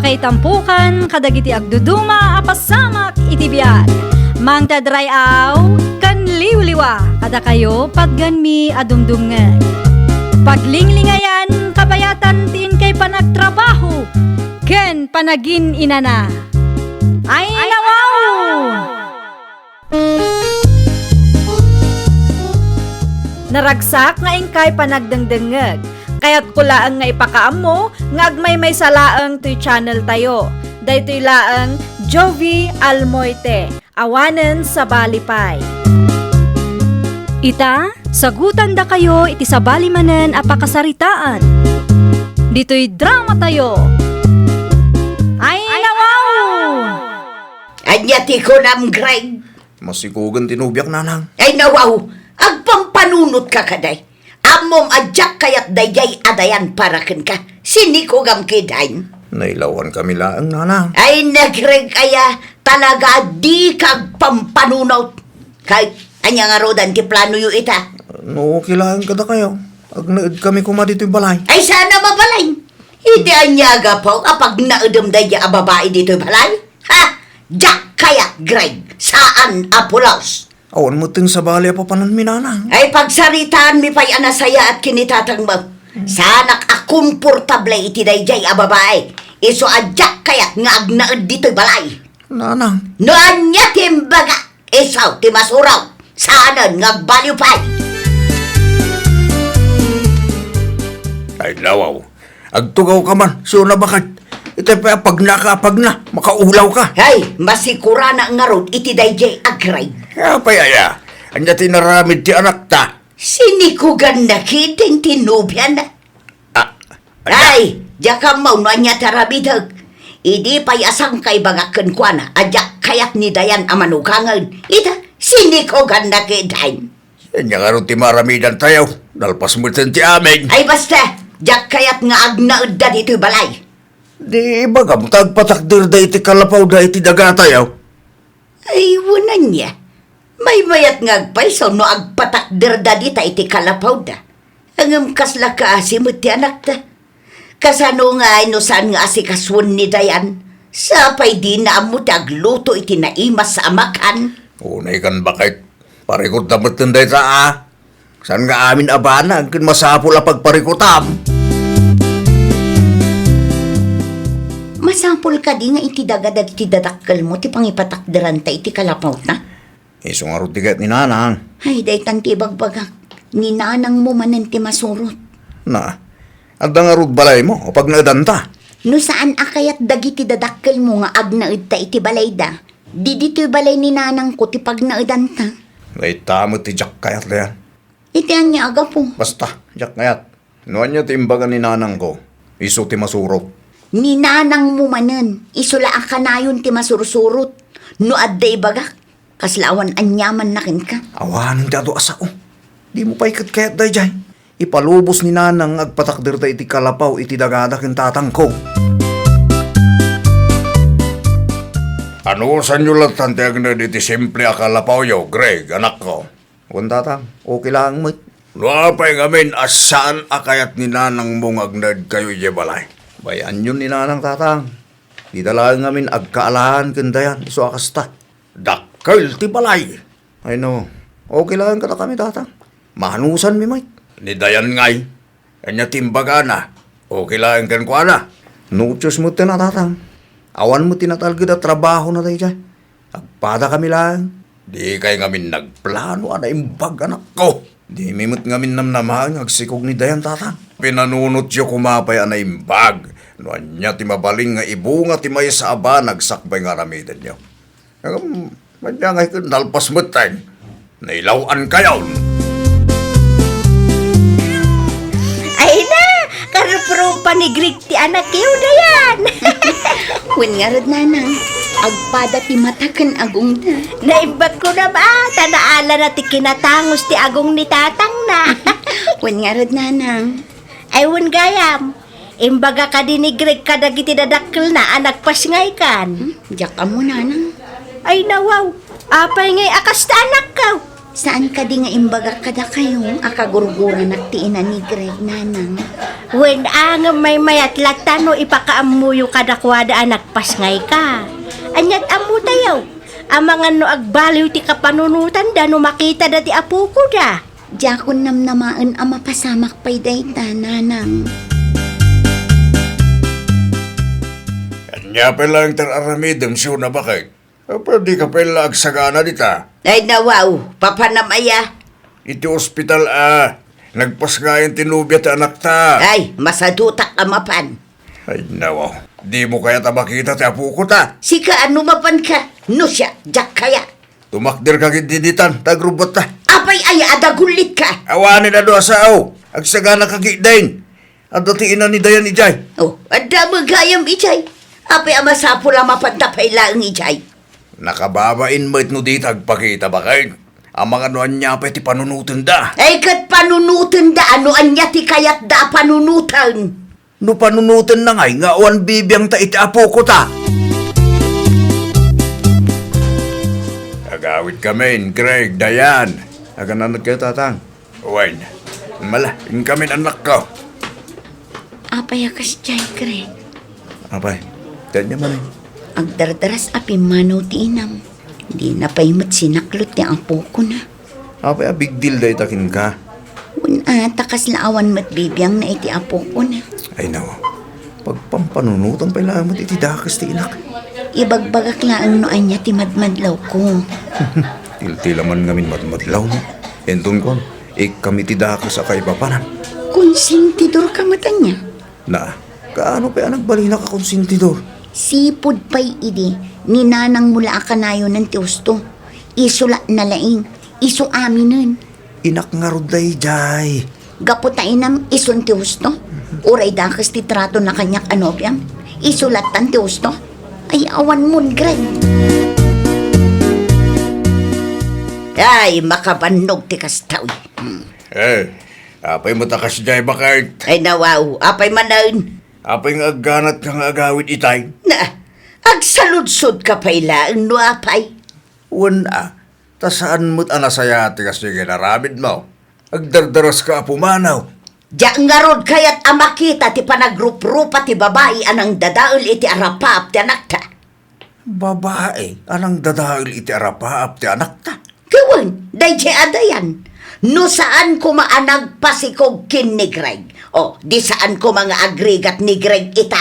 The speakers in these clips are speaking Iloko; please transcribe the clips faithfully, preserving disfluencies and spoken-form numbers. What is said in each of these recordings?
Itampukan kadagiti agduduma a pasamak iti biag. Mangted ray-aw ken liwliwa kadakayo patgenmi a dumdumngeg. Paglinglingayan, kabayatan ti inkay panagtrabaho ken panagin-inana. Ay, nawaw! Naragsak nga inkay panagdengdengngeg. Kayatko laeng nga ipakaammo nga agmaymaysa laeng toy channel tayo. Daytoy laeng Jovie Almoite, awanen sabali pay. Ita, sagutandakayo iti sabali manen a pakasaritaan. Ditoy drama tayo. Ay, nawaw! Ania ti kunam, Greg? Masikogen ti nobiak, nanang. Ay, nawaw! Agpampanunotka kadi. Ammom a diak kayat daydiay a Dayan para kenka. Sinikogam kadi. Nailawankami laeng, nanang. Ay, na, Greg, aya, talaga dika agpampanunot. Kay, ania ngaruden ti planoyo ita? No, okay laeng kadakayo. Agnaedkami koma ditoy balay. Ay, saan a mabalin? Iti ania a gapu a pagnaedem daydiay a babai ditoy balay? Ha? Diak kayat, Greg. Saan a pulos. Awan met ti sabali a papananmi, nanang. Ay, pagsaritaanmi pay a nasayaat ken ni tatangmo. Saanak a komportable iti daydiay a babai. Isu a diak kayat nga agnaed ditoy balay. Nanang. No ania ti imbaga, isu ti masurot. Saanen nga agbaliw pay. Ay, nawaw. Agtugawka man, siuna baket. Iti pay a pagnaka a pagna, makaulawka. Hay, masikuranak ngarud iti daydiay a Greg. Apay aya, ania ti inaramid ti anakta? Sinikoganna kadi ti nobiana. Ah, ania? Ay, diak ammo no ania ti aramidek. Idi pay a saan nga ibagak kenkuana a diak kayat ni Dayan a manugangen. Ita, sinikoganna kadi. Ania ngarud ti maaramidantayo? Nalpas metten ti amin. Ay, basta, diak kayat nga agnaedda ditoy balay. Di ibagam ta agpatakderda iti kalapawda iti dagatayo? Ay, wen ania. Maymayat nga agpayso no agpatakderda dita iti kalapawda. Ngem kasla kaasi met ti anakta. Kasano ngay no saan nga asikasuen ni Dayan? Sapay dina ammo ti agluto iti naimas a makan. Unay kan baket. Parikutda metten dayta a. Saan nga amin a banag ken masapul a pagparikutam? Masapul kadi nga iti daga dagiti dadakkelmo ti pangipatakderanta iti kalapawta? Isu ngarud ti kayat ni Nanang. Ay, daytan ti ibagbagak. Ni Nanangmo manen ti masurot. Na, adda ngarud balaymo a pagnaedanta? No saan a kayat dagiti dadakkelmo nga agnaedta iti balayda, di ditoy balay ni Nanangko ti pagnaedanta. Dayta met ti diak kayat, Dayan. Iti ania a gapu? Basta, diak kayat. No ania ti imbaga ni Nanangko, isu ti masurot. Ni Nanangmo manen, isu la a kanayon ti masursurot. No adda ibagak, kasla awan aniamanna kenka. Awanen ti adu a sao. Dimo pay ket kayat daydiay. Ipalubos ni Nanang nga agpatakderta iti kalapaw iti dagada ken tatangko. Anusanyo latta ti agnaed iti simple a kalapawyo, Greg, anakko? Wen, Tatang, okay laeng met. No apay ngamin a saan a kayat ni Nanangmo nga agnaedkayo idiay balay? Bay-anyon ni Nanang, Tatang. Dita laeng ngamin agkaalaan ken Dayan, isu a kasta. Dakkel ti balay. Ay no, okay laeng kadakami, Tatang. Maanusanmi met. Ni Dayan ngay, ania ti imbagana? Okay laeng kenkuana? No tios metten a, Tatang. Awan met ti natalged a trabahona daydiay. Agpadakami laeng. Dikay ngamin nagplano a naimbag, anakko. Dimi met ngamin namnamaen nga agsikog ni Dayan, Tatang. Pinanunotyo koma pay a naimbag no ania ti mabalin nga ibunga ti maysa a banag sakbay nga aramidenyo. Ngem, ania ngay ket nalpas metten. Nailaw-ankayon. Ay na, karuprupa ni Greg ti anakyo, Dayan. Wen ngarud, Nanang, agpada ti mata ken agongna. Naimbag ko na ba, ta naalana ti kinatangos ti agong ni tatangna. Wen ngarud, Nanang. Ay, wen gayam. Imbaga kadi ni Greg kadagiti dadakkelna a nagpasngaykan. Hmm? Diak ammo, Nanang. Ay, nawaw. Apay ngay a kasta, anakko? Saan kadi nga imbagak kadakayo a kagurguranak ti ina ni Greg, Nanang? Wen a, ngem maymayat latta no ipakaammoyo kadakuada a nagpasngayka. Ania't ammotayo? Amangan no agbaliw ti kapanunotanda no makitada ti apokoda. Diakon namnamaen a mapasamak pay dayta, Nanang. Ania pay laeng ti ar-aramidem, Siuna, baket? Apay, dika pay la agsagana dita? Ay, nawaw, papanam aya? Iti ospital a, nagpasngayan ti nobia ti anakta. Ay, masadutak a mapan. Ay, nawaw, dimo kayat a makita ti apokota? Sika, ano mapanka? No siak, diak kayat. Tumakderka ketdi ditan, ta agrubbotta. Apay aya a dagullitka? Awanen a dua a sao. Agsaganaka ketdin. Adda ti ina ni Dayan idiay. Oh, adda met gayam idiay. Apay a masapul a mapanta pay laeng idiay? Nakababain met no dita agpakita, baket. Amangan no ania pay ti panunotenda. Ay, ket panunotenda, no ania ti kayatda a panunoten? No panunotenna ngay nga awan bibiangta iti apokota. Agawidkamin, Greg, Dayan. Agananadkayo, Tatang. Wen, mala, inkamin, annakko. Apay a kasdiay, Greg? Apay, kanya man eh. Agdardaras a pimmanaw ti inam. Dina pay met sinaklot ti apokona. Apay a big deal dayta kenka? Wen a, ta kasla awan met bibiangna iti apokona. Ay, nawaw. Pagpampanunotan pay laeng met iti dakes ti inak. Ibagbagak laeng no ania ti madmadlawko. Tiltila man ngamin madmadlawmo. Inton kuan, ikkam iti dakes a kaipapanan. Konsentidorka met ania? Na, kaano pay a nagbalinak a konsentidor? Sipud pay idi, ni nanangmo la a kanayonan ti husto. Isu la nalaing, isu aminen. Inak ngarud daydiay. Gapu ta inam isun ti husto? Uray dakes ti tratona kaniak a nobiam? Isu lattan ti husto? Ay, awan mon, Greg. Ay, makabannog ti kastoy. Hmm. Eh, apay met a kasdiay, baket? Ay, nawaw, apay manen? Apay nga agganatka nga agawid itay? Na, agsaludsodka pay laeng no apay? Wen a, ta saan met a nasayaat ti kasdiay nga inaramidmo. Agdardaraska a pumanaw. Diak ngarud kayat a makita ti panagruprupa ti babai a nangdadael iti arapaap ti anakta. Babai a nangdadael iti arapaap ti anakta. Ket wen, daydiay a Dayan. No saan koma a nagpasikog ken ni Greg, o, di saan koma nga agrigat ni Greg ita.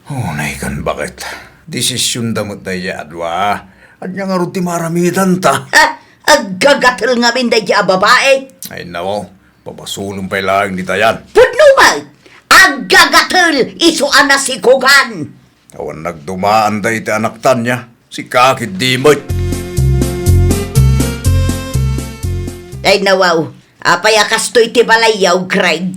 Unay kan, baket. Desisionda met daydiay a dua. Ania ngarud ti maaramidanta? Ha? Aggagatel ngamin daydiay a babai? Ay, nao. Pabasolem pay laeng ni Dayan. Pudno met! Aggagatel isu a nasikogan! Awan nagdumaanda iti anakta nia. Sika ketdi met. Ay, nawaw. Apay a kastoy ti balayyo, Greg?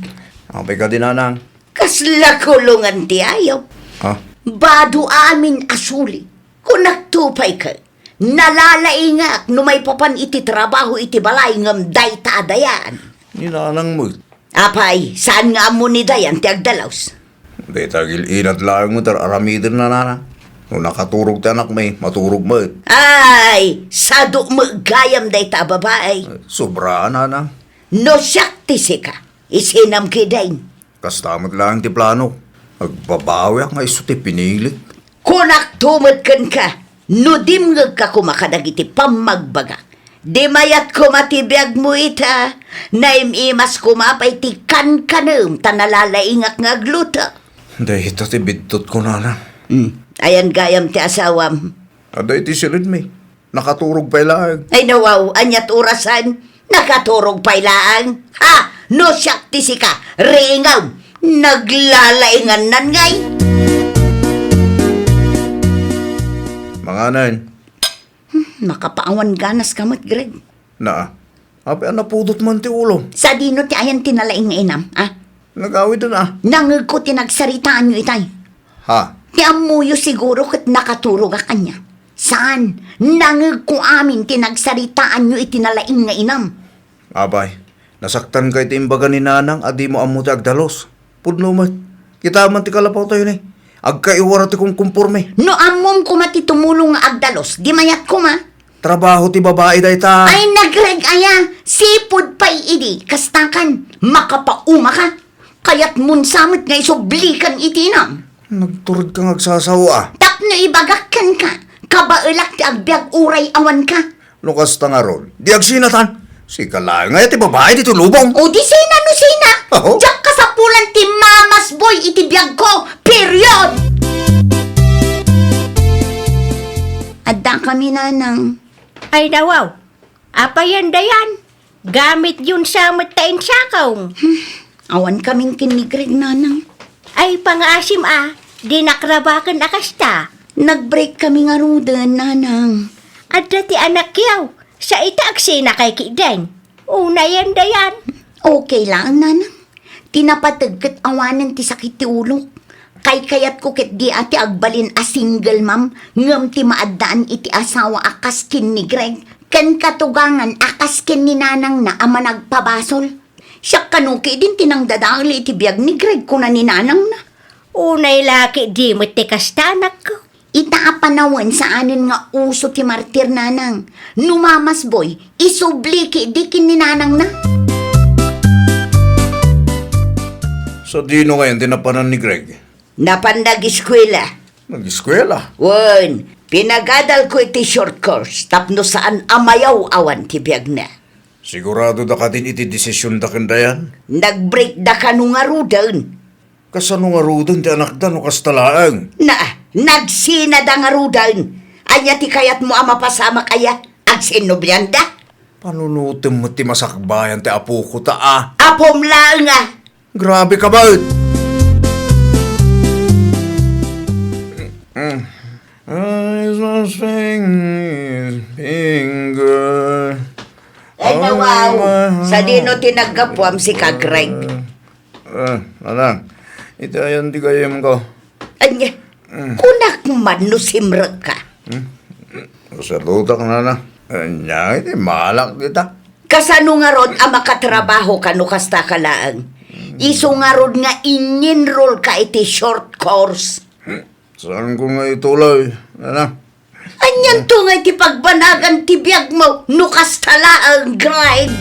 Apay kadi, nanang? Kasla kulongan ti ayup. Ha? Bado amin a suli. Kunakto pay ket, nalalaingak no maipapan iti trabaho iti balay ngem dayta a Dayan. Ni nanang met. Apay, saan nga ammo ni Dayan ti agdalus? Dayta agil-ilat laeng met ar-aramidenna, nanang. No nakaturog ti anakmi, maturog met. Ay, sadu met gayam dayta a babai. Sobra, nanang. No siak ti sika, isinam ketdin. Kasta met laeng ti planok. Agbabawiak nga isu ti pinilik. Kunakto met kenka, no dimngegka koma kadagiti pammagbagak, di mayat koma ti biagmo ita, naim-imas koma pay ti kankanem ta nalalaingak nga agluto. Dayta ti biddutko, nanang. Hmm. Ayan gayam ti asawam? Adda iti silidmi. Nakaturog pay laeng. Ay, nawaw, ania't orasen? Nakaturog pay laeng? Ha? No siak ti sika, riingem! Naglalaingannan ngay! Manganen. Hmm, makapaawan ganaska met, Greg. Naa. Apay a napudot man ti ulom? Sadino ti ayan ti nalaing nga inam, a? Nagawiden a. Nangegko ti nagsaritaanyo itay. Ha? Ti ammoyo siguro ket nakaturogak ania. Saan, nangegko amin ti nagsaritaanyo iti nalaing nga inam. Apay, nasaktanka iti imbaga ni nanang a dimo ammo ti agdalus. Pudno met. Kita man ti kalapawtayo ni. Agkaiwara ti kumkumpormi. No ammom koma ti tumulong nga agdalus, di mayat koma. Trabaho ti babai dayta. Ay, nagreg aya, sipud pay idi, kastakan, makapauma ka. Kayatmon sa met nga isublikan iti inam. Nagturod ka nga agsasao, a. Tapno ibagak kenka, kabaelak ti agbiag uray awan ka. No kasta ngarud, di agsinatan. Sika laeng aya ti babai ditoy lubong. O di sina no sina. Aho. Diak kasapulan ti mamasboy iti biagko. Period! Adda kami, nanang. Ay, nawaw. Apayen dayan? Gamityon sa met ta insakaw. Hmm, awan kamin ken ni Greg, nanang. Ay, pangaasim a, di nakrabaken a kasta. Nag-break kami ngaruden, nanang. Adda ti anakyaw, sa ita agsinakay kiden. Unayen dayan. Okay laeng, nanang. Ti napateg ket awanen ti sakit ti ulok. Kaykayatko ketdi a ti agbalin a single mom ngem ti maaddaan iti asawa a kas ken ni Greg ken katugangan a kas ken ni nanangna a managpabasol. Siak kano ketdin ti nangdadael iti biag ni Greg, kuna ni nanangna. Unay la ketdi met ti kasta, anakko. Ita a panawen saanen nga uso ti martir, nanang. No mamasboy, isubli ketdi ken ni nanangna. Sadino ngayen ti napanan ni Greg? Napan nag-eskuela. Nag-eskuela? Wen, pinagadalko iti short course tapno saan a mayaw-awan ti biagna. Sigurado da kadin iti desisionda ken Dayan? Nag-break da kano ngaruden. Kasano ngaruden ti anakda no kasta laeng? Na, nagsinada ngaruden. Ania ti kayatmo a mapasamak aya? Agsinnublianda? Panunotem met ti masakbayan ti apoko ta a. Apom laeng a. Grabe ka met! Mm. Ay, sus, finger. Ay, nawaw. Sadino ti naggapuam, sika, Greg? Ah, anak, iti ayan ti gayem ko. Anya, mm, kunak man no simrek ka. Hmm? Salutak, nana. Anya, iti malak kita. Kasano ngarud a makatrabaho ka no kasta ka laeng? Isu ngarud nga in-enroll ka iti short course. Hmm? Saan ko nga ituloy, nana? Anianto nga iti pagbanagan ti biagmo no kasta laeng, Greg?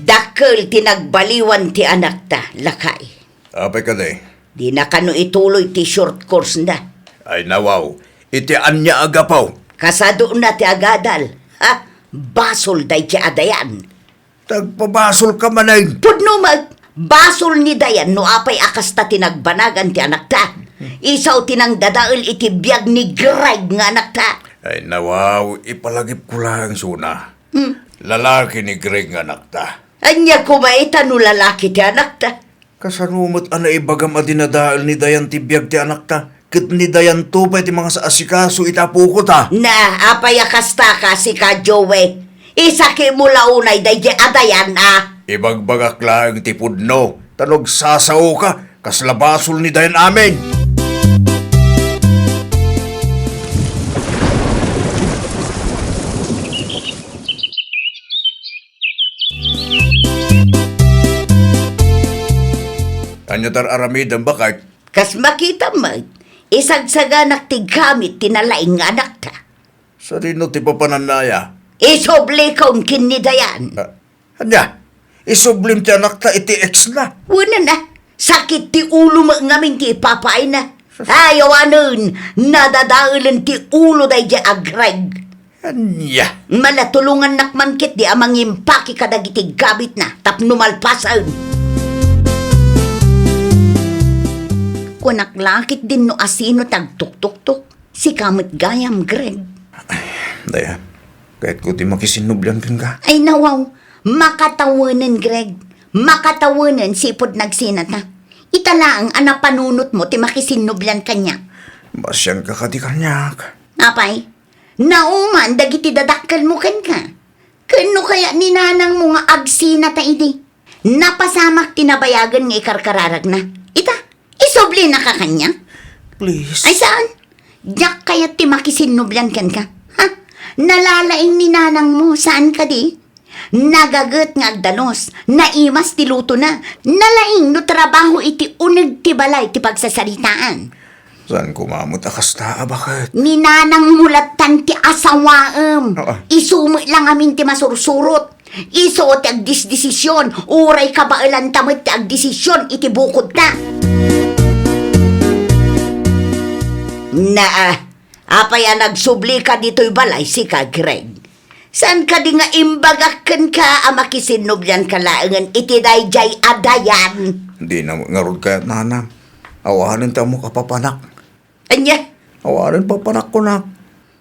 Dakkel ti nagbaliwan ti anakta, lakay. Apay kadi? Dina kano ituloy ti short course na. Ay nawaw, iti ania a gapu? Kasadona ti agadal, ha? Basol daydi a Dayan. Tagpabasol ka manen. Pudno met, basol ni Dayan no apay a kasta ti nagbanagan ti anakta. Isu ti nangdadael iti biag ni Greg nga anakta. Ay, nawaw, ipalagipko laeng suna. Hmm. Lalaki ni Greg nga anakta. Ania koma ita no lalaki ti anakta? Kasano met a naibagam a dinadael ni Dayan ti biag ti anakta, ket ni Dayanto pay ti mangasaasikaso iti apoko ta? Na, apay a kasta ka, sika, Joey? Isakimo la unay daydi a Dayan a. Ibagbagak laeng ti pudno, ta no agsasaoka, kasla basol ni Dayan amin. Ania ti ar-aramidem, baket? Kas makitam met, isagsaganak ti gamit ti nalaing nga anakta. Sadino ti papananna aya? Isublikon ken ni Dayan. Ah, ania? Isublim ti anakta iti ex na? Wen a, sakit ti ulo met ngamin ti ipapaayna. Sus. Ay, awanen, nadadaelen ti ulo daydi a Greg. Ania? Mala tulongannak man ketdi a mangimpake kadagiti gamitna tapno malpasen. Kunak la ketdin no asino ti agtuktuktok. Sika met gayam, Greg. Ay, Dayan, kayatko ti makisinnublian kenka. Ay, nawaw, makatawenen, Greg. Makatawenen, sipud nagsinata. Ita laeng a napanunotmo ti makisinnublian kaniak. Masianka kadi kaniak? Apay, nauman dagiti dadakkelmo kenka. Ken no kayat ni nanangmo nga agsinata idi, napasamak ti nabayagen nga ikarkararagna. Ita, isublinaka kaniak? Please. Ay, saan? Diak kayat ti makisinnublian kenka. Ha? Nalalaing ni nanangmo, saan kadi? Nagaget nga agdalos, naimas ti lutona, nalaing no trabaho iti uneg ti balay ti pagsasaritaan. Saan koma met a kasta a baket? Ni nanangmo lattan ti asawaem. Oo. Isu met la ngamin ti masursurot. Isu ti agdisdesisyon, uray kabaelanta met ti agdesisyon iti bukodta. Naa, apay a nagsublika ditoy balay sika, Greg? Saan kadi nga imbagak kenka a makisinnublianka laengen iti daydiay a Dayan? Dina ngarud kayat, nanang. Awanen ti ammok a papanak. Ania? Awanen papanak, kunak.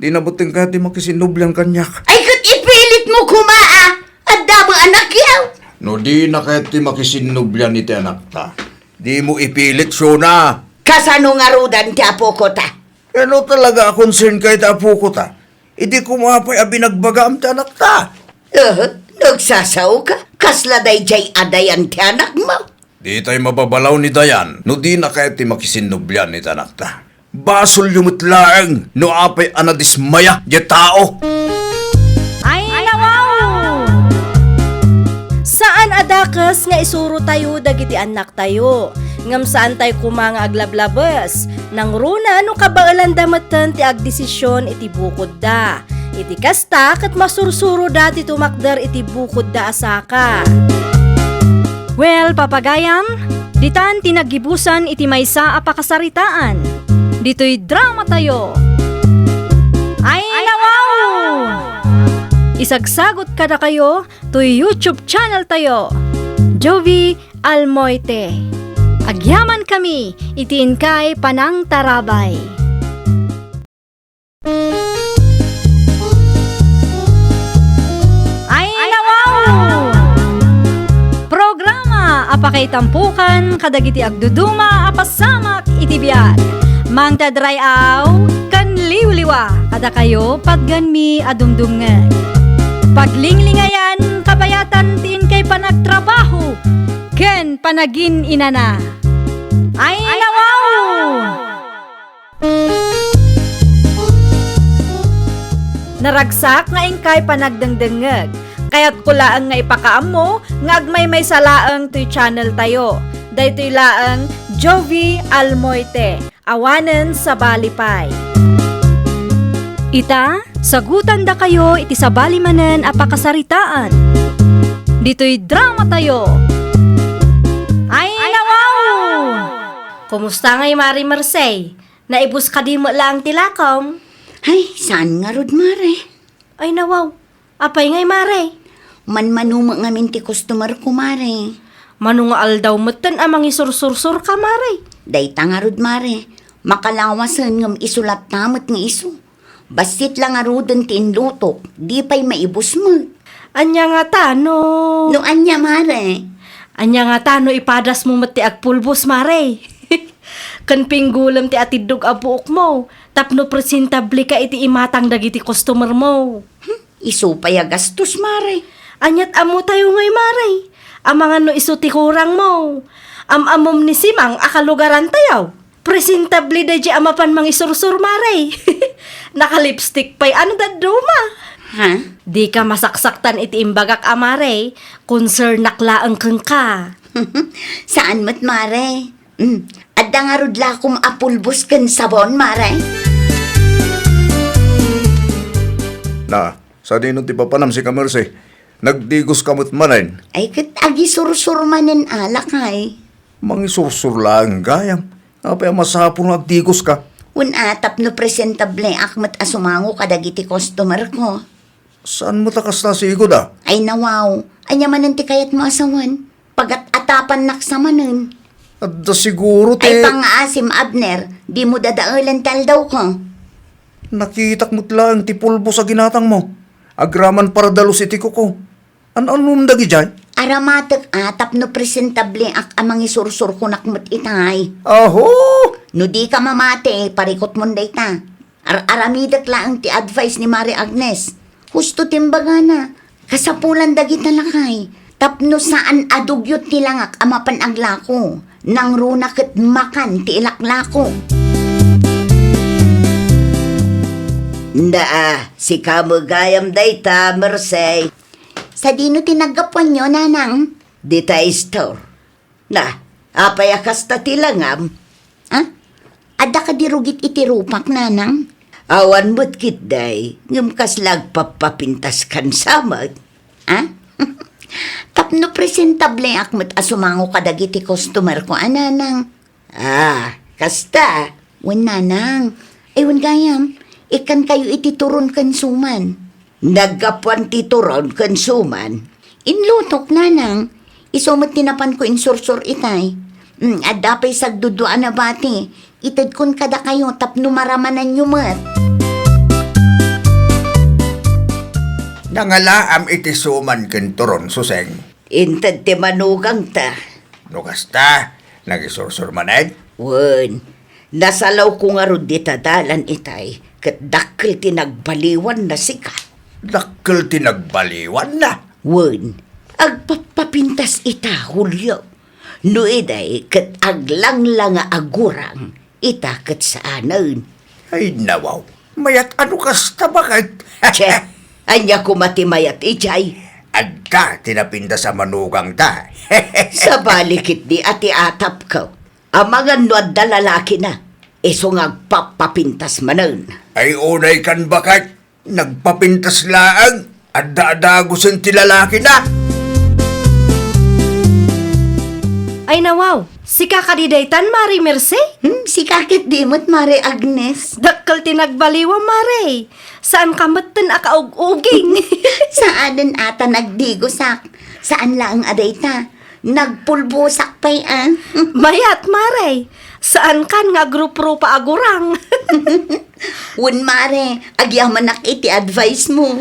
Dina met kayat ti makisinnublian kaniak. Ay, ket ipilitmo koma a! Adda met anakyaw! No dina kayat ti makisinnublian iti anakta, dimo ipilit, Shona. Kasano ngaruden ti apokota? Ano talaga a concern kayat ti apokota? Idi koma pay a binagbagaam ti anakta. Eh, nagsasaoka? Kasla daydiay a Dayan ti anakmo? Ditay mababalaw ni Dayan no dina kayat ti makisinnublian iti anakta. Basolyo met laeng no apay a nadismaya diay tao. Ay, nawaw! Saan a dakes nga isurotayo dagiti annaktayo, ngem saantay koma nga aglablabes. Nangruna no kabaelanda metten ti agdesisyon iti bukodda. Iti kasta, ket masursuroda ti tumakder iti bukodda a saka. Well, papagayam, ditan ti naggibusan iti maysa a pakasaritaan. Ditoy dramatayo. Ay, nawaw! Isagsagot kadakayo toy YouTube channeltayo, Jovie Almoite. Agyamankami iti inkay panangtarabay. Ay, nawaw! Programa a pakaitampokan kadagiti agduduma a pasamak iti biag. Mangted ray-aw ken liwliwa kadakayo, patgenmi a dumdumngeg. Paglinglingayan, kabayatan ti inkay panagtrabaho ken panagin-inana. Ay, nawaw! Naragsak nga inkay panagdengdengngeg. Kayatko laeng nga ipakaammo nga agmaymaysa laeng toy channeltayo. Daytoy laeng Jovie Almoite, awanen sabali pay. Ita, sagutandakayo iti sabali manen a pakasaritaan. Ditoy dramatayo. Ay, nawaw! Kumusta ngay, Mare Mercey? Naibus kadi met laeng ti lakom? Ay, saan ngarud, Mare. Ay, nawaw. Apay ngay, Mare? Manmano met ngamin ti customer ko, Mare. Mano nga aldaw metten a mangisursursurka, Mare? Dayta ngarud, Mare. Makalawasen ngem isu latta met nga isu. Bassit la ngaruden ti inlutok, di pay maibus met. Ania ngata no? No ania, Mare? Ania ngata no ipadasmo met ti agpulbos, Mare? Ken pinggulem ti atiddog a buokmo tapno presentable ka iti imatang dagiti customermo. Hmm, isu pay a gastos, Mare. Aniat ammotayo ngay, Mare? Amangan no isu ti kurangmo. Am-ammom ni Simang a kalugarantayo? Presentable daydiay a mapan mangisursur, Mare. Naka-lipstick pay a no dadduma. Ha? Dika masaksaktan iti imbagak a, Mare. Concernak laeng kenka. Saan met, Mare. Mm. Adda ngarud lakom a pulbos ken sabon, Mare. Na, sadino ti papanam sika, Mercey? Nagdigoska met manen? Ay, ket agisursur manen a, lakay. Mangisursur laeng gayam. Apay a masapul nga agdigoska? Wen a, tapno presentabliak met a sumango kadagiti customerko. Saan met a kasta, sigud a? Ay, nawaw. Ania manen ti kayatmo a sawen? Pagat-atapannak sa manen. Adda siguro ti... Ay, pangngaasim, Abner. Dimo dadaelen ti aldawko. Nakitak met laeng ti pulbos a ginatangmo. Agraman paradalus iti kuko. An-anom dagidiay? Aramatek a tapno presentabliak a mangisursurkonak met itay. Aho! No dika mamati, parikutmon dayta. Ar-aramidek laeng ti advice ni Mare Agnes. Husto ti imbagana. Kasapulan dagita lakay tapno saan a dugyot ti langak a mapan aglako. Nangruna ket makan ti ilaklako. Naa, sika met gayam dayta, Mercey. Sadino ti naggapuanyo, Nanang? Dita store. Na, apay a kasta ti langam? Ah? Adda kadi rugit iti rupak, nanang? Awan met ketdi, ngem kasla agpappapintas kan samet? Ha? Tapno presentableak met a sumango kadagiti customer ko, a nanang. Ah, kasta? Wen, nanang. Ay, wen gayam, ikkankayo iti turon ken suman. Naggapuan ti turon ken suman? Inlutok, nanang. Isu met ti napanko insursor itay. Mm, adda pay sagduddua a nabati. Itedkon kadakayo tapno maramananyo met. Nangalaam iti suman ken turon, Suseng? Inted ti manugangta. No kasta, nagisursor manen? Wen, nasalawko ngarud dita dalan itay, ket dakkel ti nagbaliwanna sika. Dakkel ti nagbaliwanna? Wen, agpappapintas ita, Julio. No idi ket aglangla nga agurang ita ket saanen. Ay, nawaw. Mayat a no kasta, baket? Che, ania koma ti mayat idiay? Adda ti napintas a manugangta. Sabali ketdi a ti atapko. Amangan no adda lalakina, isu nga agpappapintas manen. Ay, unay kan, baket. Nagpapintas laeng, adda a dagusen ti lalakina. Ay nawaw, sika kadi daytan, Mari Merce? Hmm, sika ketdi met, Mari Agnes. Dakkel ti nagbaliwam, Mari. Saanka metten a kaug-uging. Saanen a ta nagdigosak. Saan laeng a dayta. Nagpulbosak pay, a. Mayat, Mare. Saankan nga agruprupa a gurang. Wen, Mare, agyamanak iti advice mo.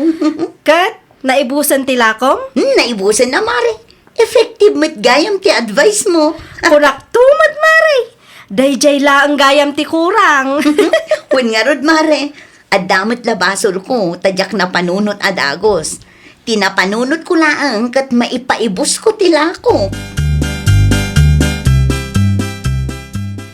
Ket, naibusen ti lakom? Hmm, naibusen a, Mare. Effective met gayam ti advice mo. Kunakto met, Mare. Daydiay laeng gayam ti kurang. Wen ngarud, Mare, adda met la basolko, ta diak napanunot a dagus. Ti napanunotko laeng ket maipaibusko ti lako.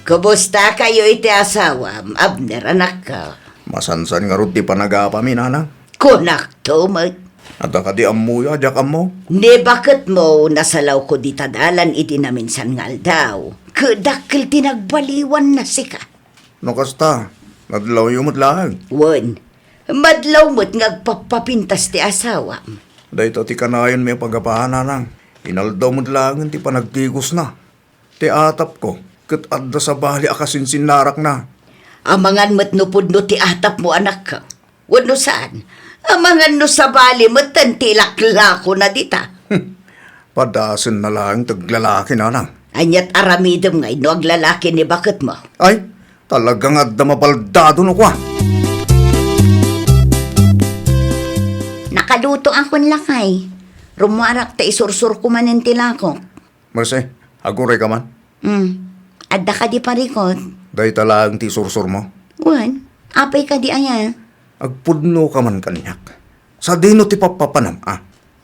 Kumusta kayo iti asawam, Abner, anakko? Masansan ngarud ti panagapami, nanang. Kunakto met. Adda kadi ammoyo a diak ammo? Ni baketmo, nasalawko dita dalan iti naminsan nga aldaw. Ket dakkel ti nagbaliwanna sika. No kasta, nadlawyo met laeng. Wen, madlaw met nga agpappapintas ti asawam. Dayta ti kanayonmi a paggapuan, nanang. Inaldaw met laengen ti panagdigosna. Ti atapko, ket adda sabali a kasinsinnarakna. Amangan met no pudno ti atapmo, anakko. Wenno saan, amangan no sabali metten ti ilaklakona dita. Hmm. Padasenna laeng ti aglalaki, nanang. Aniat aramidem ngay no aglalaki ni baketmo? Ay, talaga nga adda mabaldado no kua. Nakalutoakon, lakay. Rummuarak ta isursurko manen ti lakok. Mercy, agurayka man. Hmm. Adda kadi parikot? Dayta laeng ti isursurmo? Wen, apay kadi aya? Agpudnoka man kaniak. Sadino ti pappapanam, a?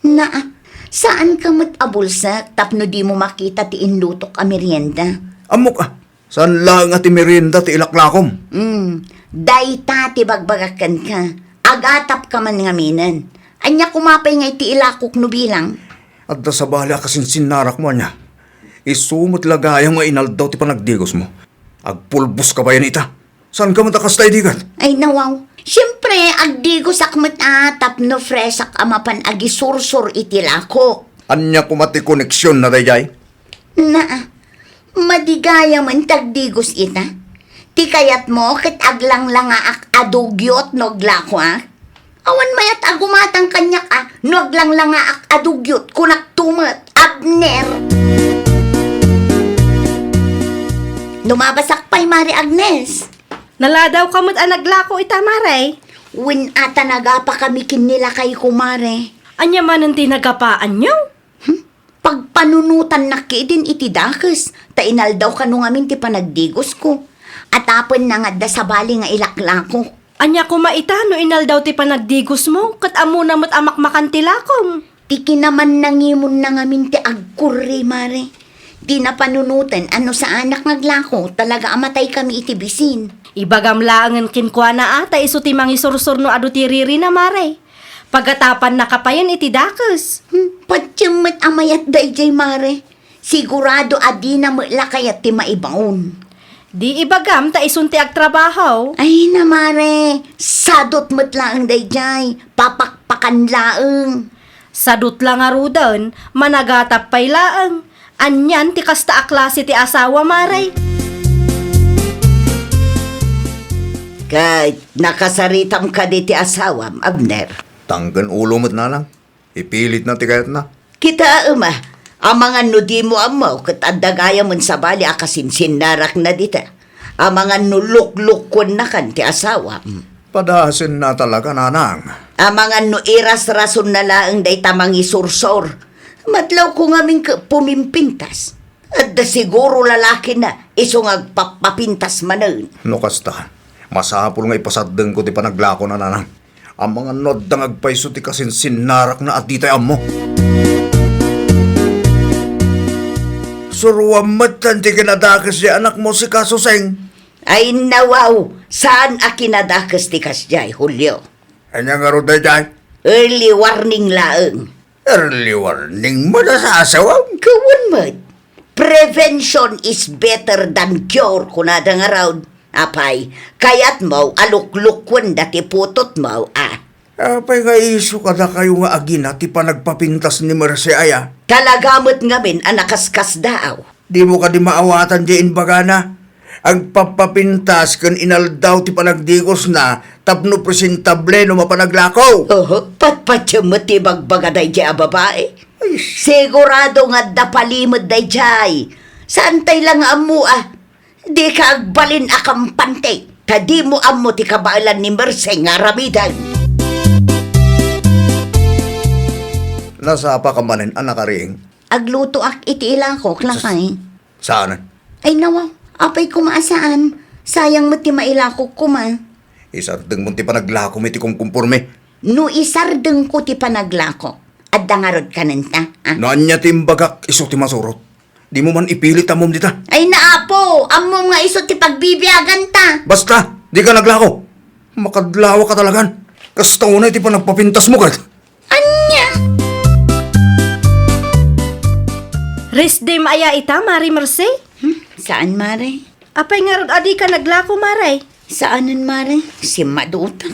Naa, saanka met a bulsek tapno dimo makita ti inlutok a merienda? Ammok, a. Saan laeng a ti merienda ti ilaklakom? Hmm, dayta ti bagbagak kenka. Agatapka man ngaminen. Ania koma pay ngay ti ilakok no bilang? Adda sabali a kasinsinnarakmo, ania? Isu met la gayam nga inaldaw ti panagdigosmo. Agpulboska bayan ita. Saanka met a kasta idi ket? Ay, nawaw. Siempre, agdigosak met a tapno fresak a mapan agisursor iti lakok. Ania koma ti koneksionna daydiay? Naa, madi gayamen ti agdigos ita. Ti kayatmo ket aglanglangaak a dugyot no aglakoak? Awan mayat a gumatang kaniak a no aglanglangaak a dugyot, kunakto met, Abner. Lumabasak pay, Mari Agnes. Naladawka met a naglako ita, Mare. Wen a ta nagapakami ken ni lakayko, Mare. Ania manen ti nagapaanyo? Hmm? Pagpanunotannak ketdin iti dakes, ta inaldaw kano ngamin ti panagdigosko. Atapenna nga adda sabali nga ilaklako. Ania koma ita no inaldaw ti panagdigosmo, ket ammona met a makmakan ti lakom? Ti kinamannangimonna ngamin ti agkurri, Mare. Ti napanunoten a no saanak nga aglako, talaga a mataykami iti bisin. Ibagam laengen kenkuana a, ta isu ti mangisursur no adu ti ririna, Mare. Pagatapannaka payen iti dakes. Hmm, patiem met a mayat daydiay, Mare. Sigurado a dina met la kayat ti maibaon. Di ibagam ta isun ti agtrabaho. Ay na, mare, sadut met laeng daydiay, papakpakan laeng. Sadut la ngaruden, managatap pay laeng. Anian ti kasta a klase ti asawa, mare? Ket nakasaritam kadi ti asawam, Abner? Tangken ulo met, nanang. Ipilitna ti kayatna. Kitaem a, amangan no dimo ammo ket adda gayamen sabali a kasinsinnarakna dita. Amangan no luklukkuennakan ti asawam. Padasenna talaga, nanang. Amangan no irasrasonna laeng dayta mangisursor. Madlawko ngamin ket pumimpintas. Adda siguro lalakina, isu nga agpappapintas manen. No kasta, masapul nga ipasardengko ti panaglakona, nanang. Amangan no adda nga agpayso ti kasinsinnarakna a ditay ammo. Suroam metten ti kinadakes ti anakmo, sika, Suseng. Ay, nawaw, saan a kinadakes ti kasdiay, Julio. Ania ngarud daydiay? Early warning laeng. Early warning met a sa asawam? Ket wen met. Prevention is better than cure, kunada ngarud. Apay, kayatmo a luklukkuenda ti putotmo, a? Apay nga isu kadakayo nga agina ti panagpapintas ni Merced aya? Talaga met ngamin a nakaskasdaaw. Dimo kadi maawatan diay imbagana? Agpappapintas ken inaldaw ti panagdigosna tapno presentable no mapanaglako. Oho, patpatiem met ti ibagbaga daydiay a babai. Ay, sigurado nga adda palimed daydiay. Saantay la nga ammo a. Dika agbalin a kampante, ta dimo ammo ti kabaelan ni Merced nga aramiden. Nasapaka manen a nakariing? Aglutoak iti ilakok, lakay. Saanen? Ay, nawa, apay koma a saan? Sayang met ti mailakok koma. Isardengmo ti panaglakom iti kumkumporme. No isardengko ti panaglako, adda ngarud kanenta, a? No ania ti imbagak, isu ti masurot. Dimo man ipilit ammom dita. Ay, naapo, ammom nga isu ti pagbibiaganta. Basta, dika naglako. Makadlawaka talagan. Kasta unay ti panagpapintasmo ket. Ania? Resdem aya ita, Mare Merced? Hmm, saan, Mare? Apay ngarud a dika naglako, Mare? Saanen, Mare. Simmadutak.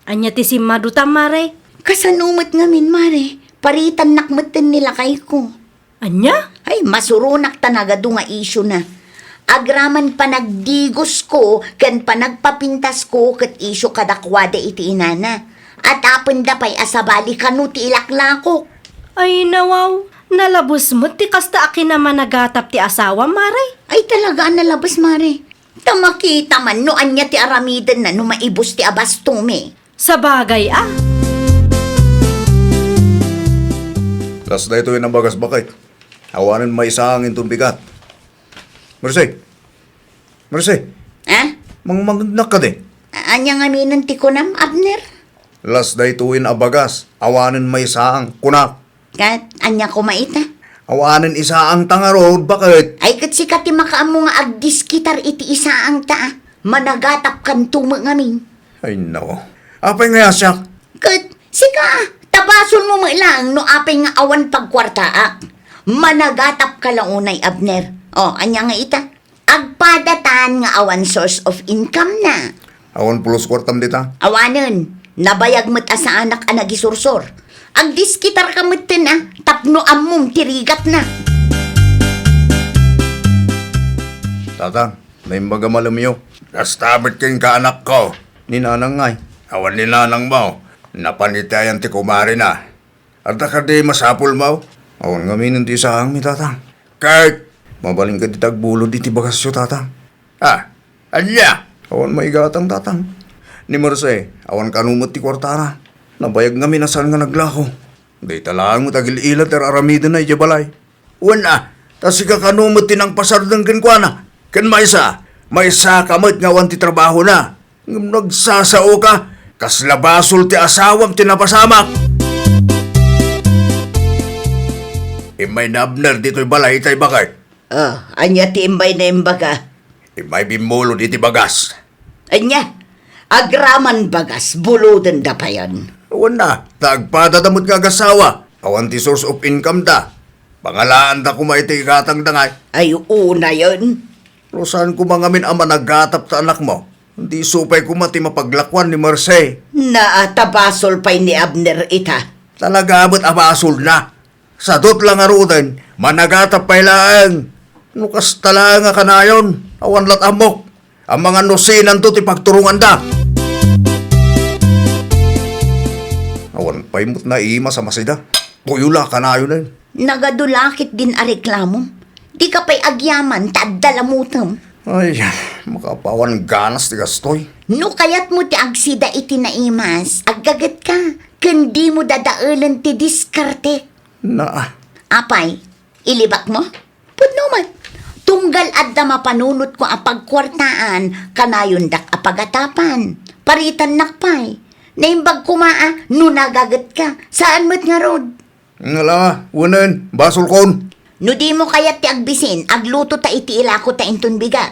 Ania ti simmadutam, Mare? Kasano met ngamin, Mare? Paritannak metten ni lakayko. Ania? Ay, masuronak ta nagadu nga isyona. Agraman panagdigosko ken panagpapintasko ket isyu kadakuada iti inana. Atapenda pay a sabali kano ti ilaklakok. Ay, nawaw. Nalabes met ti kasta a kinamanagatap ti asawam, Mare. Ay, talaga a nalabes, Mare. Ta makita man no ania ti aramidenna no maibus ti abastumi. Sabagay a. Kas daytoy a bagas, baket. Awanen maisaang inton bigat. Mercy! Mercy! Ah? Mangmangegnak kadi? A-, ania ngaminen ti kunam, Abner? Las daytoyen a bagas, awanen maisaang, kunak. Ket ania koma ita? Awanen isaangta ngarud, baket? Ay, ket sika ti makaammo nga agdiskitar iti isaangta, a. Managatapkanto met ngamin. Ay, nako. Apay nga siak? Ket sika, ta basolmo met laeng no apay nga awan pagkuartaak. Managatapka la unay, Abner. O, ania nga ita? Agpadatan nga awan source of income na. Awan pulos kuartam dita? Awanen. Nabayag met a saanak a nagisursor. Agdiskitarka metten a tapno ammom ti rigatna. Tatang, naimbaga malemyo. Kasta met kenka, anakko. Ni nanang ngay? Awan ni nanangmo. Napan iti ayan ti kumarina. Adda kadi masapulmo? Awan ngamin ti isaangmi, Tatang. Ket? Mabalin kadi ti agbulod iti bagasyo, Tatang? Ah, ania? Awan maigatang, Tatang. Ni Mercy, awan kano met ti kuartana. Nabayag ngamin a saan nga naglako. Dayta laeng met agil-ila ti ar-aramidenna idiay balay. Wen a, ta sika kano met ti nangpasardeng kenkuana. Ken maysa, maysaka met nga awan ti trabahona. Ngem no agsasaoka, kasla basol ti asawam ti napasamak. Immay ni Abner ditoy balay itay, baket. Ah, ania ti immay na imbaga? Immay bimmulod iti bagas. Ania? Agraman bagas, bulodenda payen. Wen a, ta agpadada met nga agasawa. Awan ti source of income da. Pangalaanda koma iti igatangda ngay. Ay, unayen. Pero saan koma ngamin a managatap ta anakmo? Di isu pay koma ti mapaglakuan ni Mercy. Naa ta basol pay ni Abner ita. Talaga met a basolna. Sadut la ngaruden, managatap pay laeng. No kasta laeng a kanayon, awan lat ammok. Amangan no sinanto ti pagturonganda. Awan pay met naimas a masida. Tuyo la kanayonen. Nagadu la ketdin a reklamom. Dika pay agyaman ta adda lamutem. Ay, makapawan ganas ti gastoy. No kayatmo ti agsida iti naimas, aggagetka, ken dimo dadaelen ti diskarte. Naa. Apay, ilibakmo? Pudno met. Tunggal adda mapanunotko a pagkuartaan, kanayondak a pagatapan. Paritannak pay. Naimbag koma a no nagagetka, saan met ngarud. Ngala, wenen, basolkon. No dimo kayat ti agbisin, agluto ta iti ilako ta inton bigat.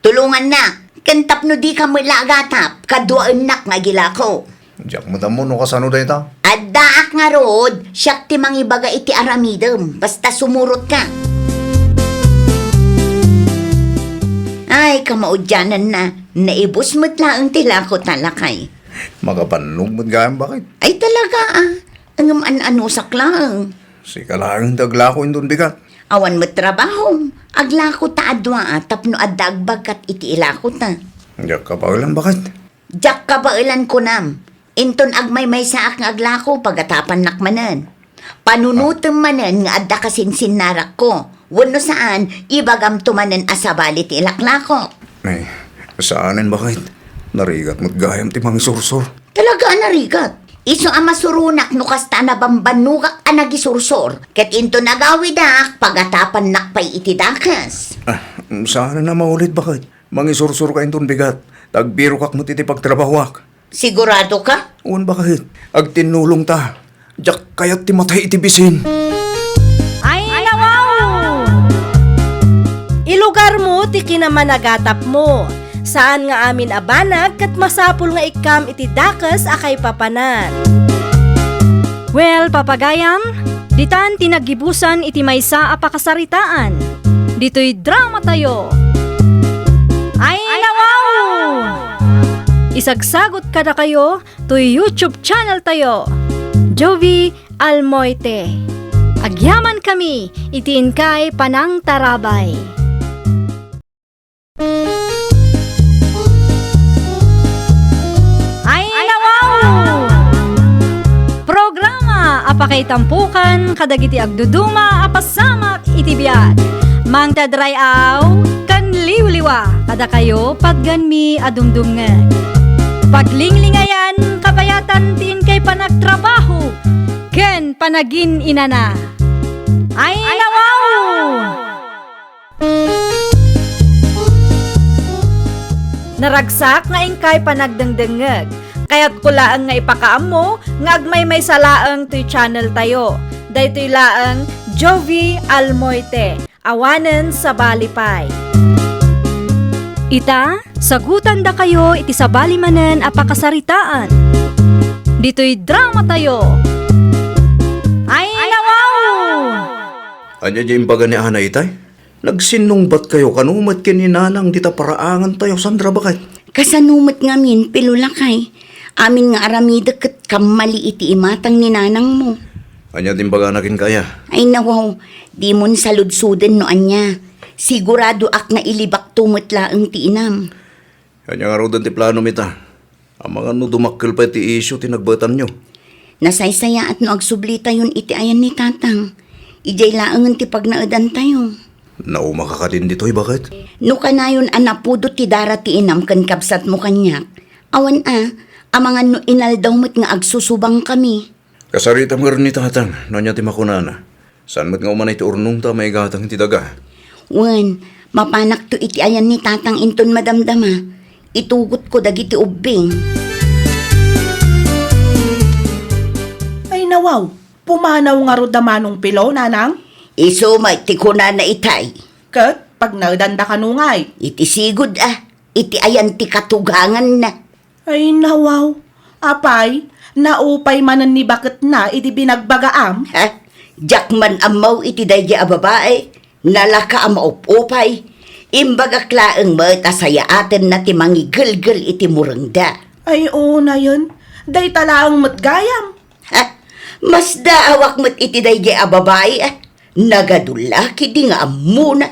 Tulongannak, ken tapno dika met la agatap, kaduaennak nga agilako. Diak met ammo no kasano dayta. Addaak ngarud, siak ti mangibaga iti aramidem, basta sumurotka. Ay, kamaudiananna, naibus met laeng ti lako ta, lakay. Makabannog met gayam, baket. Ay, talaga, ah. Ngem an-anusak laeng. Sika laeng ti aglako inton bigat. Awan met trabahom. Aglako ta a dua a tapno adda agbagkat iti ilako ta. Diak kabaelan, baket. Diak kabaelan kunam. Inton agmaymaysaak nga aglako, pagatapannak manen. Panunotem manen nga adda kasinsinnarakko. Wenno saan, ibagamto manen a sabali ti ilaklako. Ay, saanen, baket. Narigat met gayam ti mangisursor. Talaga a narigat. Isu a masuronak no kasta a nabambannogak a nagisursor, ket inton agawidak, pagatapannak pay iti dakes. Ah, saanen a maulit, baket. Mangisursorka inton bigat, ta agbirokak met iti pagtrabahoak. Siguradoka? Wen, baket. Agtinnulongta. Diak kayat ti matay iti bisin. Ay, nawaw! Ilugarmo ti kinamanagatapmo. Saan nga amin a banag ket masapul nga ikkam iti dakes a kaipapanan. Well, papagayam, ditan ti naggibusan iti maysa a pakasaritaan. Ditoy dramatayo. Ay, nawaw! Isagsagot kadakayo toy YouTube channel tayo, Jovie Almoite. Agyaman kami iti inkay panangtarabay. Ay, nawaw! Programa a pakaitampukan kadagiti agduduma a pasamak iti biag. Mangted ray-aw ken liwliwa kadakayo patgenmi a dumdumngeg. Paglinglingayan kabayatan ti inkay panagtrabaho ken panagin-inana. Ay, nawaw! Naragsak nga inkay panagdengdengngeg. Kayatko laeng nga ipakaammo nga agmaymaysa laeng toy channel tayo. Daytoy laeng Jovie Almoite. Awanen sabali pay. Ita, sagutandakayo iti sabali manen a pakasaritaan. Ditoy dramatayo. Ay, nawaw! Ania diay imbaga ni Ana itay? Nagsinnungbatkayo kano met ken ni Nanang dita paraangantayo, Sandra, baket? Kasano met ngamin, Pilo, lakay? Amin nga aramidek ket kammali iti imatang ni nanangmo. Ania ti imbagana kenka aya? Ay, nawaw, dimon saludsoden no ania. Siguradoak nga ilibakto met laeng ti inam. Ania ngaruden ti planom ita? Amangan no dumakkel pay ti isyu ti nagbaetanyo. Nasaysayaat no agsublitayon iti ayan ni Tatang. Idiay laengen ti pagnaedantayo. Naumaka kadin ditoy, baket? No kanayon a napudot ti dara ti inam ken kabsatmo kaniak, awan a, amangan no inaldaw met nga agsusubangkami. Kasaritam ngarud ni Tatang no ania ti makunana. Saan met nga umanay ti urnongta a maigatang iti daga? Wen, mapanakto iti ayan ni Tatang inton madamdama. Itugotko dagiti ubbing. Ay, nawaw, pumanaw ngarud a Manong Pilo, Nanang? Isu met ti kunana itay. Ket pagnaedanda kano ngay? Iti sigud a, iti ayan ti katuganganna. Ay, nawaw. Apay, naupay manen ni baketna idi binagbagaam? Ha? Diak man ammo iti daydi a babai. Nalaka a maup-upay. Imbagak laeng met a sayaatenna ti mangigelgel iti murengda. Ay, unayen, dayta laeng met gayam. Ha? Masdaawak met iti daydi a babai, a. Nagadullaki di nga ammona.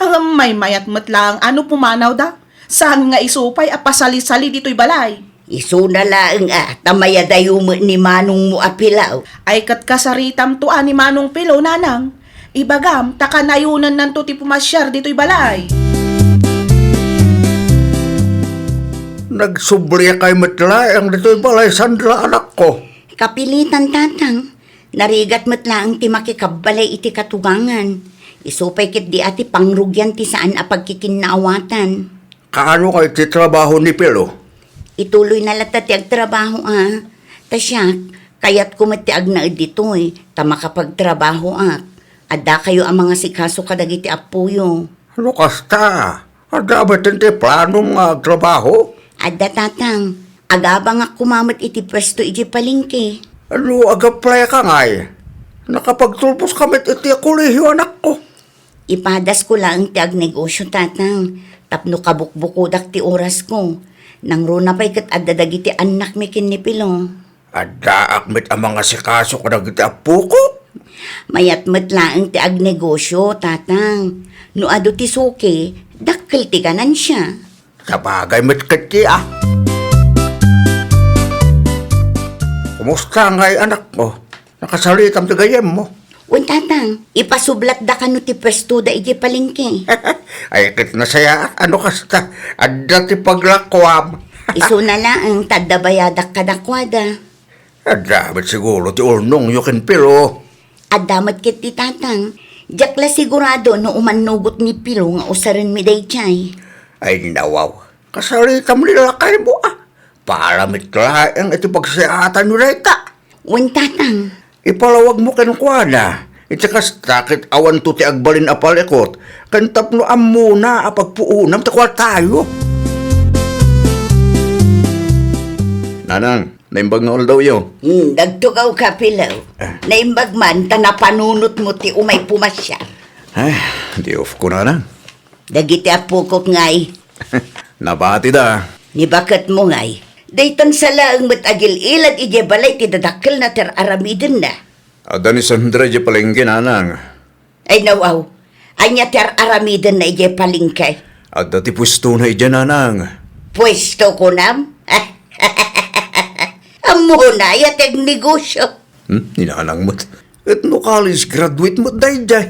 Ngem maymayat met laeng a no pumanawda. Saan nga isu pay a pasalisali ditoy balay. Isuna laeng a, ta mayadayo met ni manongmo a Pilaw. Ay ket kasaritamto a ni Manong Pilo, nanang. Ibagam, ta kanayonennanto ti pumasiar ditoy balay. Nagsubliakay met laeng ditoy balay, Sandra, anakko. Kapilitan, tatang. Narigat met laeng ti makikabbalay iti katugangan. Isu pay ketdi a ti pangrugian ti saan a pagkikinnaawatan. Kaano kay ti trabaho ni Pilo? Ituloyna latta ti agtrabaho, a. Ta siak, kayatko met ti agnaed ditoy, ta makapagtrabahoak. Addakayo a mangasikaso kadagiti appoyo. No kasta, adda met ti planom nga agtrabaho? Adda, tatang. Agabangak koma met iti puesto idiay palengke. No agaplayka ngay, nakapagtulposka met iti kolehio, anakko. Ipadasko laeng ti agnegosio, tatang, tapno kabukbukodak ti orasko. Nangruna pay ket adda dagiti annakmi ken ni Pilo. Addaak met a mangasikaso kadagiti appoko. Mayat met laeng ti agnegosio, tatang. No adu ti suki, dakkel ti ganansia. Sabagay met ketdi, a. Kumusta ngay, anakko? Nakasalitam ti gayyemmo? Wen, tatang, ipasublatda kano ti puestoda idiay palengke. Ay, ket nasayaat a no kasta, adda ti paglakuam. Isuna laeng ta adda bayadak kadakuada. Adda met siguro ti ulnongyo ken Pilo. Adda met ketdi, tatang. Diak la sigurado no umannugot ni Pilo nga usarenmi daydiay. Ay, nawaw. Kasaritam ni lakaymo, a. Para met laeng iti pagsayaatanyo dayta. Wen, tatang. Ipalawagmo kenkuana. Iti kasta ket awanto ti agbalin a palikut, ken tapno ammona a pagpuonam ti kuartayo. Nanang, naimbag nga aldawyo? Hmm, nagtugawka, Pilaw. Ah. Naimbag man ta napanunotmo ti umay pumasiar. Ay, di of ko, nanang. Dagiti appokok ngay. Nabatida. Ni baketmo ngay. Daytan sa laeng met agil-ilad idiay balay ti dadakkelna ti ar-aramidenna. Adda ni Sandra idiay palengke, nanang. Ay, nawaw. Ania ti ar-aramidenna idiay palengke? Adda ti puestona idiay, nanang. Puesto, kunam? Ammona aya ti agnegosio? Hmm, ni nanang met. Ket no college graduate met daydiay?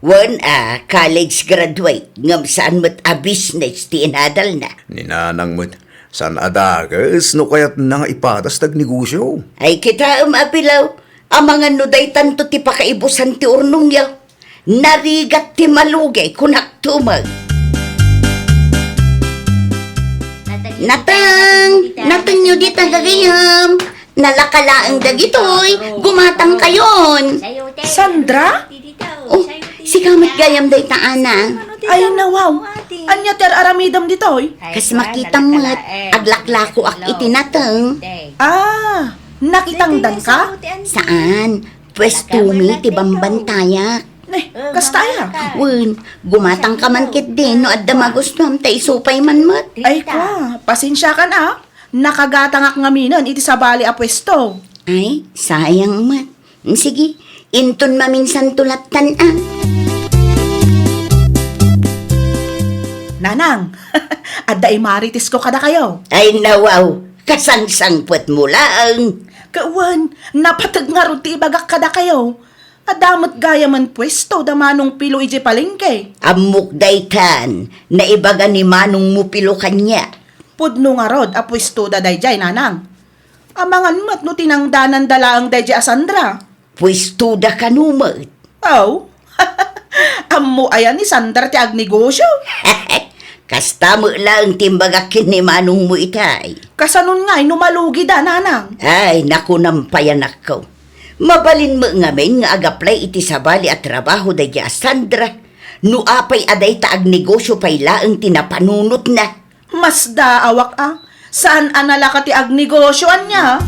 Wen a, college graduate, ngem saan met a business ti inadalna. Ni nanang met, saan a dakes no kayatna nga ipadas ti agnegosio. Ay, kitaem a Pilaw, amangan no daytanto ti pakaibusan ti urnongyo. Narigat ti malugi, kunak tumeng. Nateng! Natengyo dita gagayem! Nalaka laeng dagitoy, gumatangkayon. Sandra? Oh, sika met gayam dayta, Ana. Ay, nawaw. Ania ti ar-aramidem ditoy? Kas makitam met, aglaklakoak iti nateng. Ah, nakitangdanka? Saan? Puestomi ti bambantayak. Ne, kasta aya? Wen, gumatangka man ketdi no adda magustuam ta isu pay man met. Ay, kua, pasensiakan a. Nakagatangak ngaminen iti sabali a puesto. Ay, sayang met. Sige, inton maminsanto lattan a. Nanang, adda imaritesko kadakayo. Ay, nawaw, kasangsangpetmo laeng. Kawan, napateg ngarud ti ibagak kadakayo. Adda met gayamen puesto da Manong Pilo idiay palengke. Ammok daytan, naibaga ni Manongmo Pilo kaniak. Pudno ngarud a puestoda daydiay, nanang. Amangan met no tinangdananda laeng daydiay a Sandra. Puestoda kano met? Aw. Ammo aya ni Sandra ti agnegosio? Kasta met laeng ti imbagak ken ni Manongmo itay. Kasanon ngay no malugida, nanang? Ay, nakunam pay, anakko. Mabalin met ngamin nga agaplay iti sabali a trabaho daydiay a Sandra, no apay a dayta agnegosio pay laeng ti napanunotna. Masdaawak a, saan a nalaka ti agnegosio, ania?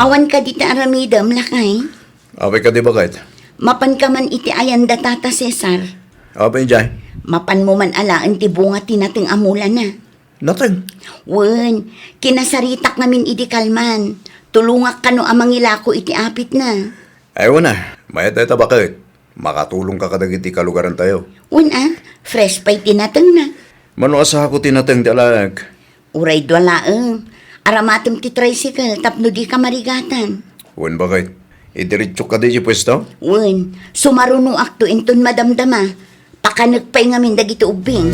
Awan kadi ti aramidem, lakay? Apay kadi baket? Mapanka man iti ayanda, Tata Cesar. Apay, Jay? Mapanmo man alaen ti bunga ti nateng a mulana. Nateng? Wen, kinasaritak ngamin idi kalman. Tulongak kano a mangilako iti apitna. Ay, wen a. Mayat dayta, baket. Makatulongka kadagiti kalugarantayo. Wen a, fresh pay ti natengna. Mano a sako ti nateng ti alaek? Uray dua laeng. Aramatem ti tricycle tapno dika marigatan. Wen, baket. Idiretsok kadi diay puesto? Wen, sumarunoakto inton madamdama. Pakanek pay ngamin dagiti ubbing.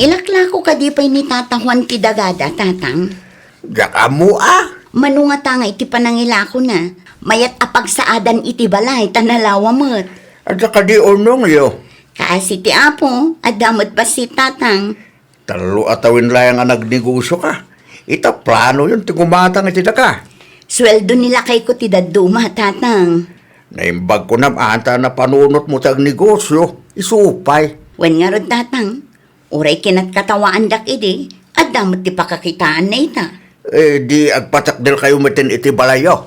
Ilaklako kadi pay ni Tata Juan ti dagada, Tatang? Diak ammo a. Mano ngata nga iti panangilakona, mayat a pagsaadan iti balay ta nalawa met. Adda kadi unongyo? Kaasi ti Apo, adda met bassit, Tatang. Tallo a tawen laeng a nagnegosioka. Ita planoyon ti gumatang iti daga. Sueldo ni lakayko ti dadduma, Tatang. Naimbag ko naman ta napanunotmo ti agnegosio. Isu pay. Wen ngarud, Tatang. Uray kinatkattawaandak idi, adda met ti pakakitaanna ita. Eh, di agpatakderkayo metten iti balayyo?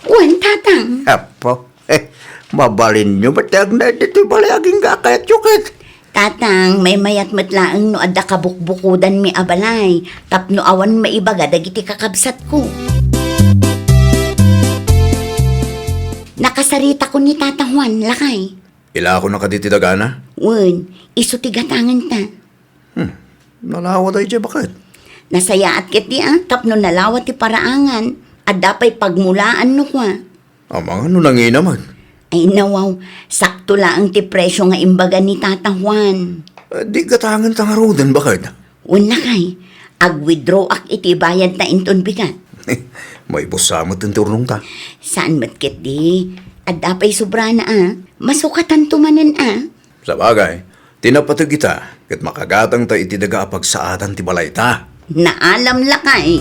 Wen, Tatang. Apo, eh, mabalinyo met ti agnaed iti balay agingga a kayatyo ket. Tatang, maymayat met laeng no adda kabukbukodanmi a balay tapno awan maibaga dagiti kakabsatko. Nakasaritakon ni Tata Juan, lakay. Ilakona kadi ti dagana? Wen, isu ti gatangenta. Hmm, nalawa daydiay baket. Nasayaat ketdi a, tapno nalawa ti paraangan, adda pay pagmulaan no kua. Amangan no nangina met. Ay, nawaw, sakto laeng ti presio nga imbaga ni Tata Juan. Eh, di gatangenta ngaruden, baket? Wen, lakay, ag-withdraw-ak iti bayadta inton bigat. Maibussa met ti urnongta. Saan met ketdi, adda pay sobrana a, masukatanto manen a. Sabagay, ti napateg ita, ket makagatangta iti daga a pagsaadan ti balayta. Naalam, lakay.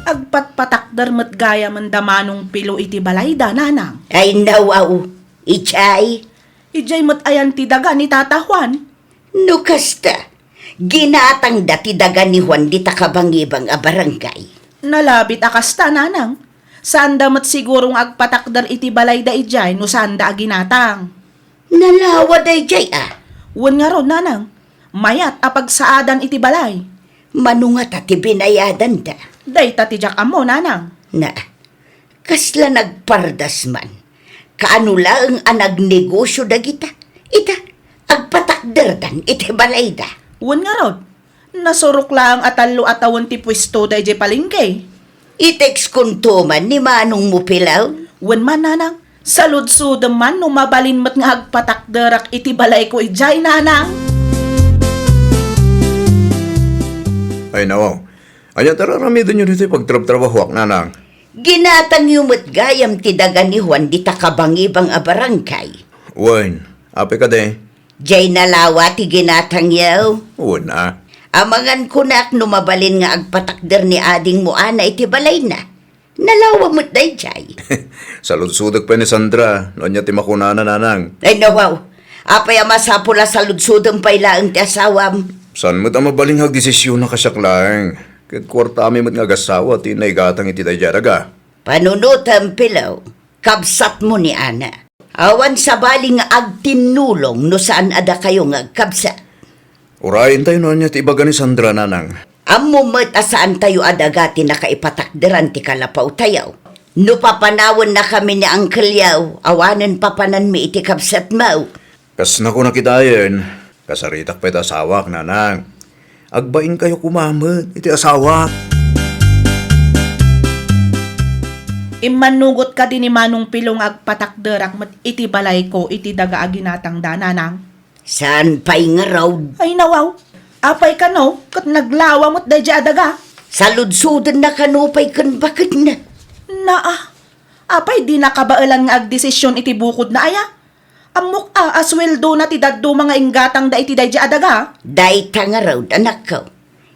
Agpatpatakder met gayamen da Manong Pilo iti balayda, Nanang. Ay, nawaw, idiay. Idiay met ayan ti daga ni Tata Juan. No kasta, ginatangda ti daga ni Juan dita kabangibang a barangay. Nalabit a kasta, Nanang. Saanda met siguro nga agpatakder iti balayda idiay no saanda a ginatang. Nalawa daydiay a. Wen ngarud, Nanang. Mayat a pagsaadan iti balay. Mano ngata ti binayadanda? Dayta ti diak ammo, Nanang. Na, kasla nagpardas man. Kaano laeng a nagnegosio dagita? Ita, agpatakderdan iti balayda. Wen ngarud, nasurok laeng a tallo a tawen ti puesto daydiay palengke. I-textkonto man ni manongmo, Pilaw? Wen man, Nanang. Saludsodem man no mabalin met nga agpatakderak iti balayko idiay, Nanang. Ay, nawaw. Ania ti ar-aramidenyo ditoy pagtrabtrabahoak, Nanang? Ginatangyo met gayam ti daga ni Juan dita kabangibang a barangay. Wen, apay kadi? Diay nalawa ti ginatangyo? Wen a. Amangan kunak no mabalin nga agpatakder ni adingmo Ana iti balayna. Nalawa met daydiay. Saludsodek pay ni Sandra no ania ti makunana, Nanang. Ay, nawaw. Apay a masapul a saludsodem pay laeng ti asawam? Saan met a mabalin nga agdesisiona kasiak laeng. Ket kuartami met nga agassawa ti naigatang iti daydiay a daga. Panunotem, Pilaw, kabsatmo ni Ana. Awan sabali nga agtinnulong no saan a dakayo nga agkabsat. Urayentayo no ania ti ibaga ni Sandra, Nanang. Ammo met a saantayo a daga ti nakaipatakderan ti kalapawtayo. No papanawennakami ni Uncle Yao, awanen papananmi iti kabsatmo. Kas nakunak itayen, kasaritak pay ti asawak, Nanang. Agbainkayo koma met iti asawak. Immannugot kadi ni Manong Pilo nga agpatakderak met iti balayko iti daga a ginatangda, Nanang? Saan pay ngarud? Ay, nawaw. Apay kano, ket naglawa met daydiay a daga? Saludsodenna kano pay ken baketna. Naa, apay di nakabaelan nga agdesisyon iti bukodna aya? Ammok a, a suweldona ti dadduma nga inggatangda iti daydiay a daga? Dayta ngarud, anakko.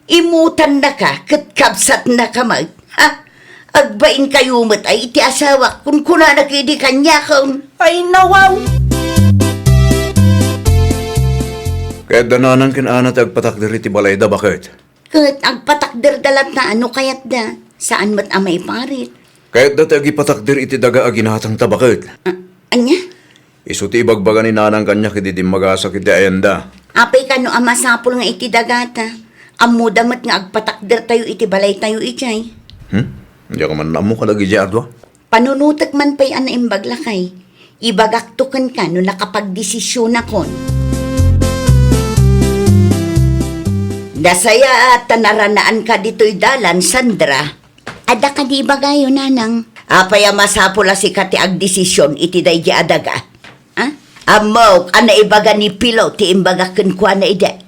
Imutannaka ket kabsatnaka met. Ha? Agbainkayo met ay iti asawak, kunkunana idi kaniakon. Ay, nawaw! Kayatda nanang ken Ana ti agpatakder iti balayda, baket? Ket agpatakderda latta no kayatda. Saan met a maiparit. Kayatda ti agipatakder iti daga a ginatangta, baket? A-, ania? Isu ti ibagbaga ni nanang kaniak idi dimmagasak iti ayanda. Apay kano a masapul nga iti dagata? Ammoda met nga agpatakdertayo iti balaytayo idiay. Hmm? Diak man ammo kadagiti adua. Panunotek man pay a naimbag, lakay. Ibagakto kenka no nakapagdesisionakon. Nasayaat ta naranaanka ditoy dalan, Sandra. Adda kadi ibagayo, nanang? Apay a masapul a sika ti agdesision iti daydi a daga? Ha? Ammok a naibaga ni Pilo ti imbagak kenkuana idi.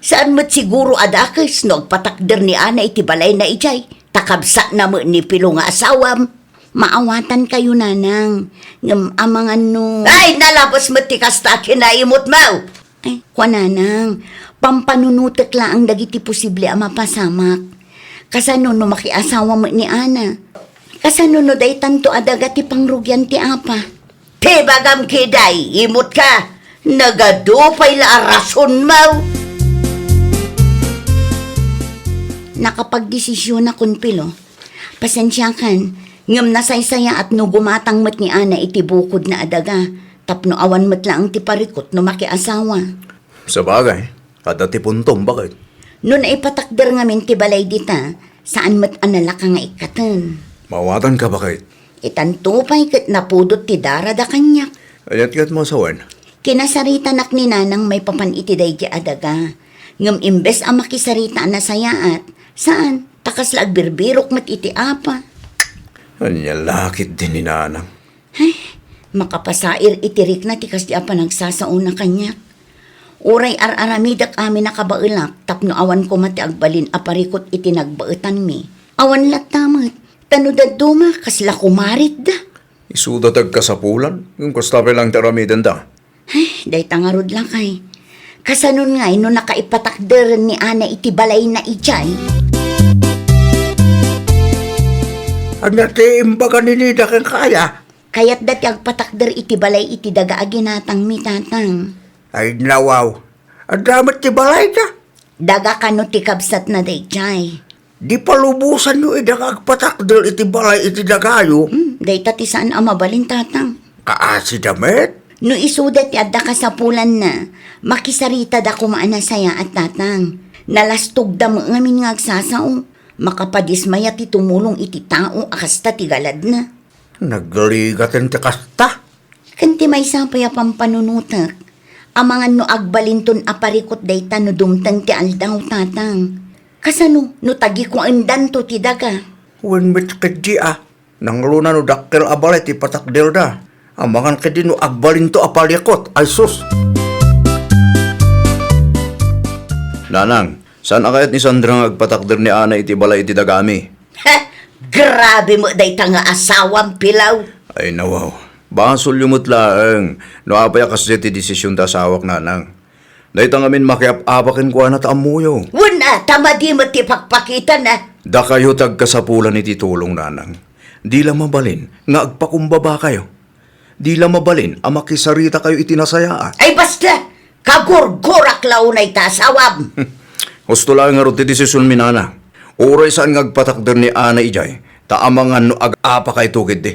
Saan met siguro a dakes no agpatakder ni Ana iti balayna idiay, ta kabsatna met ni Pilo nga asawam. Maawatankayo, nanang, ngem amangan no... Ay, nalabes met ti kasta a kinaimutmo! Ay, kua, nanang, pampanunotek laeng dagiti posible a mapasamak. Kasano no makiasawa met ni Ana? Kasano no daytanto a daga ti pangrugian ti apa? Ti bagam kiday, imutka, nagadu pay la a rasonmo. Nakapagdesisionakon, Pilo. Pasensiakan, ngem nasaysayaat no gumatang met ni Ana iti bukodna a daga, tapno awan met laeng ti parikut no makiasawa. Sabagay, adda ti puntom, baket. No naipatakder ngamin ti balay dita, saan met a nalaka nga ikkaten. Mawatanka, baket. Itanto pay ket napudot ti darada kaniak. Aniat ket masawen? Kinasaritanak ni nanang maipapan iti daydi a daga. Ngem imbes a makisarita a nasayaat, saan, ta kasla agbirbirok met iti apa. Ania la ketdi ni nanang? Ay, makapasair iti rikna ti kasdi a panagsasaona kaniak. Uray ar-aramidek amin a kabaelak tapno awan koma ti agbalin a parikut iti nagbaetanmi. Awan latta met, ta no dadduma, kasla kumaritda. Isuda ti agkasapulan, ngem kasta pay laeng ti aramidenda. Ay, dayta ngarud, lakay. Kasanon ngay no nakaipatakderen ni Ana iti balayna idiay? Ania ti imbaga ni Nida kenka aya? Kayatda ti agpatakder iti balay iti daga a ginatangmi, tatang. Ay, nawaw. Adda met ti balayda? Daga kano ti kabsatna daydiay. Di palubosanyo ida nga agpatakder iti balay iti dagayo? Hmm, dayta ti saan a mabalin, tatang. Kaasida met? No isuda ti adda kasapulanna, makisaritada koma a nasayaat, tatang. Nalastogda met ngamin nga agsasao. Makapadismaya ti tumulong iti tao a kasta ti galadna. Nagligaten ti kasta. Ken ti maysa pay a pampanunotek, amangan no agbalinton a parikut dayta no dumteng ti aldaw, tatang. Kasano no tagikuendanto ti daga? Wen met ketdi a, nangluna no dakkel a balay ti patakderda. Amangan ketdi no agbalinto a parikut, ay sus! Nanang, saan a kayat ni Sandra nga agpatakder ni Ana iti balay iti dagami? He, grabe met dayta nga asawam, Pilaw. Ay, nawaw. Basolyo met laeng no apay a kasdiay ti desision ti asawak, nanang. Dayta ngamin makiap-apa kenkuana ta ammoyo. Wen a, ta madi met ti pakpakitana. Dakayo ti agkasapulan iti tulong, nanang. Di la mabalin nga agpakumbabakayo. Di la mabalin a makisaritakayo iti nasayaat. Ay, basta! Kagurgurak la unay ta asawam! Husto laeng ngarud ti desisionmi, nanang. Uray saan nga agpatakder ni Ana idiay, ta amangan no ag-apakayto ketdi.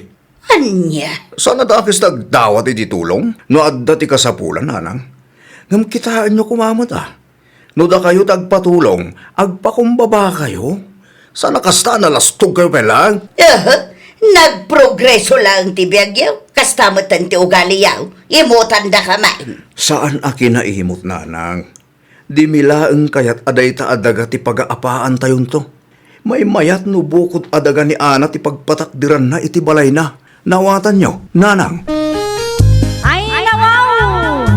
Ania? Saan a dakes ti agdawat iti tulong no adda ti kasapulan, nanang. Ngem kitaenyo koma met a, no dakayo ti agpatulong, agpakumbabakayo. Saan a kasta a nalastogkayo pay laeng? Aha, nagprogreso laeng ti biagyo. Kasta metten ti ugaliyo. Imutandaka man. Saan a kinaimut, nanang. Dimi laeng kayat a dayta a daga ti pagaapaantayonto. Maymayat no bukod a daga ni Ana ti pagpatakderanna iti balayna. Naawatanyo, nanang? Ay, nawaw!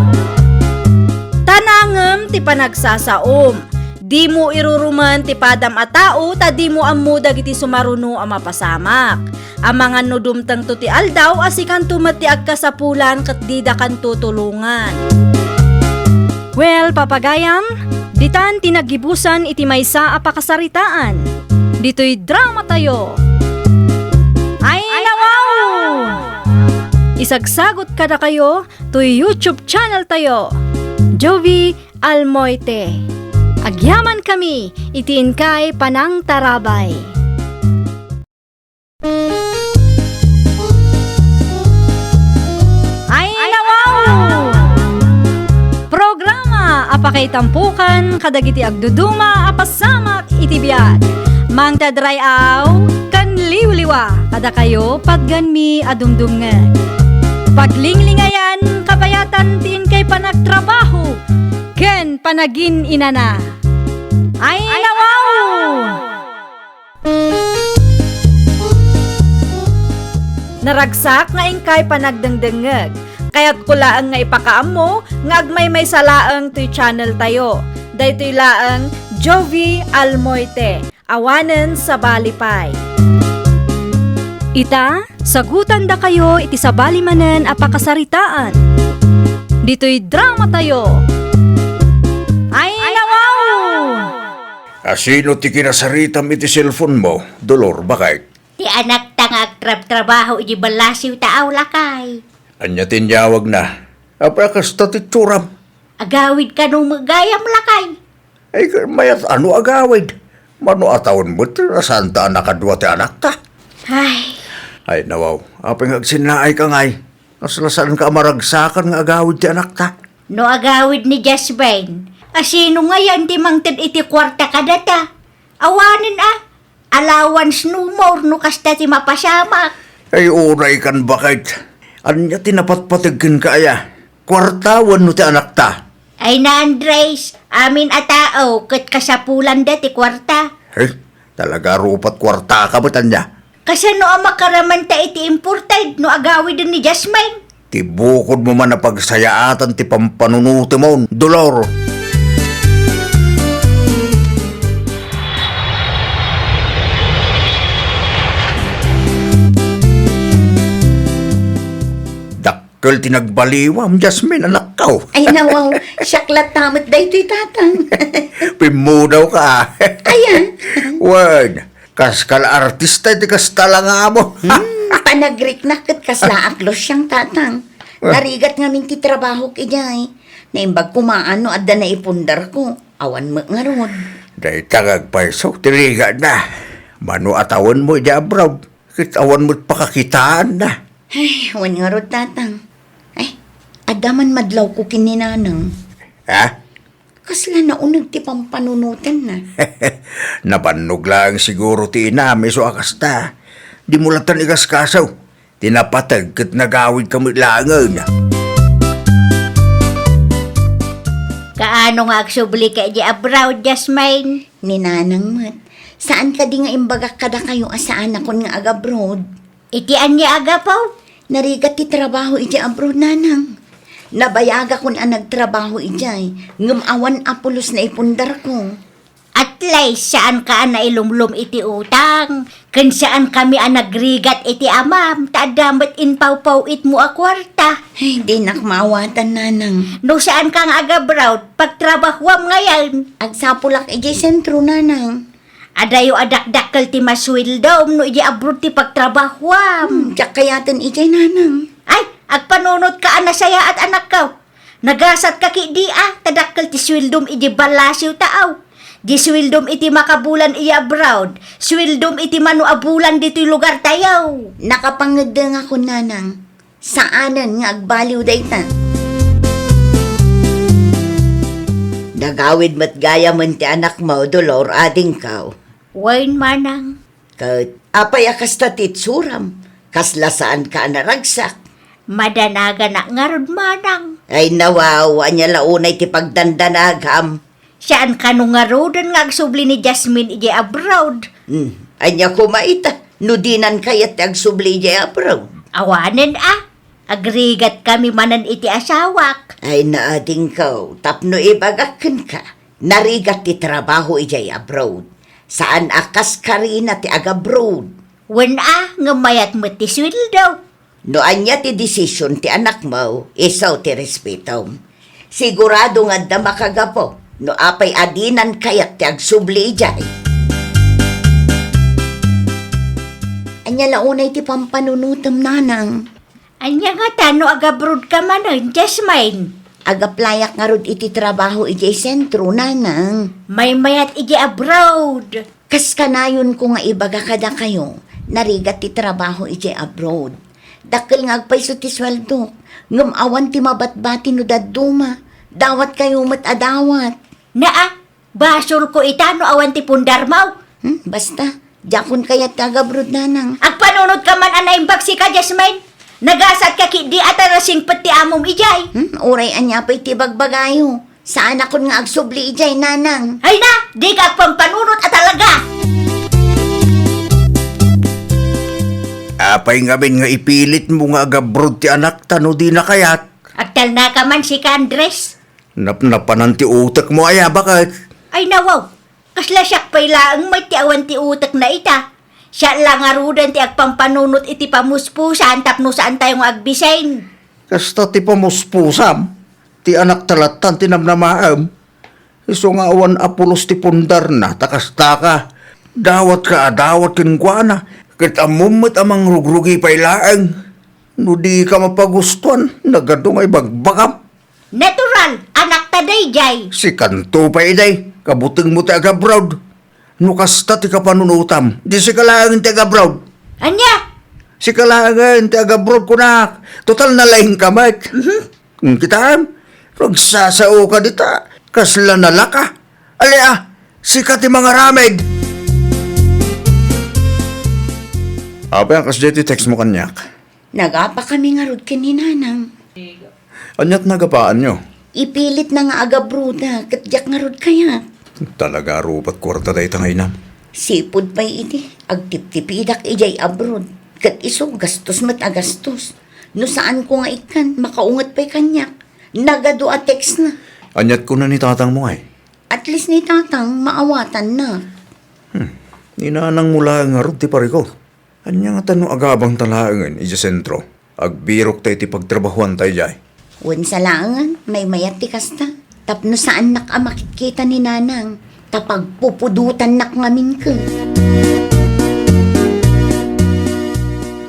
Tanangem ti panagsasaom. Dimo irurumen ti padam a tao ta dimo ammo dagiti sumaruno a mapasamak. Amangan no dumtengto ti aldaw a sikanto met ti agkasapulan ket didakanto tulongan. Well, papagayam, Ditan ti naggibusan iti maysa a pakasaritaan. Ditoy dramatayo. Ay, nawaw! Isagsagot kadakayo toy YouTube channel tayo, Jovie Almoite. Agyamankami iti inkay panangtarabay. Ay, nawaw! Programa a pakaitampukan kadagiti agduduma a pasamak iti biag. Mangted ray-aw ken liwliwa kadakayo patganmi a dumdumngeg. Paglinglingayan, kabayatan ti inkay panagtrabaho ken panagin-inana. Ay, nawaw! Naragsak nga inkay panagdengdengngeg. Kayatko laeng nga ipakaammo nga agmaymaysa laeng toy channel tayo. Daytoy laeng Jovie Almoite, awanen sabali pay. Ita, sagutandakayo iti sabali manen a pakasaritaan. Ditoy dramatayo. Ay, nawaw! Asino ti kinasaritam iti cellphone mo, Dolor, baket? Ti anakta nga agtrabtrabaho iti ballasiw ta aw, lakay. Ania ti inyawagna? Apay a kasta ti itsuram? Agawid kano met gayam, lakay. Ay, mayat a no agawid? Mano a tawen met ti nasaanta a nakadua ti anakta? Ay. Ay, nawaw. Apay nga agsinnaayka ngay? Kasla saanka a maragsakan nga agawid ti anakta? No agawid ni Jasmine, asino ngayen ti mangted iti kuarta kadata? Awanen a, allowance no more no kasta ti mapasamak. Ay, unay kan baket. Ania ti napatpateg kenka aya? Kuarta wenno ti anakta? Ay na, Andres, amin a tao ket kasapulanda ti kuarta. Ay, talaga rupat kuartaka met ania? Kasano a makaramanta iti imported no agawiden ni Jasmine? Ti bukodmo man a pagsayaatan ti pampanunotemon, Dolor. Dakkel ti nagbaliwam, Jasmine, anakko. Ay, nawaw, siak latta met daytoy, tatang. Pimmudawka. Ayan. Wen, kaskala artista iti kasta la nga amo. Hmm, panagriknak ket kasla aklos siang, tatang. Ah. Narigat ngamin ti trabahok idiay. Naimbag koma no adda naipundarko. Awan met ngarud. Dayta nga agpayso ti rigatna. Mano a tawenmo idiay abroad, ket awan met pakakitaanna. Ay, wen ngarud, tatang. Ay, adda man madlawko ken ni nanang. Ha? Kasla nauneg ti pampanunotenna. Nabannog laeng siguro ti inam isu a kasta. Dimo latta igaskaso. Ti napateg ket nagawidka met laengen. Kaano nga agsublika idiay abroad, Jasmine? Ni nanang met. Saan kadi nga imbagak kadakayo a saanakon nga agabroad? Iti ania a gapu? Narigat ti trabaho idiay abroad, nanang. Nabayagakon a nagtrabaho idiay, ngem awan a pulos naipundarko. At least, saanka a nailumlom iti utang, ken saankami a nagrigat iti amam, ta adda met impawpaw-itmo a kuarta. Ay, dinak maawatan, nanang. No saanka nga agabroad, pagtrabahuam ngayen. Agsapulak idiay sentro, nanang. Adayo a dakdakkel ti masueldom no idiay abroad ti pagtrabahuam. Hmm, diak kayaten idiay, nanang. Ay, agpanunotka a nasayaat, anakko. Nagasatka ketdi a, ta dakkel ti sueldom idiay ballasiw ta aw. Di sueldom iti makabulan idiay abroad, sueldom iti mano a bulan ditoy lugartayo. Nakapangeddengakon, nanang. Saanen nga agbaliw dayta. Nagawid met gayamen ti anakmo, Dolor, adingko. Wen, manang. Ket apay a kasta ti itsuram? Kasla saanka a naragsak? Madanaganak ngarud, manang. Ay, nawaw, ania la unay ti pagdandanagam? Saan kano ngaruden nga agsubli ni Jasmine idiay abroad? Hmm, ania koma ita, no dinan kayat ti agsubli idiay abroad? Awanen a, agrigat kami manen iti asawak. Ay, naadingko, tapno ibagak kenka, narigat ti trabaho idiay abroad. Saan a kas Karina ti agabroad. Wen a, ngem mayat met ti sueldo. No ania ti desisyon ti anakmo, isu ti respetom. Sigurado nga adda makagapu, No apay a dinan kayat ti agsubli idiay. Ania la unay ti pampanunotem, nanang? Ania ngata no agabroad ka manen, Jasmine? Agaplayak ngarud iti trabaho idiay sentro, nanang. Maymayat idiay abroad. Kas kanayonko nga ibaga kadakayo, narigat ti trabaho idiay abroad. Dakkel nga agpayso ti sueldo, ngem awan ti mabatbati no dadduma. Dawatkayo met a dawat. Naa, basolko ita no awan ti pundarmo. Hmm, basta, diakon kayat ti agabroad, nanang. Agpanunot ka man a naimbag sika, Jasmine. Nagasat ka ketdi a ta nasingpet ti amom idiay. Hmm, uray ania pay ti bagbagayo. Saanakon nga agsubli idiay, nanang. Ay na, dika agpampanunot a talaga! Apay ngamin nga ipilitmo nga agabroad ti anakta no dina kayat? Agtalna ka man sika, Andres. Napnapanan ti utekmo aya, baket? Ay, nawaw. Kasla siak pay laeng met ti awan ti utekna ita. Siak la ngaruden ti agpampanunot iti pamuspusan tapno saantayo nga agbisin. Kasta ti pamuspusam, ti anakta lattan ti namnamaem. Isu nga awan a pulos ti pundarna, ta kasta ka. Dawatka a dawat kenkuana, ket ammom met a mangrugrugi pay laeng. No dika mapagustuan, nagadu nga ibagbagam. Natural, anakta daydiay. Sikanto pay idi, kabutengmo ti agabroad. No kasta ti kapanunotam, di sika laengen ti agabroad. Ania? Sika laengen ti agabroad, kunak. Total, nalaingka met. Mhm. Hmm, kitaem? Agsasaoka dita. Kasla nalaka. Ali a, sika ti mangaramid. Apay a kasdiay ti textmo kaniak? Nagapakami ngarud ken ni Nanang. Ania't nagapaanyo? Ipilitna nga agabroda, ket diak ngarud kayat. Talaga a rupat kuarta dayta nga inam. Sipud pay idi, agtiptipidak idiay abroad. Ket isu, gastos met a gastos. No saanko nga ikkan, makaunget pay kaniak. Nagadu a textna. Ania't kuna ni tatangmo, ay? At least ni tatang, maawatanna. Hmm. Ni nanangmo laeng ngarud ti parikut. Ania ngata no agabangta laengen idiay sentro? Agbirokta iti pagtrabahoanta idiay. Wen sa laengen, maymayat ti kasta. Tapno saannak a makitkita ni Nanang, ta pagpupudotannak ngamin ket.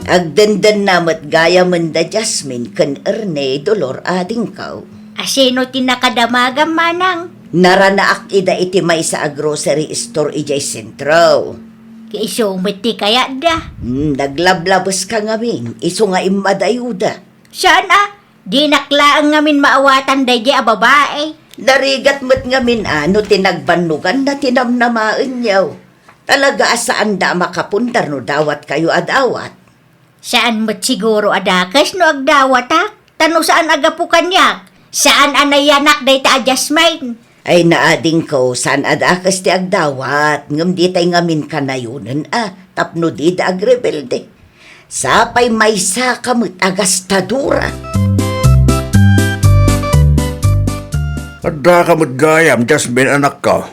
Agdendenna met gayamen da Jasmine ken Erne, Dolor, adingko. Asino ti nakadamagam, manang? Naranaak ida iti maysa a grocery store idiay sentro. Ket isu met ti kayatda. Hmm, naglablabeska ngamin, isu nga immadayuda. Saan a? Dinak laeng ngamin maawatan daydiay a babai. Narigat met ngamin a no ti nagbannoganna ti namnamaenyo. Talaga a saanda a makapundar no dawatkayo a dawat. Saan met siguro a dakes no agdawatak, ta no saan a gapu kaniak, saan a nayanak dayta a Jasmine. Ay, naadingko, saan a dakes ti agdawat, ngem ditay ngamin kanayonen a, tapno dida agrebelde. Sapay maysaka met a gastadora. Addaka met gayam, Jasmine, anakko.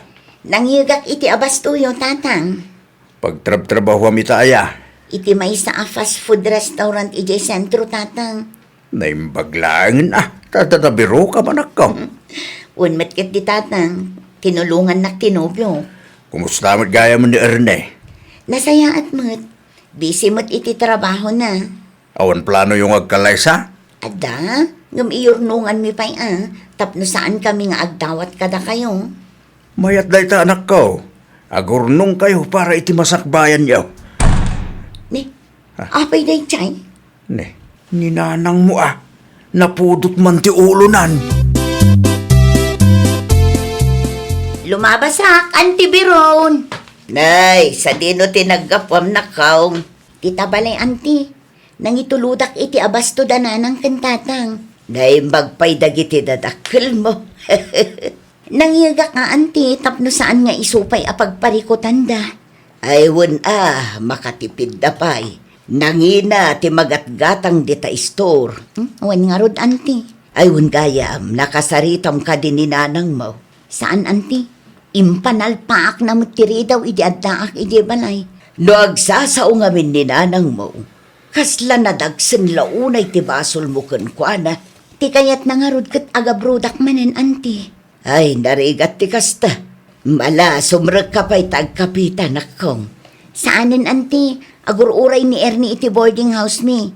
Nangyegak iti abastoyo, Tatang. Pagtrabtrabahuam ita aya? Iti maysa a fast food restaurant idiay sentro, Tatang. Naimbag laengen a, ta, ta, ta, birokam, anakko. Wen met ketdi, Tatang, tinulongannak ti nobio. Kumusta met gayam ni Erne? Nasayaat met. Busy met iti trabahona. Awan planoyo nga agkalaysa? Adda, ngem iyurnonganmi pay a, tapno saankami nga agdawat kadakayo. Mayat dayta, anakko. Agurnongkayo para iti masakbayanyo. Ni, ah, apay daydiay? Ni, ni nanangmo a. Napudot man ti ulonan. Lumabasak, Auntie Biron. Nay, sadino ti naggapuam, nakkaw? Ti tabalay, Auntie. Nangitulodak iti abasto da nanang ken tatang. Naimbag pay dagiti dadakkelmo. Nangiyegak a, Auntie, tapno saan nga isu pay a pagparikutanda. Ay, wen a, makatipidda pay. Nangina ti magatgatang dita istor. Hmm? Wen ngarud, Auntie. Ay, wen gayam, nakasaritam kadi ni nanangmo. Saan, Auntie? Impanalpaakna met ti ridaw idi addaak idiay balay. No agsasao ngamin ni nanangmo, kasla nadagsen la unay ti basolmo kenkuana. Ti kayatna ngarud ket agabrodak manen, Auntie. Ay, narigat ti kasta. Mala, sumrekka pay ta agkapita, nakkong. Saanen, anti. Agur-uray ni Ernie iti boarding house mi.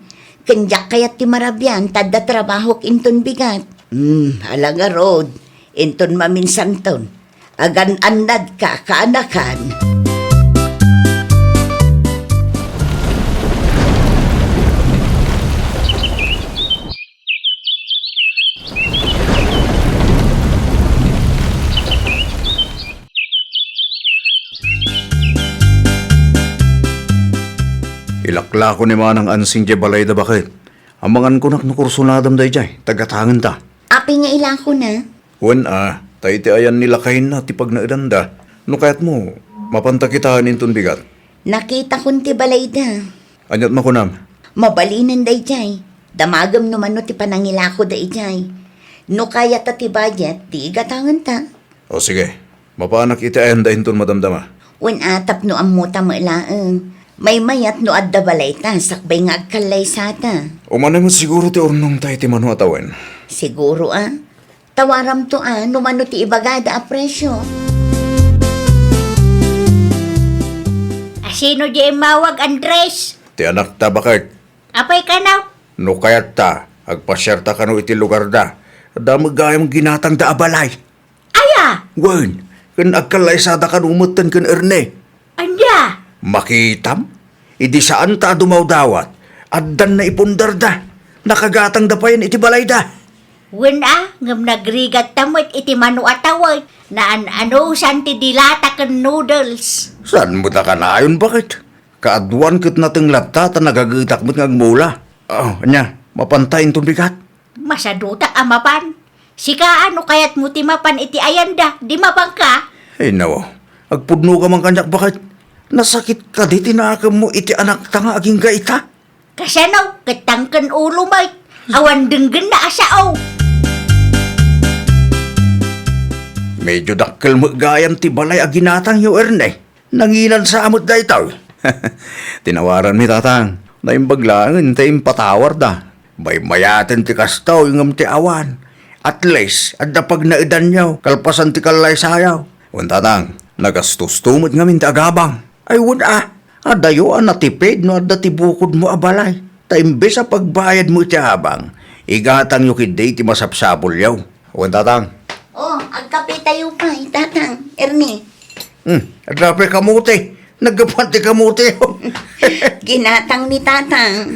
Ken diak kayat ti marabian, ta adda trabahok inton bigat. Hmm, ala ngarud. Inton maminsanton. Agan-annadka, kaanakan. Ilaklako ni Manang Ansing diay balayda, baket. Amangan kunak no kursunadam daydiay, ta gatangenta. Apay nga ilakona? Wen a, ta iti ayan ni lakayna ti pagnaedanda. No kayatmo, mapanta kitaen inton bigat. Nakitakon ti balayda. Ania't makunam? Mabalinen daydiay. Damagem no mano ti panangilakoda idiay. No kayata ti budget, ti igatangenta. O sige, mapanak iti ayanda inton madamdama. Wen a, tapno ammota met laeng. Maymayat no adda balayta, sakbay nga agkallaysata. Umanay met siguro ti urnongta iti mano a tawen. Siguro a. Tawaramto a, no mano ti ibagada a presio. Asino di immawag, Andres? Ti anakta, baket. Apay kano? No kayatta, agpasiarta kano iti lugarda. Adda met gayam ginatangda a balay. Aya? Wen, ken agkallaysada kano metten ken Erne. Ania? Makitam? Idi saanta a dumawdawat, addan naipundarda. Nakagatangda payen iti balayda. Wen a, ngem nagrigatta met iti mano a tawen. Naan-anusan ti dilata ken noodles. Saan met a kanayon, baket? Kaaduan ket nateng latta ta nagagetak met nga agmula. Oh, ania, mapanta inton bigat? Masadutak a mapan. Sika a, no kayatmo ti mapan iti ayanda, di mapanka? Ay, nawaw. Agpudnoka man kaniak, baket. Nasakit kadi ti nakemmo iti anakta nga agingga ita? Kasano? Ket tangken ulo met. Awan denggenna a sao. Medyo dakkel met gayam ti balay a ginatangyo, Erne. Nanginansa met daytoy. Tinawaranmi, Tatang. Naimbag laengen ta impatawarda. Maymayaten ti kastoy ngem ti awan. At least, adda pagnaedanyo, kalpasan ti kallaysayo. Wen, Tatang, nagastosto met ngamin ti agabang. Ay, wen a, adayo a natipid no adda ti bukodmo a balay. Ta imbes a pagbayadmo iti abang, igatangyo ketdi ti masapsapulyo. Wen, Tatang. Oh, agkapitayo pay, Tatang, Ernie. Hmm, adda pay kamote. Naggapuan ti kamote. Ginatang ni Tatang.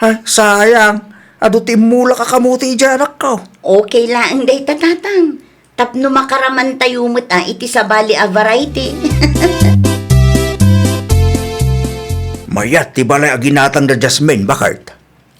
Ha, sayang. Adu ti immulak a kamote idiay, anakko. Okay laeng dayta, Tatang. Tapno makaramantayo met a iti sabali a variety. Mayat ti balay a ginatang da Jasmine, baket.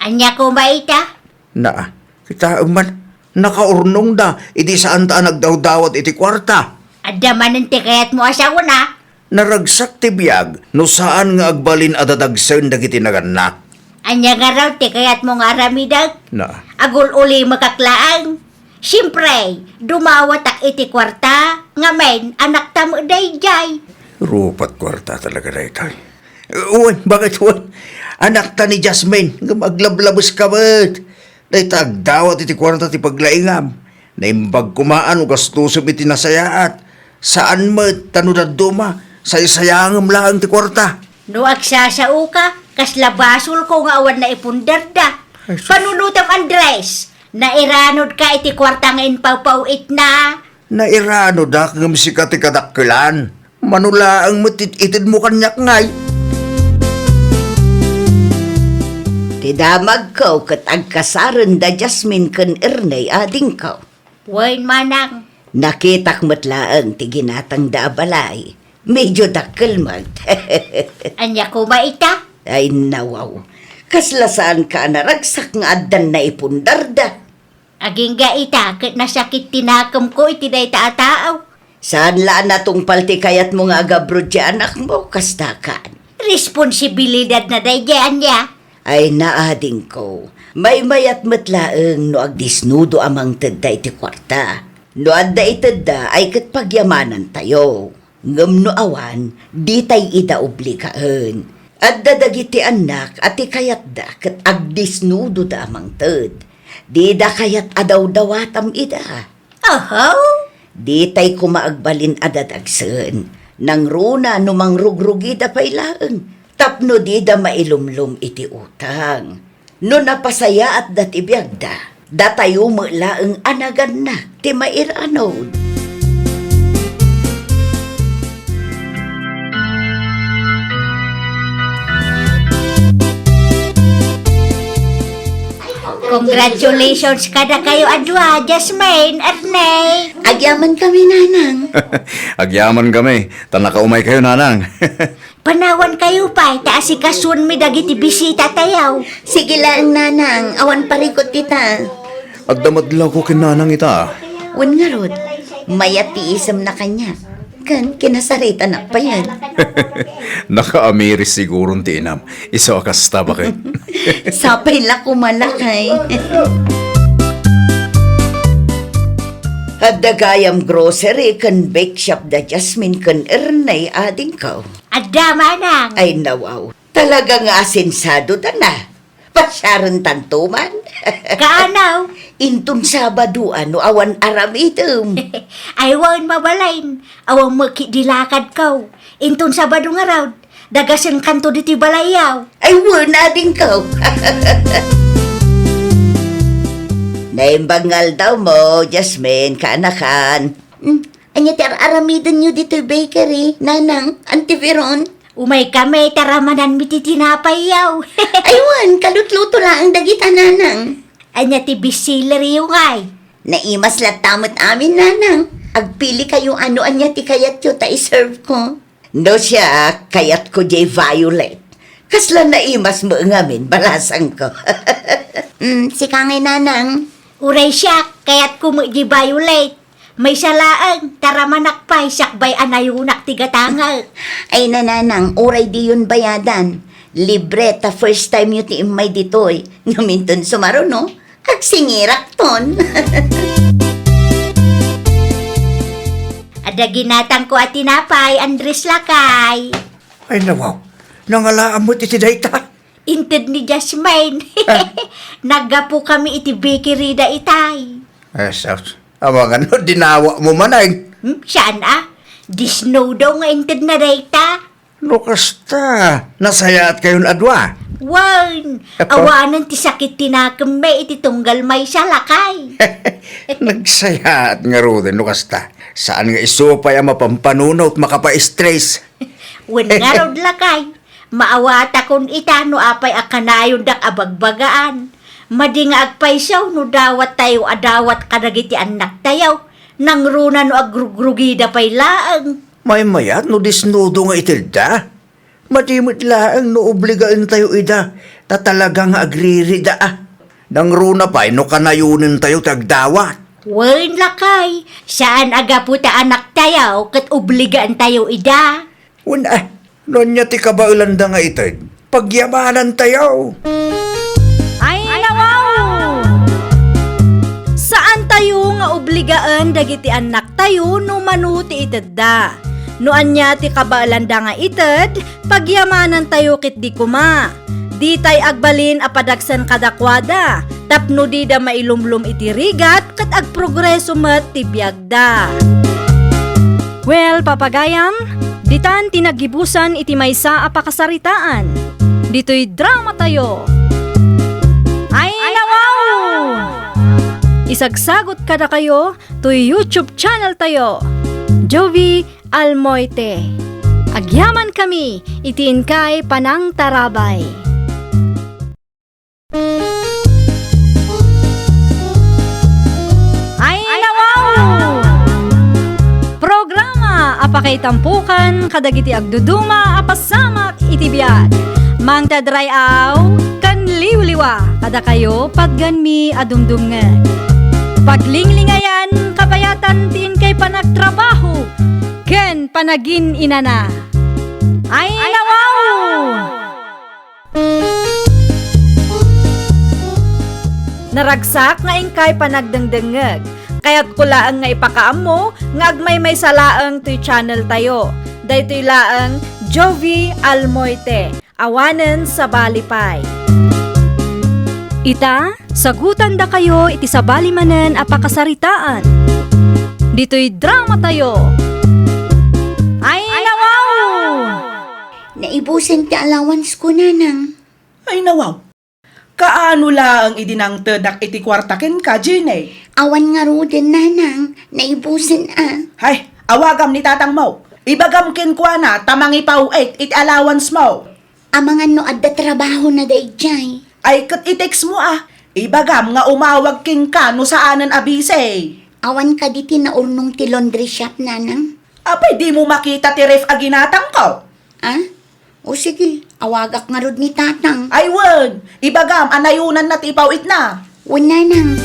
Ania koma ita? Naa, kitaem man, nakaurnongda idi saanta a nagdawdawat iti kuarta. Adda manen ti kayatmo a saona? Naragsak ti biag no saan nga agbalin a dadagsen dagiti naganna. Ania ngarud ti kayatmo nga aramidek? Na. Agul-ulimekak laeng. Siempre, dumawatak iti kuarta, ngamin, anakta met daydiay. Rupat kuarta talaga daytoy. Wen, baket wen? Anakta ni Jasmine, ngem aglablabes ka met. Dayta agdawat iti kuarta ti paglaingam. Naimbag koma a no gastusem iti nasayaat. Saan met ta no dadduma, saysayangem laeng ti kuarta. No agsasaoka, kasla basolko nga awan naipundarda. Ay, sus. Panunotem, Andres, nairanodka iti kuarta nga impawpaw-itna. Nairanodak ngem sika ti kadakkelan. Mano laeng met it-itedmo kaniak ngay. Ti damagko ket agkasaren da Jasmine ken Erney, adingko. Wen, manang. Nakitak met laeng ti ginatangda a balay. Medyo dakkel met. Ania koma ita? Ay, nawaw. Kasla saanka a naragsak nga addan naipundarda. Agingga ita ket nasakit ti nakemko iti dayta a tao. Saan la a natungpal ti kayatmo nga agabroad ti anakmo, kasta kan? Responsibilidadna daydiay, ania? Ay, naadingko, maymayat met laeng no agdisnudo a mangtedda iti kuarta. No adda itedda ay ket pagyamanantayo. Ngem no awan, ditay ida obligaen. Adda dagiti annak a ti kayatda ket agdisnudoda a mangted. Dida kayat a dawdawatam ida. Oho, Ditay koma agbalin a dadagsen. Nangruna no mangrugrugida pay laeng, tapno dida mailumlom iti utang. No napasayaatda ti biagda, datayo met laeng a nagannak ti mairanod. Congratulations kadakayo a dua, Jasmine, Ernest. Agyamankami, Nanang. Agyamankami, ta nakaumay kayo, Nanang. Panawankayo pay, ta asikasuenmi dagiti bisitatayo. Sige laeng, Nanang, awan parikut ita. Agdamadlawko ken Nanang ita. Wen ngarud, mayat ti isemna kaniak. Ken kinasaritanak payen. Nakaamiris siguron ti inam. Isu a kasta, baket. Sapay la koma, lakay. Adda gayam grocery ken bake shop da Jasmine ken Ernest, adingko. Adda, manang. Ay, nawaw. Talaga nga asensadoda na. Pasiarentanto man. Kaanaw? Inton Sabado, no awan aramidem. Ay, wen, mabalin. Awan met ketdi lakadko. Inton Sabado ngarud, dagasenkanto ditoy balayyo. Ay, wen, adingko. Naimbag nga aldawmo, Jasmine, kaanakan. Hmm, ania ti ar-aramidenyo ditoy bakery, Nanang, Auntie Veron? Umaykami, ta ramananmi ti tinapayyo. Ay, wen, kalutluto laeng dagita, Nanang. Ania ti bestselleryo ngay? Naimas latta met amin, Nanang. Agpilikayo no ania ti kayatyo ta iserveko. No siak, kayatko diay violet. Kasla naimas met ngamin, balasangko. Mm, sika ngay, Nanang? Uray siak, kayatko met diay violet. Maysa laeng, ta ramanak pay, sakbay a nayonak ti gatangek. Ay, Nanang, uray diyon bayadan. Libre ta first time yo ti immay ditoy. Ngem inton sumaruno, agsingirakton. Adda ginatangko a tinapay, Andres, lakay. Ay, nawaw. Nangalaam met iti dayta. Inted ni Jasmine. Ah. Naggapokami iti bakery da itay. Ay, sus. Amangan no dinawatmo manen. Hmm, saan a? Disnudo nga intedna dayta. No kasta, nasayaatkayon a dua. Wen, apo, awanen ti sakit ti nakemmi iti tunggal maysa, lakay. Nagsayaat ngaruden no kasta. Saan nga isu pay a mapampanuno ti makapa-stress. Wen ngarud, lakay. Maawatakon ita no apay a kanayondak a bagbagaan. Madi nga agpayso no dawattayo a dawat kadagiti annaktayo. Nangruna no agrugrugida pay laeng. Maymayat no disnudo nga itedda. Madi met laeng no obligaentayo ida, ta talaga nga agririda a. Nangruna pay no kanayonentayo ti agdawat. Wen, lakay, saan a gapu ta anaktayo ket obligaentayo ida. Wen, ah, no ania ti kabaelanda nga ited, pagyamanantayo. Ay, nawaw! Saantayo nga obligaen dagiti annaktayo no mano ti itedda. No ania ti kabaelanda nga ited, pagyamanantayo ketdi koma. Ditay agbalin a padagsen kadakuada, tapno dida mailumlom iti rigat ket agprogreso met ti biag da. Well, papagayam, ditan ti naggibusan iti maysa a pakasaritaan. Ditoy dramatayo. Ay, nawaw! Isagsagot kadakayo toy YouTube channel tayo, Jovie Almoite. Agyamankami iti inkay panangtarabay. Ay, nawaw! Programa a pakaitampokan kadagiti agduduma a pasamak iti biag. Mangted ray-aw ken liwliwa kadakayo, patganmi a dumdumngeg. Paglinglingayan, kabayatan ti inkay panagtrabaho ken panagin-inana. Ay, nawaw! Naragsak nga inkay panagdengdengngeg. Kayatko laeng nga ipakaammo nga agmaymaysa laeng toy channel tayo. Daytoy laeng Jovie Almoite, awanen sabali pay. Ita, sagutandakayo iti sabali manen a pakasaritaan. ditoy dramatayo. Ay, nawaw! Naibusen ti allowance ko, Nanang. Ay, nawaw. Kaano laeng idi nangtedak iti kuarta kenka, Jenny? Awan ngaruden, Nanang. Naibusen a. Hay, awagam ni tatangmo. Ibagam kenkuana ta mangipaw-it iti allowance mo. Amangan no adda trabahona daydiay. Ay, ket i-text mo a. Ibagam nga umawag kenka no saanen a busy. Awan kadi ti naurnong ti laundry shop, Nanang? Apay, dimo makita ti ref a ginatangko? Ah? O sige, awagak ngarud ni Tatang. Ay, wen! Ibagam a nayunanna ti ipaw-itna. Wen, Nanang.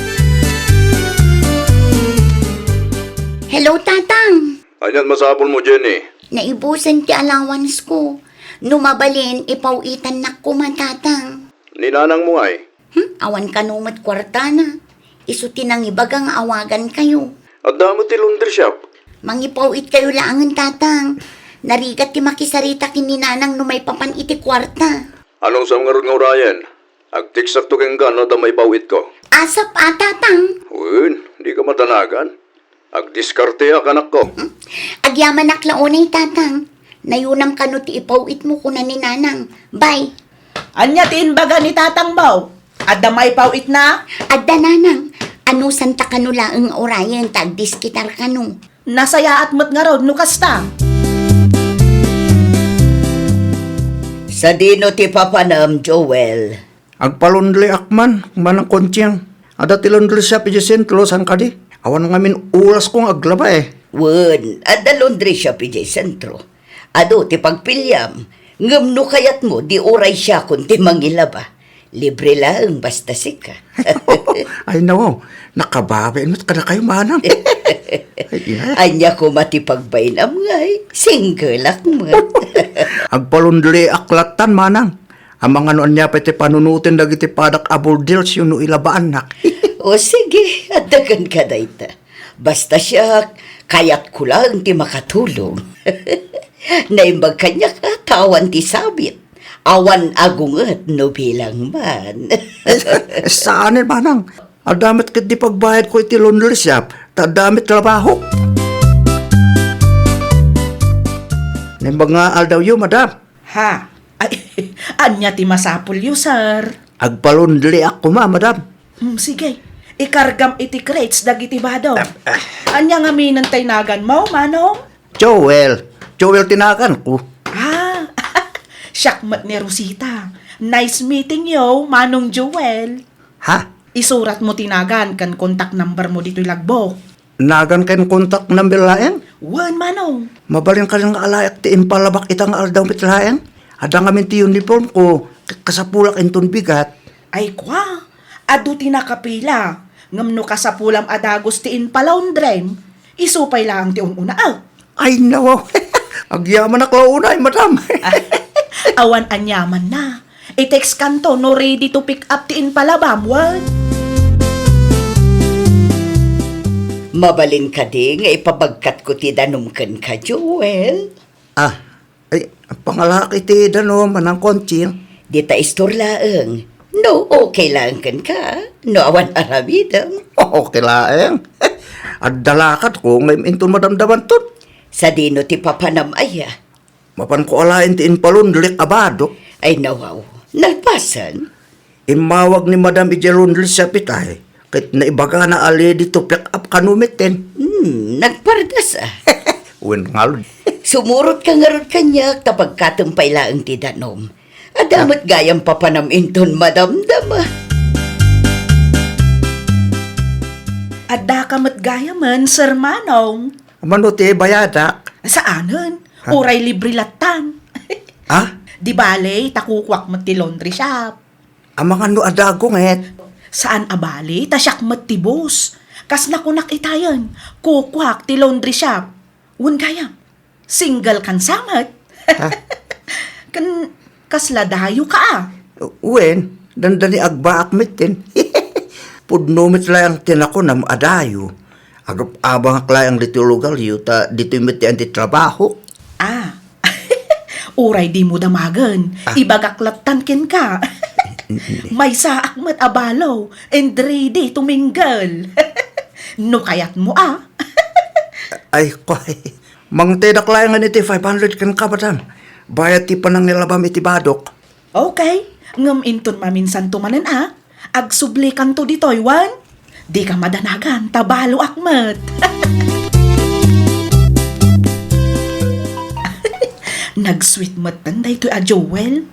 Hello, Tatang! Anian masapulmo, Jenny? Naibusen ti allowance ko. No mabalin, ipaw-itannak koma, Tatang. Ni nanangmo ngay? Hmm? Awan kano met kuartana. Isu ti nangibaga nga awagankayo. Adda met ti laundry shop. Mangipaw-itkayo laengen, Tatang. Narigat ti makisarita ken ni Nanang no maipapan iti kuarta. Anusam ngarud nga urayen? Agteksakto kenka no adda maipaw-itko. Asap a, Tatang. Wen, dika madanagan. Agdiskarteak, anakko. Hmm? Agyamanak la unay, Tatang. Nayunam kano ti ipaw-itmo, kuna ni Nanang. Bye. Ania ti imbaga ni tatangmo? Adda maipaw-itna? Adda, Nanang. Anusanta kano laeng nga urayen ta agdiskitar kano. Nasayaat met ngarud no kasta. Sadino ti papanam, Joel? Agpalaundriak man, Manang Conching. Adda ti laundry shop idiay sentro, saan kadi? Awan ngamin ulasko nga aglaba, eh. Wen, adda laundry shop idiay sentro. Adu ti pagpiliam, ngem no kayatmo, di uray siakon ti mangilaba. Libre laeng basta sika. Ay, nawaw, nakababain met kadakayo, Manang. Ay, ina. Ania koma ti pagbainam ngay, singgelak met. Agpalaundriak lattan, Manang. Amangan no ania pay ti panunoten dagiti padak a bordelyo no ilabaannak. O sige, adda kenka dayta. Basta siak, kayatko laeng ti makatulong. Naimbag kaniak a ta awan ti sabit. Awan agunget no bilang man. Eh, saanen, Manang. Adda met ketdi pagbayadko iti laundry shop, ta adda met trabahok. Naimbag nga aldawyo, Madam. Ha? Ay, ania ti masapulyo, sir? Agpalaundriak koma, Madam. Hmm, sige. Ikargam iti crates dagiti bado. Ah, ah. Ania ngamin ti naganmo, Manong? Joel. Joel ti naganko. Ah, siak met ni Rosita. Nice meeting you, Manong Joel. Ha? Isuratmo ti nagan ken contact numbermo ditoy logbook. Nagan ken contact number laeng? Wen, Manong. Mabalin kadi nga alaek ti impalabak ita nga aldaw met laeng? Adda ngamin ti uniformko, ket kasapulak inton bigat. Ay, kua, adu ti nakapila. Ngem no kasapulam a dagus ti impalaundrem, isu pay laeng ti un-unaak. Ay, nawaw. Agyamanak la unay, Madam. Ah, awan aniamanna. I-text kanto no ready to pick up ti impalabam, wen? Mabalin kadi nga ipabagkatko ti danom kenka, Joel? Ah, ay, pangalaak iti danom, Manang Conching. Dita istor laeng. No, okay laeng kenka. No, awan aramidem. Okay laeng. Adda lakadko ngem inton madamdamanton. Sadino ti papanam aya? Mapanko alaen ti impalaundrik a badok. Ay, nawaw. Nalpasen? Immawag ni Madam idiay laundry shop itay, ket naibagana a ready to pick up kano metten. Hmm, nagpardas a. Wen ngarud. Sumurotka ngarud kaniak ta pagkatem pay laeng ti danom. Adda met gayam papanam inton madamdama. Addaka met gayamen, Sir Manong. Mano ti bayadak? Saanen. Ha? Uray libre lattan. Ha? Di bale, ta kukuak met ti laundry shop. Amangan no adda agunget. Saan a bale, ta siak met ti boss. Kas nakunak itayen, kukuak ti laundry shop. Wen gayam, single kan sa met. Ha? Ken kasla dayoka a. Wen, dandani agbaak metten. Pudno met laeng ti nakunam a dayo. Agab-abangak laeng ditoy lugaryo, ta ditoy met ti andi trabahok. Ah. Uray dimo damagen, ah, ibagak lattan kenka. Maysaak met a balo, and ready to mingle. No kayatmo a. Ay, kuay. Mangtedak laengen iti five hundred kenka, madam. Bayad ti panangilabam iti badok. Okay. Ngem inton maminsanto manen a, agsublikanto ditoy, wen? Dika madanagan, ta baloak met. Nag-sweet metten daytoy a Joel.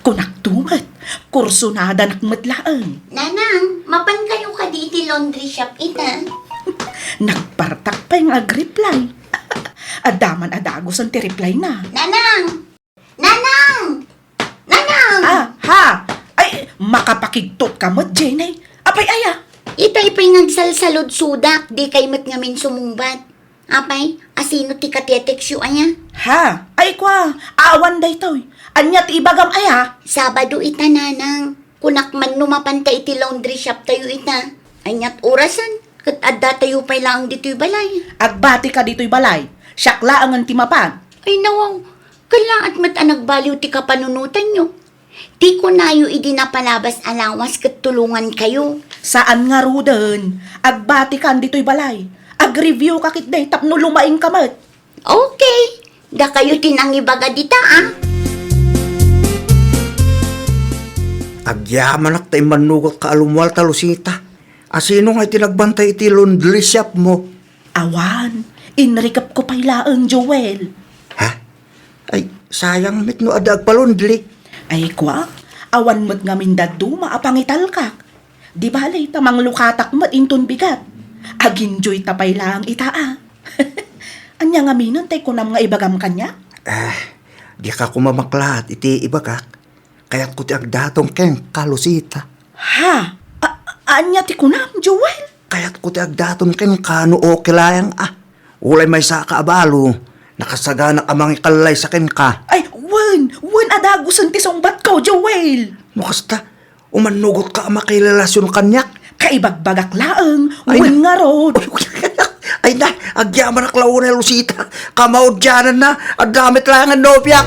Kunakto met, kursunadanak met laeng. Nanang, mapan kayo kadi iti laundry shop ita? Nagpartak pay nga agreply. Adda man a dagusen ti reply na. Nanang! Nanang! Nanang! Ah, ha? Ay, makapakigtot ka met, Jenny. Apay aya? Itay pay nga agsalsaludsodak, di kay met ngamin sumungbat. Apay, asino ti kateteksyo aya? Ha? Ay, kwa, awan daytoy. Ania ti ibagam aya? Sabado ita, Nanang. Kunak man no mapanta iti laundry shop tayo ita. Aniat orasen? Ket adda tayo pay laeng ditoy balay. Agbati ka ditoy balay. Siak laengen ti mapan. Ay, nawaw. Kallaat met a nagbaliw ti kapanunotanyo. Ti kunayo idi napalabas a lawas ket tulongan kayo. Saan ngaruden. Agbati kan ditoy balay. Agreview ka ketdi tapno lumaing ka met. Okay. Dakayo ti nangibaga dita, ah. Agyamanak ta immannugot ka a lumualta, Lucita. Asino nga iti nagbantay iti laundry shop mo? Awan, inrikep ko pay laeng, Joel. Ha? Ay, sayang met no adda agpalaundry. Ay, kwa, awan met ngamin dadduma a pangitalkak. Di bale, ta manglukatak met inton bigat. Aginjoy ta pay laeng ita a. Ania ngaminen tay kunam nga ibagam kaniak? Ah, dika koma maklaat iti ibagak. Kayatko ti agdaton kenka, Lucita. Ha? A-, ania ti kunam, Joel? Kayatko ti agdaton kenka no okay laeng a. Ulay maysaka a balo, nakasaganak a mangikallaysa kenka. Ay, wen, wen a dagusen ti sungbatko, Joel. No kasta, umannugot ka a makirelasyon kaniak. Kaibagbagak laeng, ay, wen na. Ngarud. Ay na, agyamanak la unay, Lucita. Kamaudiananna, adda met laeng a nobiak.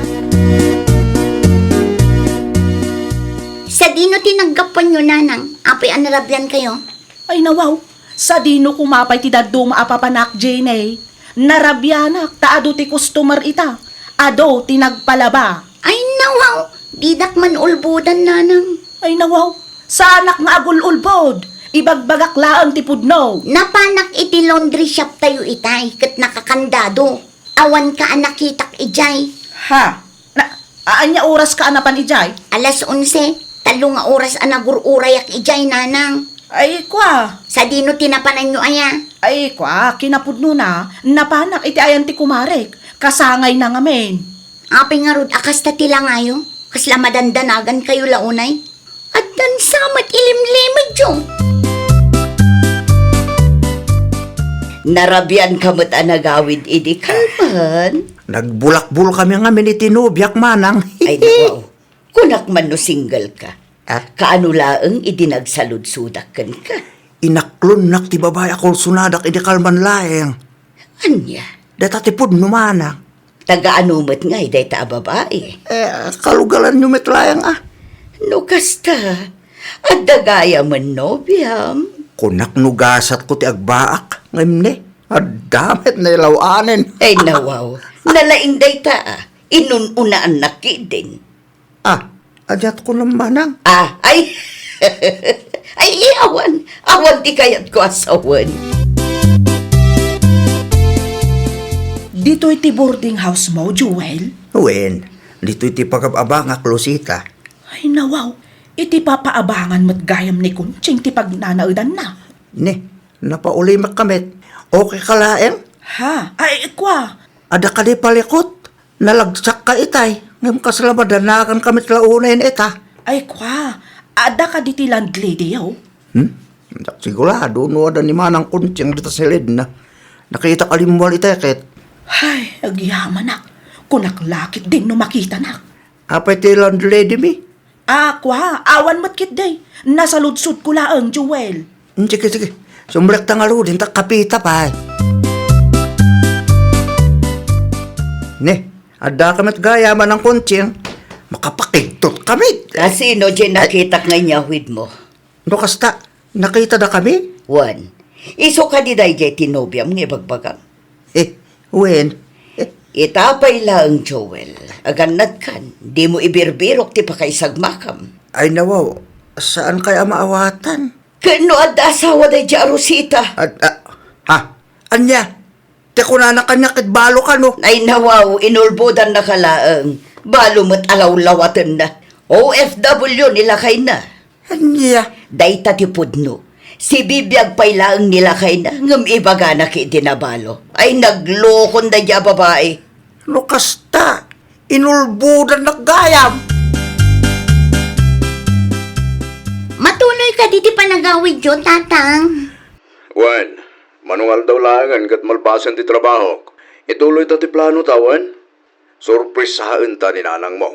Sadino ti naggapuanyo, Nanang? Apay a narabian kayo? Ay, nawaw. Sadino koma pay ti dadduma a papanak, Jenny? Narabianak ta adu ti customer ita. Adu ti nagpalaba. Ay, nawaw. Didak man ulbodan, Nanang. Ay, nawaw. Saanak nga agul-ulbod. Ibagbagak laeng ti pudno. Napanak iti laundry shop tayo itay, ket nakakandado. Awan ka a nakitak idiay. Ha? Na, a-, ania oras ka a napan idiay? Alas onse. Tallo nga oras a nagur-urayak idiay, Nanang. Ay, kwa. Sadino ti napananyo aya? Ay, kwa, kinapudnona, napanak iti ayan ti kumarek. Kasangayna ngamin. Apay ngarud a kasta ti langayo? Kasla madandanagan kayo la unay? Addan sa met ilimlimedyo. Narabian ka met a nagawid idi kalman. Nagbulakbol kami ngamin iti nobiak, manang. Ay, naku, kunak man no single ka. Ah? Kaano laeng idi nagsaludsodak kenka? Inaklonnak ti babai a kursonadak idi kalman laeng. Ania? Data ti pudno, manang. Taga ano met ngay dayta a babai? Eh, kalugalanyo met laeng a. No kasta, adda gayamen nobiam. Kunak no gasatko ti agbaak, ngem ne, adda met nailaw-anen. Ay, nawaw. Nalaing dayta a. Inun-unaannak ketdin. Ah, adiat ko lang, manang. Ah, ay. Ay, awan. Awan ti kayatko a sawen. Ditoy ti boarding house mo, Joel? Wen, ditoy ti pagab-abangak, Lucita. Ay, nawaw. Iti papaabangan met gayam ni Kunching ti pagnanaedanna. Ne, napaulimek ka met. Okay ka laeng? Ha? Ay, kwa. Adda kadi palikot? Nalagsakka itay, ngem kasla madanagan ka met la unay ita. Ay, kwa, adda kadi ti landlady, oh? Hmm? Diak sigurado no adda ni Manang Kunching dita siledna. Nakitak a limmual itay ket. Ay, agyamanak. Kunak la ketdin no makitanak. Apay ti landlady mi? Ah, kwa, awan met ketdi. Nasaludsodko laeng, Joel. Hmm, sige, sige. Sumrekta ngaruden ta kapita pay. Ne, adda ka met gayam, Manang Kunching. Makapakigtot ka met. Kasino diay nakitak nga inyawid mo? No kasta, nakitada kami? Wen, isu kadi daydiay ti nobiam nga ibagbagam? Eh, wen? Ita pay laeng, Joel. Agannadkan, dimo ibirbirok ti pakaisagmakam. Ay, nawaw, saan kay a maawatan? Ken no adda asawa daydiay a Rosita? Ad-, a-, ha? Ania? Ti kunana kaniak ket balo kano? Ay, nawaw, inulbodannaka laeng. Balo met a lawlawatenna. O F W ni lakayna. Ania? Dayta ti pudno. Sibibiag pay laeng ni lakayna, ngem ibagana ketdi a balo. Ay, naglokon daydiay a babai. No kasta, inulbodannak gayam. Matuloy kadi ti panagawidyo, Tatang? Wen, mano nga aldaw laengen ket malpasen ti trabahok. Ituloyta ti plano ta, wen? Sorpresaenta ni nanangmo.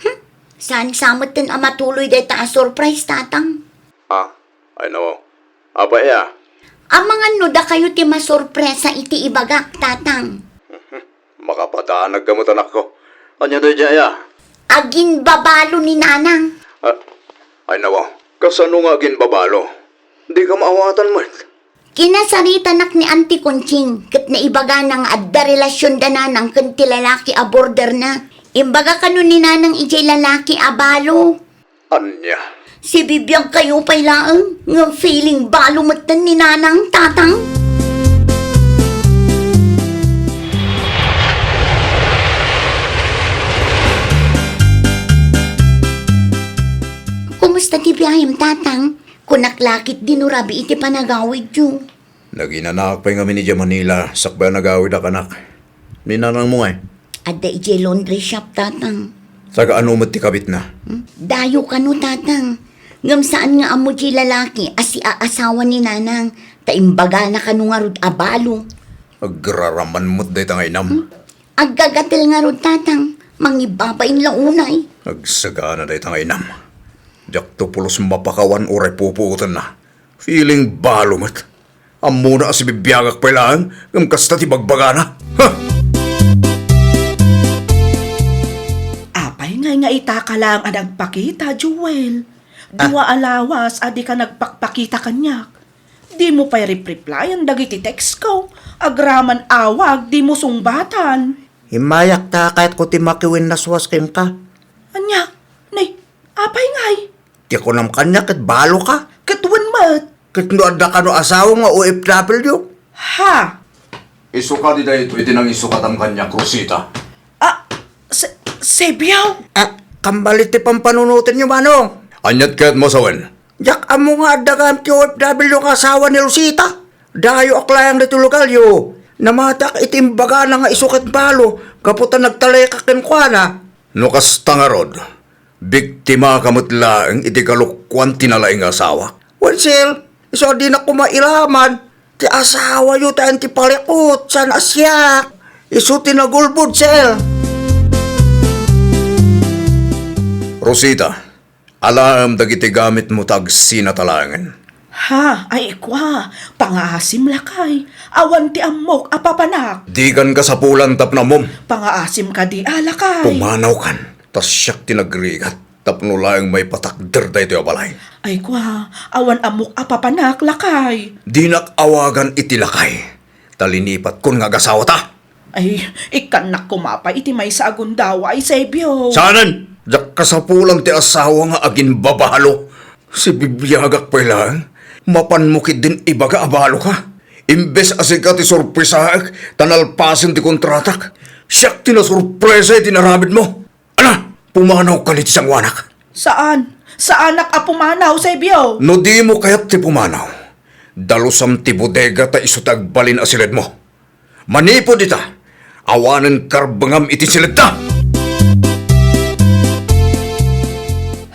Hmm? Saan sa metten a matuloy dayta a surprise, Tatang? Ah, ay, no. Apay a? Amangan no dakayo ti masurpresa iti ibagak, Tatang. Makapadanag ka met, anakko. Ania daydiay a? Aginbabalo ni Nanang. Ah, ay, nawa. Kasano nga aginbabalo? Di ka maawatan met. Kinasaritanak ni Auntie Conching, ket naibagana nga adda relasion da Nanang ken ti lalaki a borderna. Imbaga kano ni Nanang idiay lalaki a balo. Ania? Sibibiag kayo pay laeng, nga feeling balo metten ni Nanang, Tatang. Kumusta ti biahem, Tatang? Kunak la ketdi no rabii ti panagawidyo. Naginanaak pay ngamin idiay Manila, sakbay a nagawidak, anak. Ni nanangmo ngay? Adda idiay laundry shop, Tatang. Taga-ano met ti kabitna? Hmm? Dayo kano, Tatang. Ngem saan nga ammo ti lalaki a siaasawa ni Nanang, ta imbagana kano ngarud a balo. Agraraman met dayta nga inam. Hmm? Aggagatel ngarud, Tatang. Mangibabain la unay. Agsagana dayta nga inam. Diakto pulos mapakawan uray pupuotenna. Feeling balo met. Ammona a sibibiagak pay laeng, ngem kasta ti bagbagana. Ha! Apay ngay nga itaka laeng a nagpakita, Joel? Ah. Dua a lawas a dika nagpakpakita kaniak. Dimo pay rep-replyan dagiti text ko. Agraman awag, dimo sungbatan. Immayak ta kayatko ti makiwennaswas kenka. Ania? Nay, apay ngay? Ti kunam kaniak ket balo ka. Ket wen met. Ket no adda kano asawa nga O F W? Ha? Isu kadi daytoy ti nangisukatam kaniak, Rosita. Ah, se-, Sebio? Ah, kambalit ti pampanunotenyo, Manong. Aniat kayatmo a sawen? Diak ammo nga adda gayam ti O F W nga asawa ni Rosita. Dayo a klayang ditoy lugaryo. Namatiak iti imbagana nga isu ket balo gapu ta nagtalekak kenkuana. No kasta ngarud, biktimaka met laeng iti kalokuan ti nalaing nga asawa. Wen, Sel, isu a dinak koma iraman, ti asawayo ti ayan ti palikut, saan a siak. Isu ti nagulbod, Sel. Rosita, alaem dagiti gamitmo ta agsinata laengen. Ha, ay kua, pangaasim lakay. Awan ti ammok a papanak. Dikan kasapulan tapno ammom. Pangaasim kadi a lakay. Pumanawkan, ta siak ti nagrigat tapno laeng maipatakder daytoy a balay. Ay kua, awan ammok a papanak lakay. Dinak awagan iti lakay, ta linipatkon nga agasawata. Ay, ikkannak koma pay iti maysa a gundaway, Sebio. Saanen? Diak kasapulan ti asawa nga aginbabalo. Sibibiagak pay laeng, mapanmo ketdin ibaga a balo ka. Imbes a sika ti sorpresaek ta nalpasen ti kontratak, siak ti nasorpresa iti inaramidmo. Ala, pumanawkan iti sangoanak. Saan? Saanak a pumanaw, Sebio. No dimo kayat ti pumanaw, dalusam ti bodega ta isu ti agbalin a siledmo. Manipud ita, awanen karbengam iti siledta.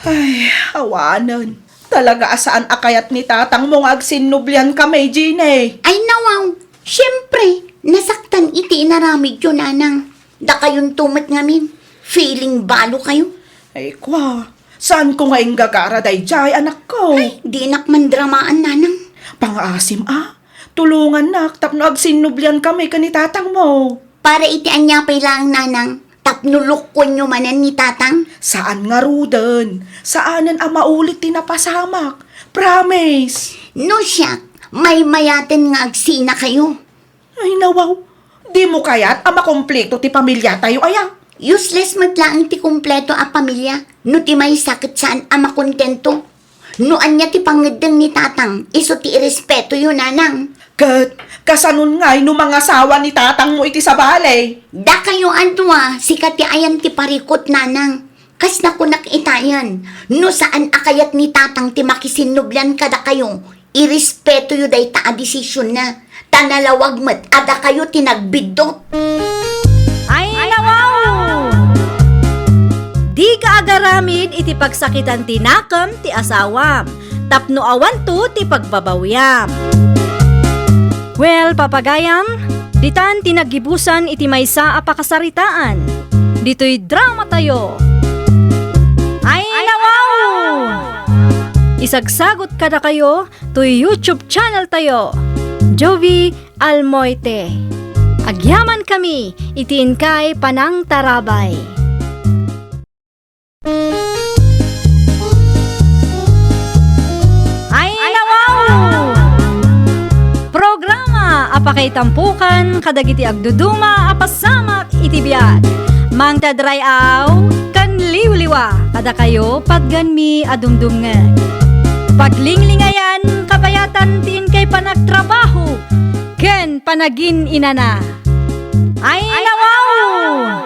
Ay, awanen. Talaga a saan a kayat ni tatangmo nga agsinnublian kami, Jeannie. Ay, nawaw. Siyempre, nasaktan iti inaramidyo, Nanang. Dakayonto met ngamin, feeling balo kayo. Ay, kua, saanko nga inggagara daydiay, anakko? Ay, dinak mandramaan, Nanang. Pangaasim a, tulongannak tapno agsinnublian kami ken ni tatangmo. Para iti ania pay laeng, Nanang, tapno lukkuenyo manen ni tatang? Saan ngaruden. Saanen a maulit ti napasamak. Promise. No siak, maymayaten nga agsina kayo. Ay, nawaw. Dimo kayat a makumpleto ti pamiliatayo aya? Useless met laeng ti kumpleto a pamilia no ti maysa ket saan a makontento. No ania ti pangeddeng ni Tatang, isu ti irespetoyo, Nanang. Ket kasanon ngay no mangasawa ni Tatangmo iti sabali? Dakayo a dua, sika ti ayan ti parikut, Nanang. Kas nakunak itayen, no saan a kayat ni Tatang ti makisinnublian kadakayo, irespetoyo dayta a desisionna, ta nalawag met a dakayo ti nagbiddut. Ay, nawaw! Dika agaramid iti pagsakitan ti nakem ti asawam, tapno awanto ti pagbabawiam. Well, papagayam, ditan ti naggibusan iti maysa a pakasaritaan. Ditoy dramatayo. Ay, nawaw! Isagsagot kadakayo toy YouTube channel tayo, Jovie Almoite. Agyamankami iti inkay panangtarabay. Ay, nawaw! Programa a pakaitampukan kadagiti agduduma a pasamak iti biag. Mangted ray-aw ken liwliwa kadakayo patganmi a dumdumngeg. Paglinglingayan, kabayatan ti inkay panagtrabaho ken panagin-inana. Ay, nawaw!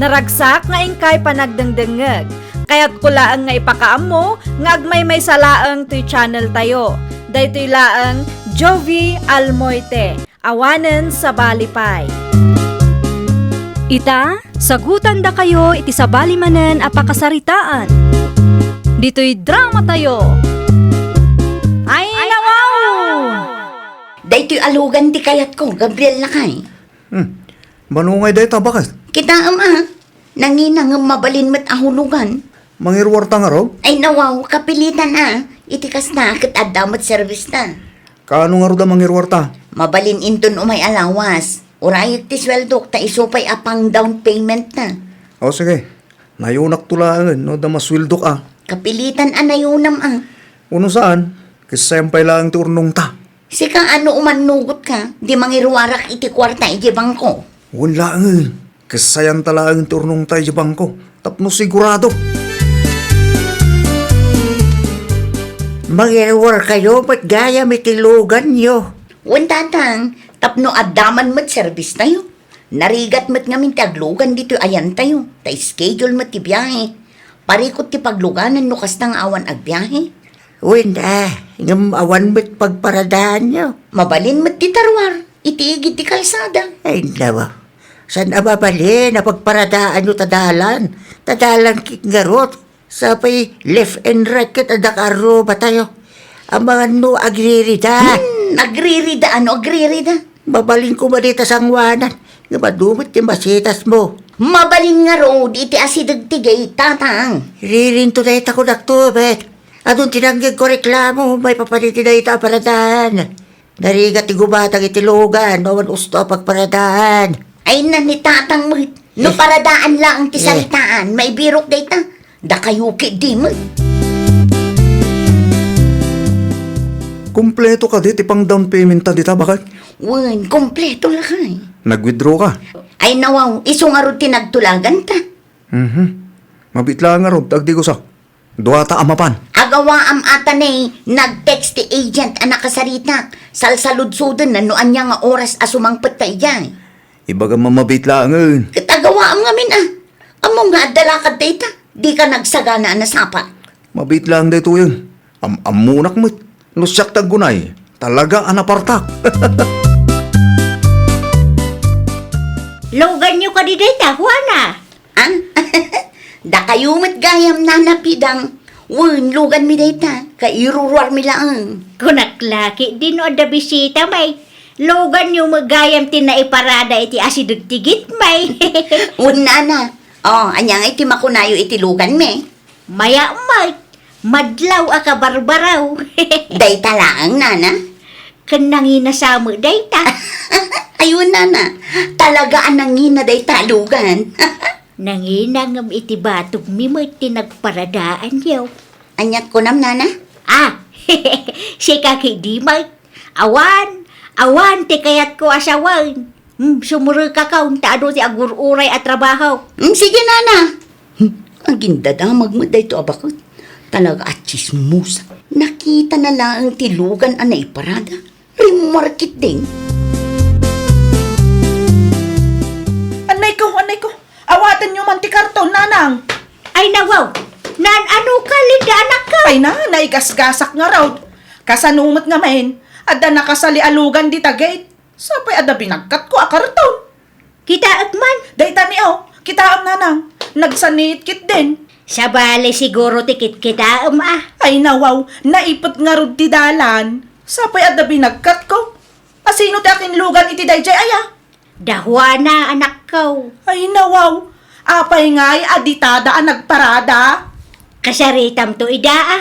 Naragsak nga inkay panagdengdengngeg. Kayatko laeng nga ipakaammo nga agmaymaysa laeng toy channel tayo. Daytoy laeng Jovie Almoite, awanen sabali pay. Ita, sagutandakayo iti sabali manen a pakasaritaan. Ditoy dramatayo. Ay, nawaw! Daytoy a lugan ti kayatko, Gabriel, lakay. Hmm. Mano ngay dayta, baket? Kitaem a, nangina ngem mabalin met a hulugan. Mangiruarta ngarud? Ay, nawaw, kapilitan a. Iti kasta, ket adda met service ta. Kaano ngarud a mangiruarta? Mabalin inton umay a lawas. Urayek ti sueldok ta isu pay a pang down payment ta. O, sige. Nayunakto laengen no adda masueldok a. Kapilitan a nayunam a. Wenno saan, kessayam pay laeng ti urnongta. Sika a no umannugotka, di mangiruarak iti kuarta idiay bangko. Wen laengen, kessayanta laeng ti urnongta idiay bangko, tapno sigurado. Mangiruarkayo met gayam iti luganyo. Wen, Tatang, tapno adda man met service tayo. Narigat met ngamin ti aglugan ditoy ayantayo, ta schedule met ti biahe. Parikut ti pagluganan no kasta nga awan agbiahe. Wen a, ngem awan met pagparadaanyo. Mabalin met dita ruar, iti igid ti kalsada. Ay, nawa. Saan a mabalin a pagparadaanyo ta dalan? Ta dalan ket ngarud. Sapay left and right ket adda kaarrubatayo. Amangan no agririda. Hmm, agririda, ano agririda? Mabalin koma dita sangoanan. Ngem adu met ti masitasmo. Mabalin ngarud iti asideg ti gate, Tatang. Ririnto dayta kunakto met. Adun ti nanggegko reklamo, maipapan iti dayta a paradaan. Narigat ti gubatang iti lugan, awan usto a pagparadaan. Ay, na ni Tatang met. No Eh. paradaan laeng ti Eh. saritaan, maibirok dayta. Dakayo ketdi met. Kompleto kadi ti pang down payment ta dita, baket? Wen, kompleto lakay. Nag-withdraw ka? Ay, nawaw, isu ngarud ti nagtulaganta. Mhm. Mabiit laeng ngarud, agdigosa. Duata a mapan. Agawaam a ta ne, nag-text ti agent a nakasaritak. Salsaludsodenna no ania nga oras a sumangpet ta idiay. Ibagam a mabiit laengen. Ket agawaam ngamin a. Ammom nga adda lakad dayta. Dika nagsagana a nasapa. Mabiit laeng daytoyen. Am-ammonak met. No siak ti aggunay, talaga a napartak. Luganyo kadi dayta, Juana? Ah? Dakayo met gayam, Nana Pidang. Wen, luganmi dayta, kairuruarmi laeng. Kunak la ketdi no adda bisita, may. Luganyo met gayam ti naiparada iti asideg ti gate, may. Wen, Nana. O, ania ngay ti makunayo iti luganmi? Mayat met. Madlaw a kabarbaraw. Dayta laeng, Nana? Ken nangina sa met dayta. Ay, wen, Nana. Talaga a nangina dayta a lugan. Nangina ngem iti batogmi met ti nagparadaanyo. Ania kunam, Nana? Ah, sika ketdi met. Awan, awan ti kayatko a sawen. Hmm, sumrekakon ta adu ti agur-uray a trabaho. Hmm, sige, nana. Hmm, agindadamag met daytoy a baket. Talaga a tsismosa. Nakitana laeng ti lugan a naiparada. Rimmuar ketdin. Annayko, annayko. Awatenyo man ti karton, nanang. Ay, nawaw. Naan-ano ka, Linda, anakko? Ay na, naigasgasak ngarud. Kasano met ngamin? Adda nakasali a lugan dita gate. Sapay adda binagkatko a karton. Kitaek man. Dayta ni, o. Kitaem, nanang. Nagsaniit ketdin. Sabali siguro ti kitkitaem, a. Ay, nawaw. Naipet ngarud ti dalan. Sapay adda binagkatko. Asino ti akinlugan iti daydiay aya? Da Juana, anakko. Ay, nawaw. Apay ngay a ditada a nagparada? Kasaritamto ida, a.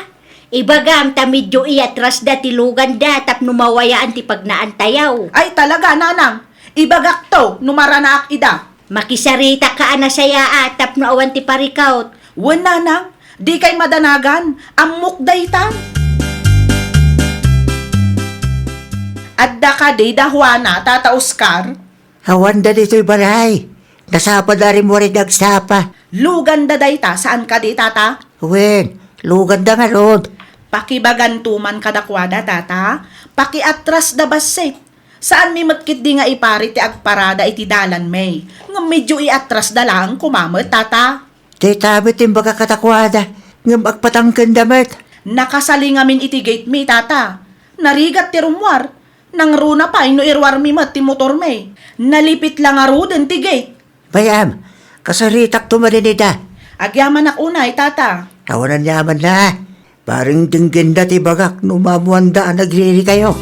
Ibagam ta medio iyatrasda ti luganda tapno mawayaan ti pagnaantayo. Ay, talaga, nanang. Ibagakto no maranaak ida. Makisaritak a nasayaat tapno awan ti parikut. Wen, nanang, dikay madanagan. Ammok dayta. Adda kadi da Juana, Tata Oscar? Awanda ditoy balay. Nasapada rimmuar idi agsapa. Luganda dayta, saan kadi, Tata? Wen, luganda ngarud. Pakibaganto man kadakuada, Tata. Pakiatrasda bassit. Saanmi met ketdi nga ipari ti agparada iti dalanmi. Ngem medio iatrasda laeng koma met, Tata. Dayta met ti imbagak kadakuada, ngem agpatangkenda met. Nakasali ngamin iti gate mi, Tata. Narigat ti rummuar. Nangruna pay no iruarmi met ti motormi. Nalipit la ngaruden ti gate. Bay-am, kasaritakto manen ida. Agyamanak unay, Tata. Awan aniamanna. Bareng denggenda ti ibagak no maammoanda a nagririkayo.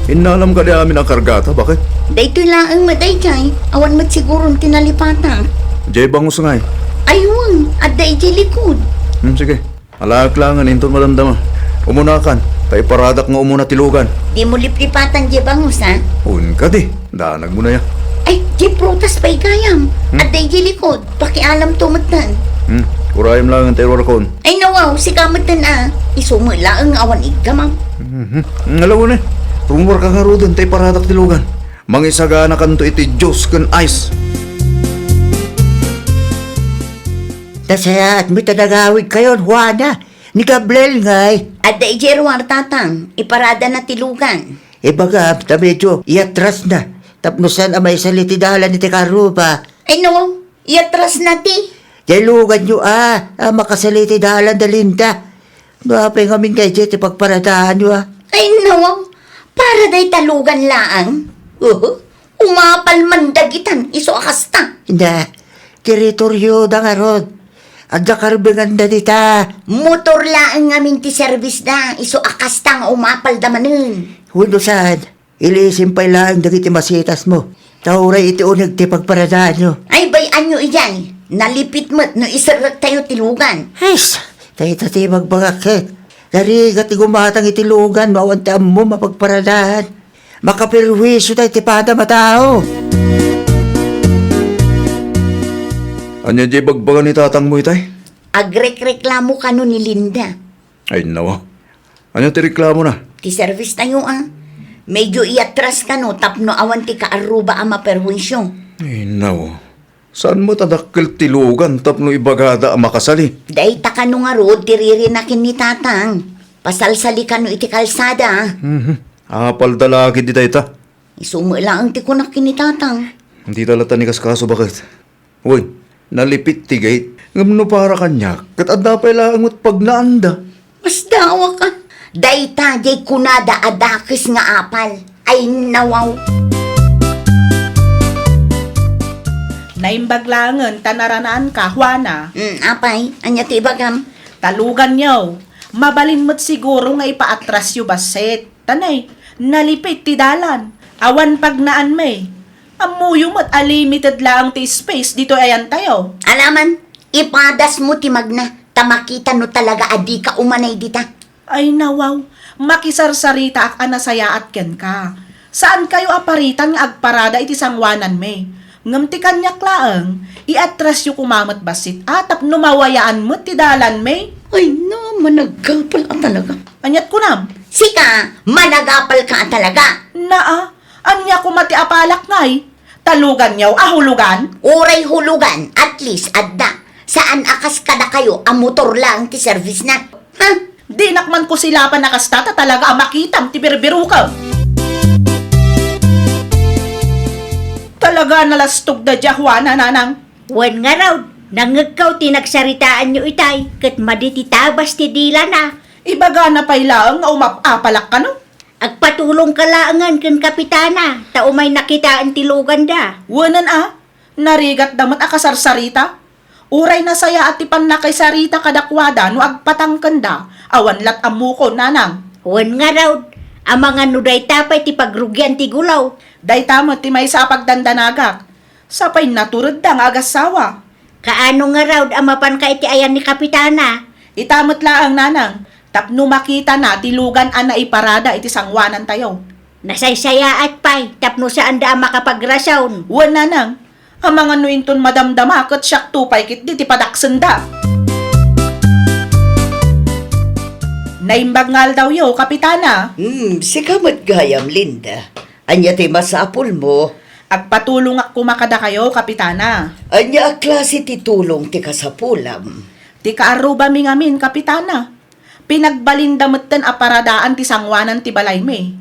Innalam kadi amin a kargata, baket? Daytoy laeng met daydiay, awan met siguron ti nalipatan. Diay bangus ngay? Ay wen, adda idiay likod. Hmm, sige. Alaek laengen inton madamdama. Umunakan, ta iparadak nga umuna ti lugan. Dimo liplipatan diay bangus, a? Wen kadi, danagmo na ya. Ay, diay prutas pay gayam. Hmm? Adda idiay likod. Pakialamto metten. Hmm, urayem laengen ta iruarkon. Ay, nawaw, sika metten, a. Isu met laeng nga awan iggamam. Mhm. Nga lawen, eh. Rummuarka ngaruden ta iparadak ti lugan. Mangisaganakanto iti juice ken ice. Nasayaat met a nagawidkayon, Juana. Ni Gabriel ngay? Adda idiay ruar, Tatang. Iparadana ti lugan. Ibagam ta medio iatrasna tapno saan a maisali ti dalan iti karruba. Ay no, iatrasna ti. Diay luganyo a, a makasali ti dalan da Linda. No apay ngamin kaydiay ti pagparadaanyo a? Ay no, para dayta lugan laeng. Uhu. Umapal man dagitan, isu a kasta. Na, teritorioda ngarud. Adda karbenganda dita. Motor laeng ngamin ti servisda, isu a kasta nga umapalda manen. Wenno saan, ilisim pay laeng dagiti masitasmo. Ta uray iti uneg ti pagparadaanyo. Ay, bay-anyo idiay. Nalipit met no iserrektayo ti lugan. Hes, dayta ti ibagbagak ket. Narigat ti gumatang iti lugan no awan ti ammom a pagparadaan. Makaperwisyo tay ti padam a tao. Ania diay ibagbaga ni tatangmo itay? Agrekreklamo kano ni Linda. Ay, nawa. Ania ti reklamona? Ti servis tayo, a. Medyo iatras kano tapno awan ti kaarruba a maperwisyo. Ay, nawa. Saan met a dakkel ti lugan tapno ibagada a makasali? Dayta kano ngarud ti ririnaken ni Tatang. Pasalsali kano iti kalsada. Mhm. Apalda la ketdi dayta. Isu met laeng ti kunak ken ni Tatang. Dita latta ni kaskaso, baket. Uy, nalipit ti gate. Ngem no para kaniak, ket adda pay laeng met pagnaanda. Masdaawaka. Dayta diay kunada a dakes nga apal. Ay, nawaw. Naimbag laengen ta naranaanka, Juana. Mm, apay, ania ti ibagam? Ta luganyo. Mabalin met siguro nga ipaatrasyo bassit. Ta nay, nalipit ti dalan. Awan pagnaanmi. Ammoyo met a limited laeng ti space ditoy ayantayo. Alaman, ipadasmo ti magna, ta makita no talaga a dika umanay dita. Ay, nawaw, makisarsaritaak a nasayaat kenka. Saankayo a paritan nga agparada iti sangoananmi. Ngem ti kaniak laeng, iatrasyo koma met bassit a tapno mawayaan met ti dalanmi. Ay, no, Managapal a talaga. Aniat kunam? Sika, managapal ka a talaga. Naa, ania koma ti apalak ngay? Talugan yaw a hulugan? Uray hulugan, at least adda. Saan a kas kadakayo a motor laeng ti servisna. Ha? Dinak man kusilapan a kasta ta talaga a makitam ti birbirukem. Talaga nalastog da dia Juana, nanang. Wen ngarud, nangngegko ti nagsaritaanyo itay, ket madi ti tabas ti dilana. Ibagana pay laeng nga umap-apalak kano. Agpatulongka laengen ken Kapitana, ta umay nakitaen ti luganda. Wenen a, narigatda met a kasarsarita. Uray nasayaat ti pannakisarita kadakuada no agpatangkenda, awan lat ammokon, nanang. Wen ngarud, amangan no dayta pay ti pagrugian ti gulaw. Dayta met ti maysa a pagdandanagak. Sapay naturedda nga agassawa. Kaano ngarud a mapanka iti ayan ni Kapitana? Ita met laeng, nanang, tapno makitana ti lugan a naiparada iti sangoanantayo. Nasaysayaat pay tapno saanda a makapagrason. Wen, nanang, amangan no inton madamdama ket siakto pay ketdi ti padaksenda. Naimbag nga aldawyo, Kapitana. Hmm, sika met gayam, Linda. Ania ti masapulmo? Agpatulongak koma kadakayo, Kapitana. Ania a klase ti tulong ti kasapulam? Ti kaarrubami ngamin, Kapitana. Pinagbalinda metten a paradaan ti sangoanan ti balaymi.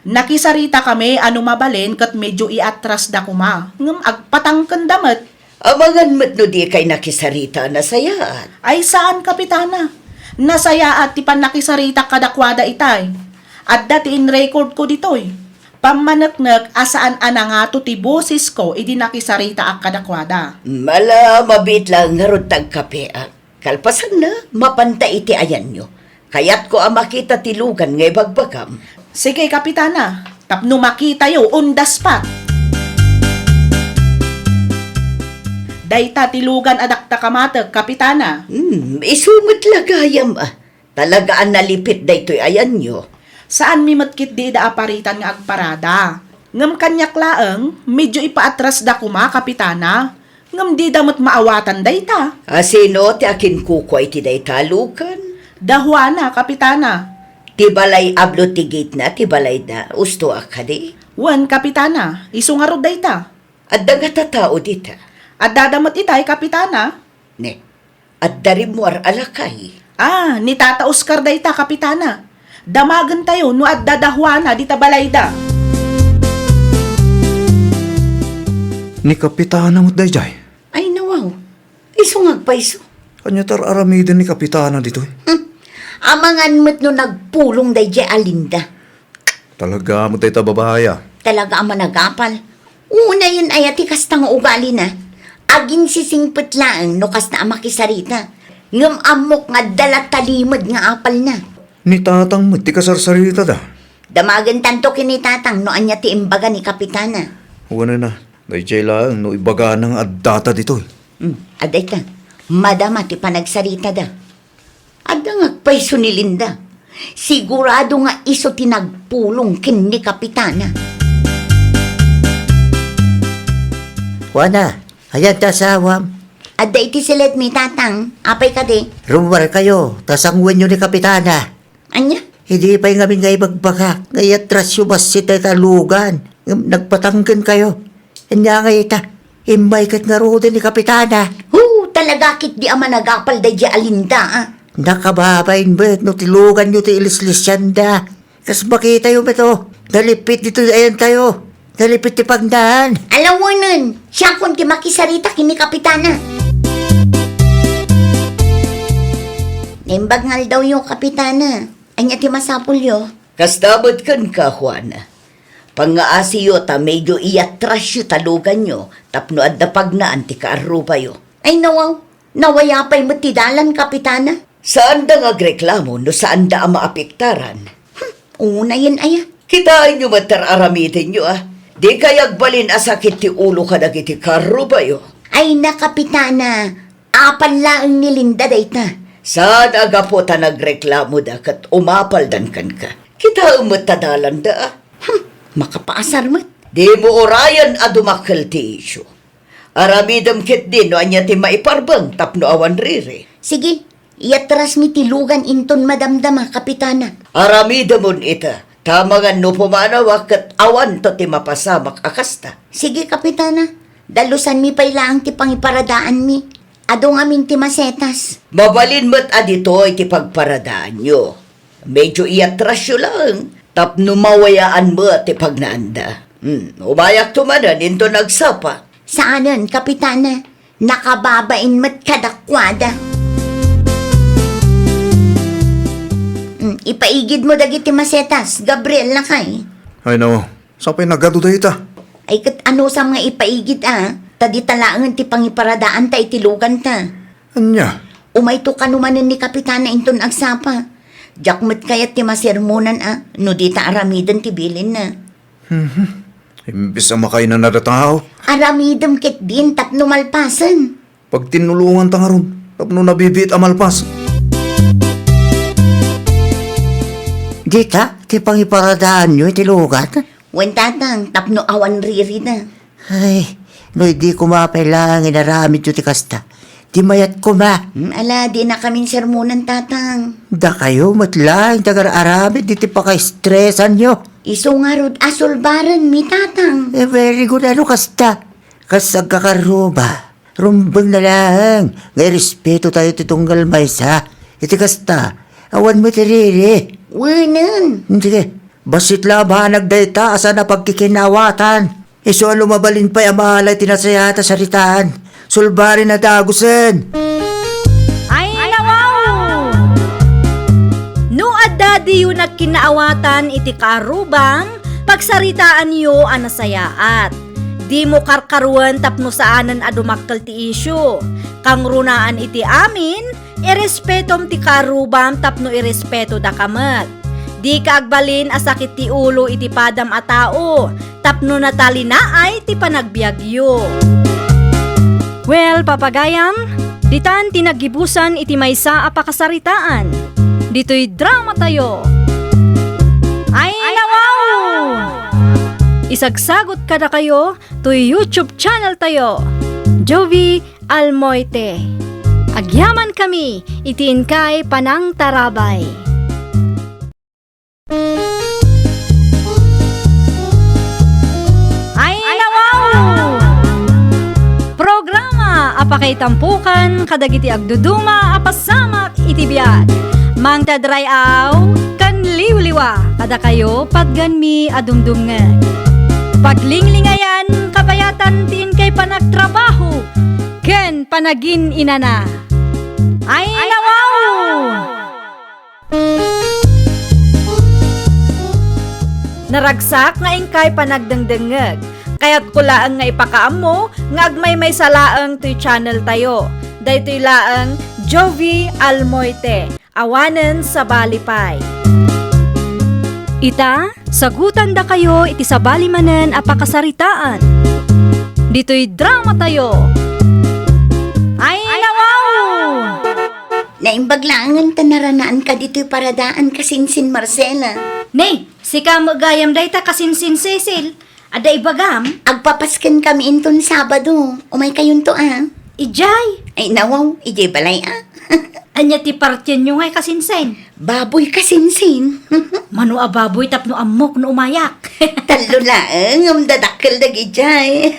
Nakisaritakami a no mabalin ket medio iatrasda koma, ngem agpatangkenda met. Amangan met no dikay nakisarita a nasayaat. Ay saan, Kapitana. Nasayaat ti pannakisaritak kadakuada itay. Adda ti in-recordko ditoy. Pammaneknek a saan a nangato ti bosesko idi nakisaritaak kadakuada. Mala, mabiit laeng ngarud ta agkapeak. Kalpasanna, mapanta iti ayanyo. Kayatko a makita ti lugan nga ibagbagam. Sige, Kapitana. Tapno makitayo, undaspat. Dayta ti lugan a dakta kamatek, Kapitana. Hmm, isu met la gayam a. Talaga a nalipit daytoy ayanyo. Saanmi met ketdi ida a paritan nga agparada. Ngem kaniak laeng, medio ipaatrasda koma, Kapitana. Ngem dida met maawatan dayta. A sino ti akinkukua iti dayta a lugan? Da Juana, Kapitana. Ti balay ablo ti gitna ti balayda, usto a kadi? Wen, Kapitana, isu ngarud dayta. Adda ngata tao dita? Addada met itay, Kapitana. Ne, adda rimmuar a lakay. Ah, ni Tata Oscar dayta, Kapitana. Damagentayo no adda da Juana dita balayda. Ni Kapitana met daydiay? Ay, nawaw. Isu nga agpayso. Ania ti ar-aramiden ni Kapitana ditoy? Hmm. Amangan met no nagpulong daydiay a Linda. Talaga met dayta babai a. Talaga a managapal. Unayen aya ti kasta nga ugalina. Aginsisingpet laeng no kasta a makisarita. Ngem ammok nga adda la talimed nga apalna. Ni Tatang met ti kasarsaritada. Damagentanto ken ni Tatang no ania ti imbaga ni Kapitana. Wen a, daydiay laeng no ibagana nga addata ditoy. Hmm, adda ita. Madama ti panagsaritada. Adda nga agpayso ni Linda. Sigurado nga isu ti nagpulong ken ni Kapitana. Juana, ayan ti asawam. Adda iti siledmi, Tatang. Apay kadi? Rummuarkayo, ta sangoenyo ni Kapitana. Ania? Idi pay ngamin nga ibagbagak nga iatrasyo bassit dayta a lugan, ngem nagpatangkenkayo. Ania ngay ita? Immay ket ngaruden ni Kapitana. Hu, talaga ketdi a managapal daydiay a Linda, a. Nakababain met no ti luganyo ti ilislisianda. Kas makitayo met, o, nalipit ditoy ayantayo. Nalipit ti pagnaen. Alawenen, siakon ti makisarita ken ni Kapitana. Naimbag nga aldawyo, Kapitana. Ania ti masapulyo? Kasta met kenka, Juana. Pangngaasiyo ta medio iatrasyo ta luganyo tapno adda pagnaan ti kaarrubayo. Ay, nawaw. Nawaya pay met ti dalan, Kapitana. Saanda nga agreklamo no saanda a maapektaran. Hmm, unayen aya. Kitaenyo met ti ar-aramidenyo, a. Dikay agbalin a sakit ti ulo kadagiti kaarrubayo. Ay, na, Kapitana. Apal laeng ni Linda dayta. Saan a gapu ta nagreklamoda ket umapaldan kenka. Kitaem met ta dalanda, a. Hmm, makapaasar met. Dimo urayen a dumakkel ti isyu. Aramidem ketdi no ania ti maiparbeng tapno awan riri. Sige, Iyatrasmi ti lugan inton madamdama, Kapitana. Aramidemon ita, ta amangan no pumanawa ket awanto ti mapasamak a kasta. Sige, Kapitana. Dalusanmi pay laeng ti pangiparadaanmi. Adu ngamin ti masetas. Mabalin met a ditoy ti pagparadaanyo. Medyo iyatrasyo laeng tapno mawayaan met ti pagnaanda. Hmm, umayakto manen inton agsapa. Saanen, Kapitana. Nakababain met kadakuada. Hmm, ipaigidmo dagiti masetas, Gabriel, lakay. Ay, no. Sapay nagadu dayta. Ay, ket anusam nga ipaigid a, ta dita laengen ti pangiparadaanta iti luganta. Ania? Umayto kano manen ni Kapitana inton agsapa. Diak met kayat ti masermonan a, no dita aramiden ti bilinna. Mhm. Imbes a makainanada tao. Aramidem ketdin tapno malpasen. Pagtinnulonganta ngarud, tapno nabibiit a malpas. Dita, ti pangiparadaanyo iti lugan? Wen, Tatang, tapno awan ririna. Ay, no idi koma pay laeng inaramidyo ti kasta, di mayat koma. Hmm, ala, dinakamin sermonan, Tatang. Dakayo met laeng ti agar-aramid iti pakaestresanyo. Isu ngarud a sulbarenmi, Tatang. Eh, very good, ano kasta? Kas agkakarruba. Rumbeng na laeng nga irespeto tayo ti tunggal maysa. Iti kasta, awan met ti riri. Wenen. Hmm, sige, bassit la a banag dayta a saan a pagkikinaawatan. Isu a no mabalin pay a malay ti nasayaat a saritaan, sulbaren a dagusen. Ay, nawaw! No adda diyo nagkinaawatan iti kaarrubam, pagsaritaanyo a nasayaat. Dimo karkaruen tapno saanen a dumakkel ti isyu. Kangrunaan iti amin, irespetom ti kaarrubam tapno irespetodaka met. Dika agbalin a sakit ti ulo iti padam a tao tapno natalinaay ti panagbiagyo. Well, papagayam, ditan ti naggibusan iti maysa a pakasaritaan. Ditoy dramatayo. Ay, nawaw! Isagsagot kadakayo toy YouTube channel tayo, Jovie Almoite. Agyamankami iti inkay panangtarabay. Ay, nawaw! Programa a pakaitampokan kadagiti agduduma a pasamak iti biag. Mangted ray-aw ken liwliwa kadakayo patgenmi a dumdumngeg. Paglinglingayan kabayatan ti inkay panagtrabaho ken panagin-inana. Ay, nawaw! Naragsak nga inkay panagdengdengngeg. Kayatko laeng nga ipakaammo nga agmaymaysa laeng toy channel tayo. Daytoy laeng Jovie Almoite. Awanen sabali pay. Ita, sagutandakayo iti sabali manen a pakasaritaan. Ditoy dramatayo. Ay, nawaw! Naimbag laengen ta naranaanka ditoy paradaan, Kasinsin Marcela. Ne, sika met gayam dayta, Kasinsin Cecil. Adda ibagam? Agpapasken kami inton Sabado. Umaykayonto a. Idiay? Ay, nawaw, idiay balay a. Ania ti partienyo ngay, Kasinsin? Baboy, Kasinsin. Mano a baboy tapno ammok no umayak? Tallo laeng, ngem dadakkel dagidiay.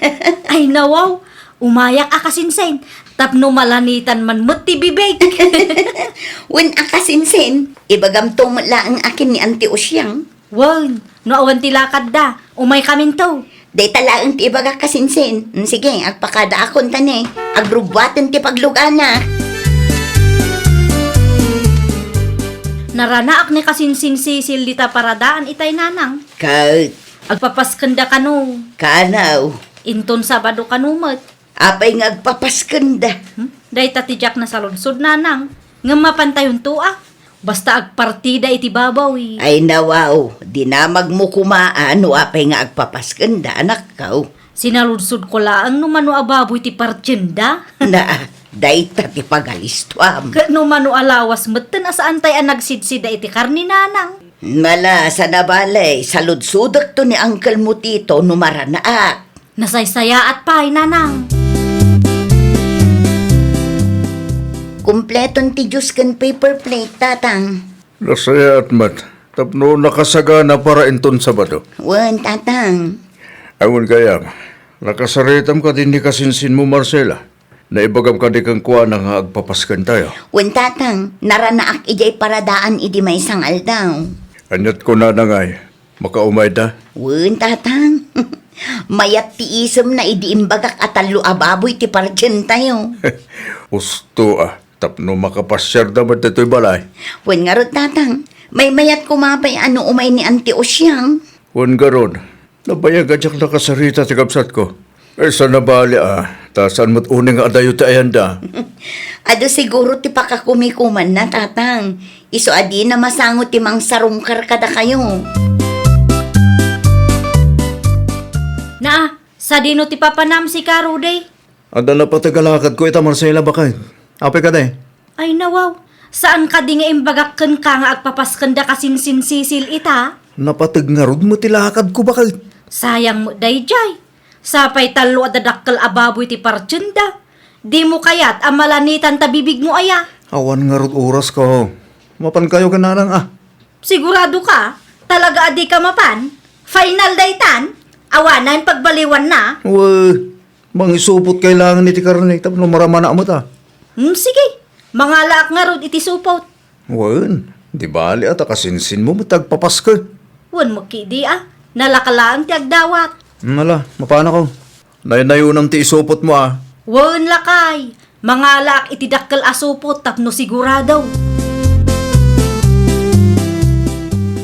Ay, nawaw. Umayak a, Kasinsin, tapno malanitan man met ti bibig. Wen a, Kasinsin, ibagamto met laeng a ken ni Auntie Usiang. Wen, no awan ti lakadda, umaykaminto. Dayta laeng ti ibagak, Kasinsin. Mm, sige, agpakadaakon ta ne. Agrubbuaten ti paglugana. Naranaak ni Kasinsin Cecil dita paradaan itay, nanang. Ket? Agpapaskenda kano? Kanaw. Inton Sabado kano met? Apay nga agpapaskenda? Hmm? Dayta ti diak nasaludsod, nanang. Ngem mapantayonto a. Basta agpartida iti babawi. Ay, nawaw, dinamagmo koma a no apay nga agpapaskenda, anakko. Sinaludsodko laeng no mano a baboy ti partienda. Na, dayta ti pagalistuam. Ket no mano a lawas metten a saantay a nagsidsida iti karne, nanang. Mala, sanabalay, saludsodekto ni Uncle mo Tito no maranaak. Nasaysayaat pay, nanang. Kumpleton ti juice ken paper plate, Tatang. Nasayaat met, tapno nakasagana para inton Sabado. Wen, Tatang. Awan gayam, nakasaritam kadi ni kasinsinmo, Marcela? Naibagam kadi kenkuana nga agpapaskentayo? Wen, Tatang, naranaak idiay paradaan idi maysa nga aldaw. Aniat kunana ngay, makaumayda? Wen, Tatang. Mayat ti isemna idi imbagak a tallo a baboy ti partientayo. Usto a, tapno makapasiarda met ditoy balay. Wen ngarud, Tatang, maymayat koma pay a no umay ni Auntie Osiang. Wen ngarud, nabayag a diak nakasarita ti kabsatko. Ay, saan a bali a, ta saan met unay nga adayo ti ayanda? Adu siguro ti pakakumikumanna, Tatang. Isu a dina masango ti mangsarungkar kadakayo. Naa, sadino ti papanam, sika, Rudy? Adda napateg a lakadko ita, Marcela, baket. Apay kadi? Ay, nawaw. Saan kadi nga imbagak kenka nga agpapaskenda kasinsin Cecil ita? Napateg ngarud met ti lakadko, baket. Sayang met daydiay. Sapay tallo a dadakkel a baboy ti partienda. Dimo kayat a malanitan ta bibigmo aya? Awan ngarud orasko. Mapankayo ken nanang a. Sigurado ka? Talaga a di ka mapan? Final daytan? Awanen pagbaliwanna? Wen, mangisupot kay laeng iti karne tapno maramana met a. Hmm, sige. Mangalaak ngarud iti supot. Wen, di bali a ta kasinsinmo met ti agpapaske. Wen, met ketdi a. Nalaka laeng ti agdawat. Hmm, ala, mapanako. Naynayonam ti isupotmo a. Wen, lakay. Mangalaak iti dakkel a supot tapno sigurado.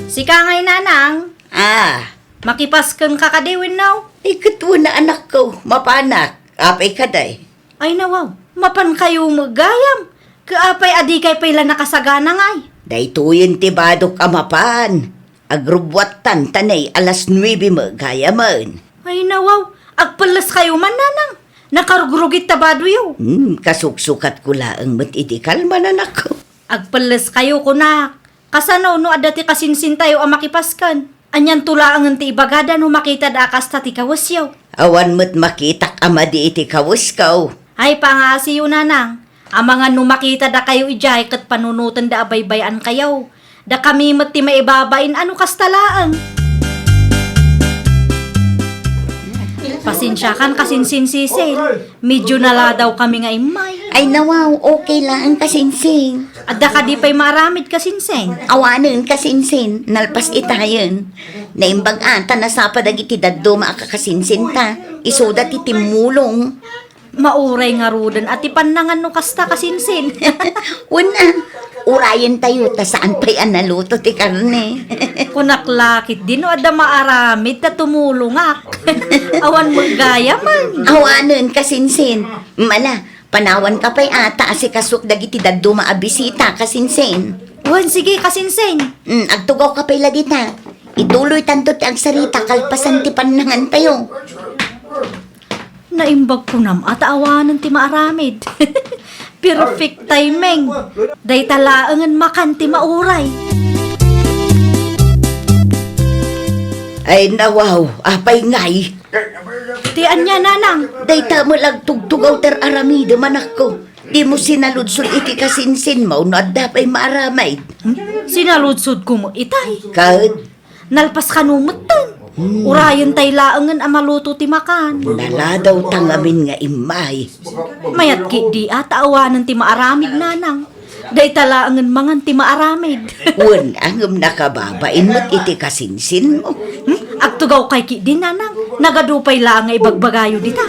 Sika ngay, nanang? Ah. Makipaskenka kadi wenno? Ay, ket wen a, anakko, mapanak. Apay kadi? Ay, nawaw, mapankayo met gayam. Ket apay a dikay pay la nakasagana ngay? Daytoyen ti badok a mapan. Agrubbuattan ta nay alas nuebe met gayamen. Ay, nawaw, agpelleskayo man, nanang. Nakarugrugit ta badoyo. Hmm, kasuksukatko laeng met iti kalman, anakko. Agpelleskayo, kunak. Kasano no adda ti kasinsintayo a makipasken? Anianto laengen ti ibagada no makitada a kasta ti kawesyo? Awan met makitak a madi iti kawesko. Ay, pangaasiyo, nanang. Amangan no makitada kayo idiay ket panunotenda a baybay-ankayo. Dakami met ti maibabain a no kasta laeng. Pasensiakan, kasinsin Cecil. Medyo naladaw kami nga immay. Ay, nawaw, okay laeng, kasinsin. Adda kadi pay maaramid, kasinsin? Awanen, kasinsin. Nalpas itayen. Naimbag a ta nasapa dagiti dadduma a kakasinsinta. Isuda ti timmulong. Mauray ngaruden a ti pannangan no kasta, kasinsin. Wen a, urayentayo ta saan pay a naluto ti karne. Kunak la ketdi no adda maaramid ta tumulongak. Awan met gayamen. Awanen, kasinsin. Mala, panawanka pay a ta asikasuek dagiti dadduma a bisita, kasinsin. Wen, sige, kasinsin. Mm, agtugawka pay la dita. Ituloytanto ti agsarita kalpasan ti pannangantayo. Naimbag kunam a ta awanen ti maaramid. Perfect timing. Dayta laengen makan ti mauray. Ay, nawaw, apay ngay? Ti ania, nanang? Dayta met la agtugtugaw ti ar-aramidem, anakko. Dimo sinaludsod iti kasinsinmo no adda pay maaramid. Hmm? Sinaludsodko met itay. Ket? Nalpas kano metten. Hmm. Urayentay laengen a maluto ti makan. Naladaw ta ngamin nga immay. Mayat ketdi a ta awanen ti maaramid, nanang. Dayta laengen mangan ti maaramid. Wen a ngem nakababain met iti kasinsinmo. Hmm? Agtugawkay ketdi, nanang. Nagadu pay laeng nga ibagbagayo dita.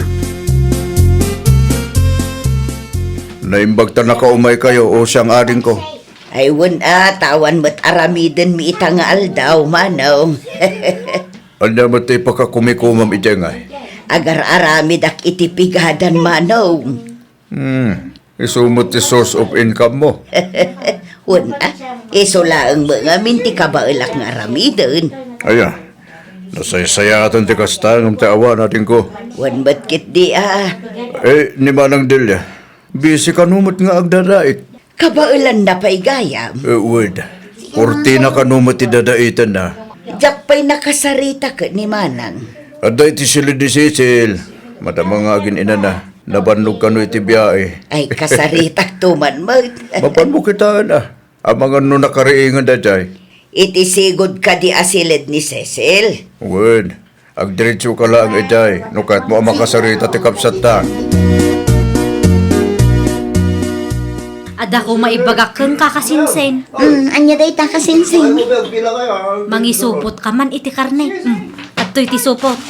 Naimbag ta nakaumaykayo, o siang adingko. Ay, wen a, ta awan met aramidenmi ita nga aldaw, manong. Ania met ti pakakumikomam idiay ngay? Agar-aramidak iti pigadan, manong. Hmm, isu met ti source of income mo. Wen a, isu laeng met ngamin ti kabaelak nga aramiden. Aya, nasaysayaatan ti kasta ngem ti awan, adingko. Wen met ketdi a. Eh, ni Manang Delia, busy kano met nga agdadait? Kabaelanna pay gayam. Eh, wen. Kurtina kano met ti dadaitenna? Diak pay nakasarita ket ni Manang. Adda iti silid ni Cecil. Madama nga agin-inana. Nabannog kano iti biyae. Ay, kasaritakto man met. Mapanmo kitaen, a. Amangan no nakariingen daydiay. Iti sigud kadi a siled ni Cecil? Wen, agdiretsoka laeng idiay, no kayatmo a makasarita ti kabsatta. Adda koma ibagak kenka, Kasinsin. Hmm, ania dayta, Kasinsin? Mangisupot ka man iti karne. Hmm, adtoy ti supot.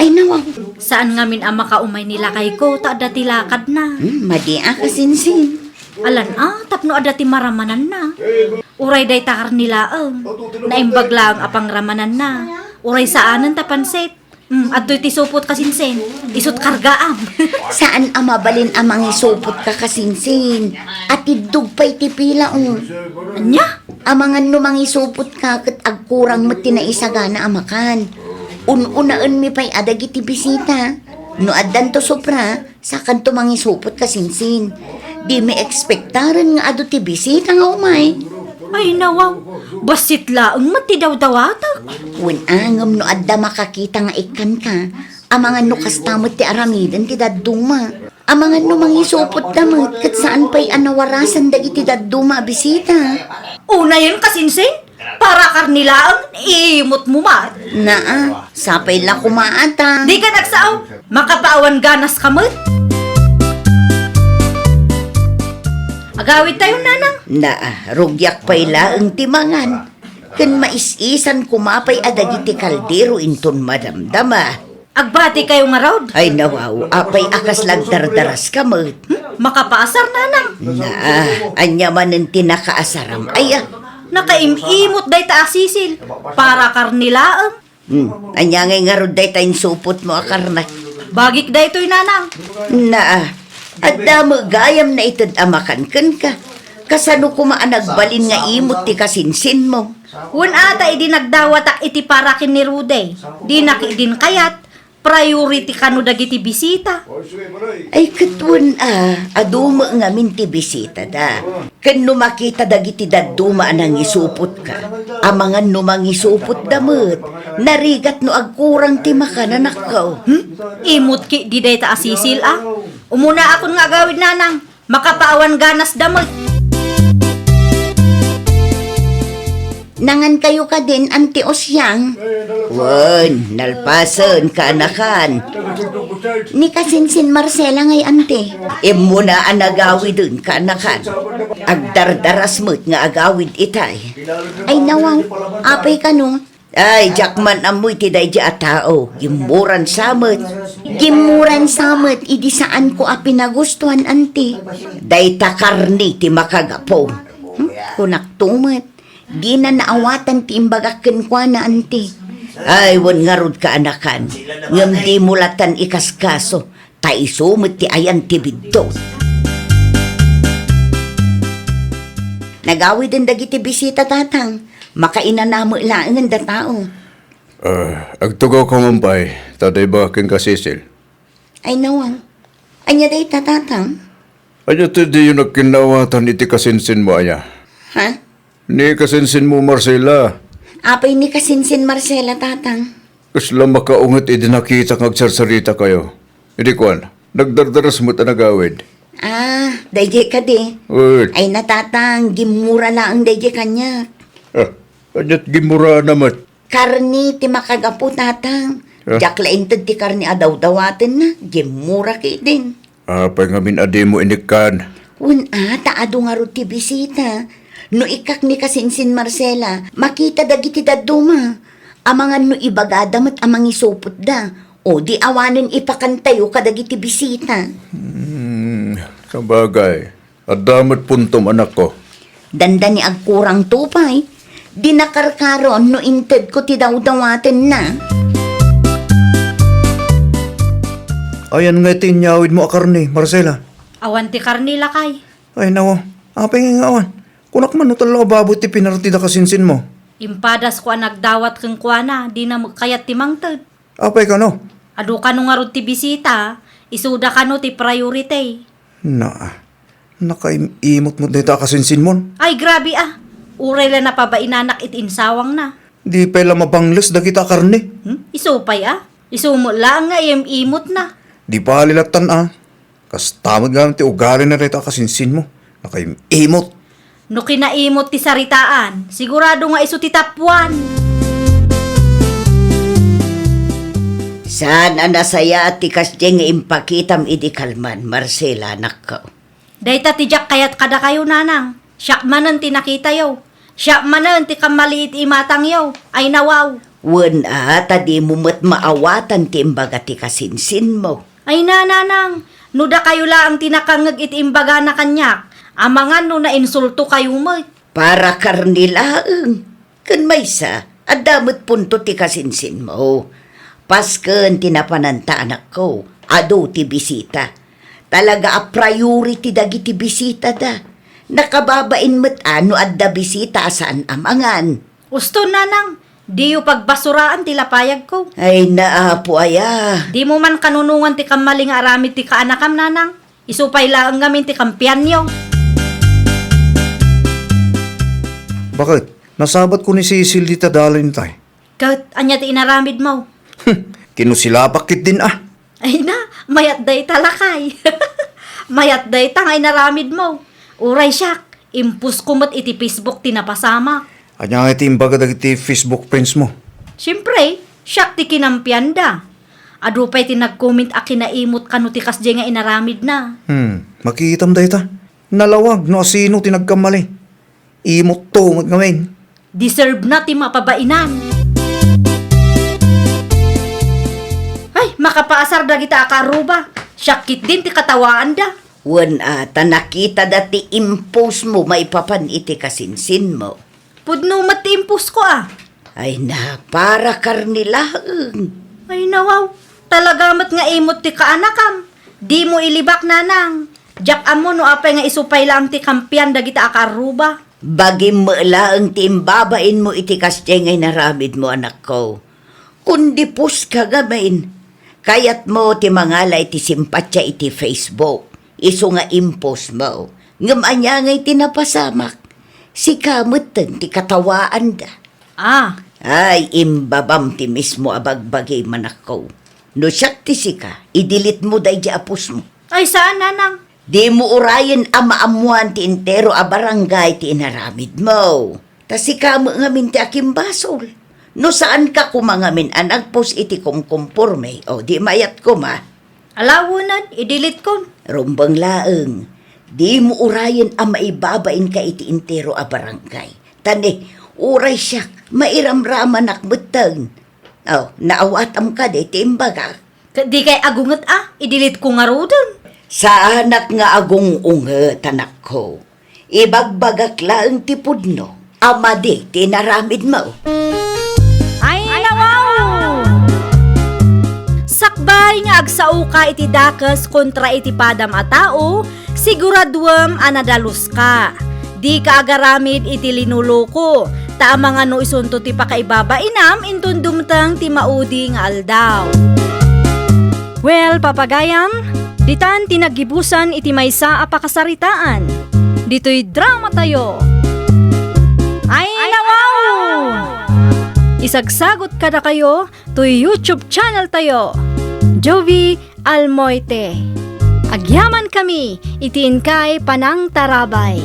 Ay, nawaw. Saan ngamin a makaumay ni lakayko, ta adda ti lakadna. Hmm, madi a, Kasinsin. Alan a, tapno adda ti maramananna. Uray dayta karne laeng. Naimbag laeng a pangramananna. Uray saanen ta pansit. Hmm, adtoy ti supot, Kasinsin. Isut' kargaam. Saan a mabalin a mangisupot ka, Kasinsin. Atiddog pay ti pila, o. Ania? Amangan no mangisupot ka ket agkurang met ti naisagana a makan. Un-unaenmi pay a dagiti bisita. No addanto sobra, sakanto mangisupot, Kasinsin. Dimi ekspektaren nga adu ti bisita nga umay. Ay, nawaw. Bassit laeng met ti dawdawatek. Wen a, ngem no adda makakita nga ikkanka, amangan no kasta met ti aramiden ti dadduma. Amangan no mangisupotda met, ket saan pay a nawarasan dagiti dadduma a bisita. Unayen, Kasinsin? Para karne laeng, imutmo man. Naa, sapay la koma ata. Dika agsao, makapaawan ganaska met. Agawidtayon, nanang. Naa, rugiak pay laeng ti mangan. Ken mais-isan koma pay a dagiti kaldero inton madamdama. Agbatikayo ngarud? Ay, nawaw, apay a kasla agdardaraska met? Hmm? Makapaasar, nanang. Naa, ania manen ti nakaasaram? Ay, a. Nakaim-imot dayta a Cecil. Para karne laeng. Hmm, ania ngay ngarud dayta insupotmo a karne? Bagik daytoy, nanang. Naa, adda met gayam naited a makan kenka. Kasano koma a nagbalin nga imot ti kasinsinmo? Wen ata idi nagdawatak iti para ken ni Rudy, dinak idin kayat, priority kano dagiti bisita. Ay, ket wen a, adu met ngamin ti bisitada. Ken no makita dagiti dadduma a nangisupotka, amangan no mangisupotda met, narigat no agkurang ti makananakko. Hmm? Imot ketdi dayta a Cecil a. Umunaakon nga agawid, nanang. Makapaawan ganasda met. Nangankayo kadin, Auntie Osiang? Wen, nalpasen, kaanakan. Ni kasinsin Marcela ngay, Auntie? Immuna a nagawiden, kaanakan. Agdardaras met nga agawid itay. Ay, nawaw. Apay kano? Ay, diak man ammo iti daydi a tao. Gimmuran sa met. Gimmuran sa met idi saanko a pinagustuan, Auntie. Dayta karne ti makagapu. Hmm? Kunakto met. Dina naawatan ti imbagak kenkuana, Auntie. Ay, wen ngarud, kaanakan. Ngem dimo latan ikaskaso. Ta isu met ti ayan ti biddut. Nagawiden dagiti bisita, Tatang. Makainana met laengen da tao. Ah, agtugawka man pay, ta adda ibagak kenka, Cecil. Ay, nawaw. Ania dayta, Tatang? Ania ti diyo nagkinnaawatan iti kasinsinmo aya? Ha? Ni kasinsinmo, Marcela. Apay ni kasinsin Marcela, Tatang? Kasla makaunget idi nakita nga agsarsarita kayo. Idi kuan, nagdardaras met a nagawid. Ah, daydiay kadi. Wen. Ay, na, Tatang, gimmura laeng daydiay kaniak. Ah, aniat gimmuraanna met? Karne ti makagapu, Tatang. Ah. Diak la inted ti karne a dawdawatenna, gimmura ketdin. Apay ngamin a dimo inikkan? Wen a, ta adu ngarud ti bisita. No ikkak ni kasinsin Marcela, makita dagiti dadduma. Amangan no ibagada met a mangisupotda. O di awanen ipakantayo kadagiti bisita. Hmm, sabagay. Adda met puntom, anakko. Dandani agkurangto pay, di nakarkaron no intedko ti dawdawatenna. Ayan ngay ti inyawidmo a karne, Marcela? Awan ti karne, lakay. Ay, nawa. Apay ngay nga awan? Kunak man no tallo a baboy ti pinartida kasinsinmo. Impadasko a nagdawat kenkuana, dina met kayat ti mangted. Apay kano? Adu kano ngarud ti bisita, isuda kano ti priority. Naa, nakaim-imot met dayta a kasinsinmon. Ay, grabe a. Uray la napabainanak iti insawangna. Di pay la mabangles dagita a karne. Hmm? Isu pay a. Isu met laeng nga im-imotna. Di bali lattan a. Kasta met gayam ti ugalina dayta a kasinsinmo. Nakaim-imot. No kinaimot ti saritaan, sigurado nga isu ti tapuan. Saan a nasayaat ti kasdiay nga impakitam idi kalman, Marcela, anakko. Dayta ti diak kayat kadakayo, nanang. Siak manen ti nakitayo. Siak manen ti kammali iti imatangyo. Ay, nawaw. Wen a, ta dimo met maawatan ti imbaga ti kasinsinmo. Ay, nanang, no dakayo laeng ti nakangngeg iti imbagana kaniak, amangan no nainsultokayo met. Para karne laeng. Ken maysa, adda met punto ti kasinsinmo. Pasken ti napananta, anakko, adu ti bisita. Talaga a priority dagiti bisitada. Nakababain met a no adda bisita a saan a mangan. Uston, nanang, diyo pagbasuraan ti lapayagko. Ay, naapo aya. Dimo man kanunongan ti kammali nga aramid ti kaanakam, nanang. Isu pay laeng ngamin ti kampianyo. Bakit? Nasabatko ni Cecil dita dalan itay. Ket ania ti inaramidmo? Kinusilabak ketdin a. Ay na, mayat dayta, lakay. Mayat dayta nga inaramidmo. Uray siak, impost ko met iti Facebook ti napasamak. Ania nga iti imbaga dagiti Facebook friends mo? Siempre, siak ti kinampianda. Adu pay ti nag-comment a kinaimot kano ti kasdiay nga inaramidna. Hmm, makitam dayta. Nalawag no asino ti nagkamali. Imotto met ngamin. Deserve na ti mapabainan. Ay, makapaasar dagita a kaarruba. Siak ketdin ti katawaanda. Wen a, ta nakitada ti impost mo maipapan iti kasinsinmo. Pudno met ti impost ko a. Ay na, para karne laeng. Ay nawaw, talaga met nga imot ti kaanakam. Dimo ilibak, nanang. Diak ammo no apay nga isu pay laeng ti kampian dagita a kaarruba. Bagim met laeng ti imbabainmo iti kasdiay nga inaramidmo, anakko. Kundi post ka ngamin. Kayatmo ti mangala iti simpatia iti Facebook, isu nga impost mo. Ngem ania ngay ti napasamak? Sika metten ti katawaanda. Ah. Ay, imbabam ti mismo a bagbagi, manakko. No siak ti sika, i-delete mo daydi a post mo. Ay, saan, nanang? Dimo urayen a maammoan ti entero a barangay ti inaramidmo. Ta sika met ngamin ti akimbasol. No saanka koma ngamin a nagpost iti kumkumporme, o di mayat koma. Ala, wen a, i-delete kon. Rumbeng laeng. Dimo urayen a maibabainka iti entero a barangay. Ta ne, uray siak, mairamramanak metten. O, naawatam kadi ti imbagak? Ket dikay agunget a, i-delete ko ngaruden. Saanak nga agung-unget, anakko. Ibagbagak laeng ti pudno a madi ti inaramidmo. Ay, nawaw! Sakbay nga agsaoka iti dakes kontra iti padam a tao, siguraduem a nadaluska. Dika agaramid iti linoloko, ta amangan no isunto ti pakaibabainam inton dumteng ti maudi nga aldaw. Well, papagayam, ditan ti naggibusan iti maysa a pakasaritaan. Ditoy dramatayo. Ay, nawaw! Isagsagot kadakayo toy YouTube channel tayo, Jovie Almoite. Agyamankami iti inkay panangtarabay.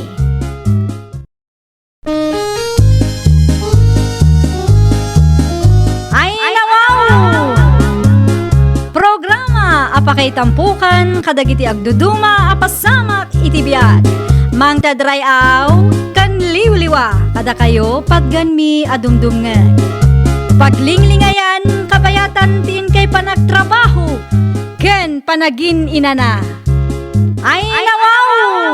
Ay, nawaw! Programa a pakaitampokan kadagiti agduduma a pasamak iti biag. Mangted ray-aw ken liwliwa kadakayo patgenmi a dumdumngeg. Paglinglingayan kabayatan ti inkay panagtrabaho ken panagin-inana. Ay, nawaw!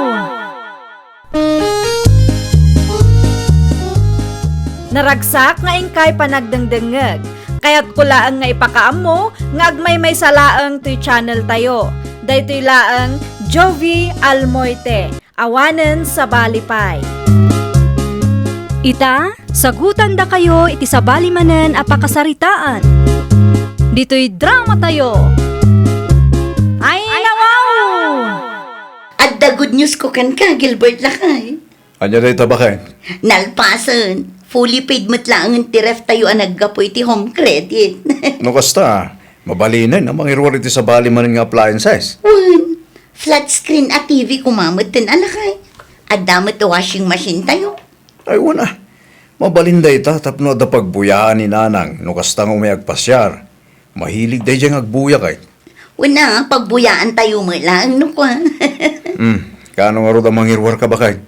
Naragsak nga inkay panagdengdengngeg. Kayatko laeng nga ipakaammo nga agmaymaysa laeng toy channel tayo. Daytoy laeng Jovie Almoite. Awanen sabali pay. Ita, sagutandakayo iti sabali manen a pakasaritaan. Ditoy dramatayo. Ay, nawaw! Adda good news ko kenka, Gilbert lakay. Ania dayta baken? Nalpasen. Fully paid met laengen ti ref tayo a naggapu iti Home Credit. No kasta, mabalinen a mangiruar iti sabali manen nga appliances. Wen, Flat screen a T V koma metten a lakay. Adda met washing machine tayo. Ay, wen a. Mabalin dayta tapno adda pagbuyaan ni Nanang no kasta nga umay agpasiar. Mahilig daydiay nga agbuya kay. Wen a, pagbuyaan tayo met laeng no kua. Hmm, kaano ngarud a mangiruarka, baket?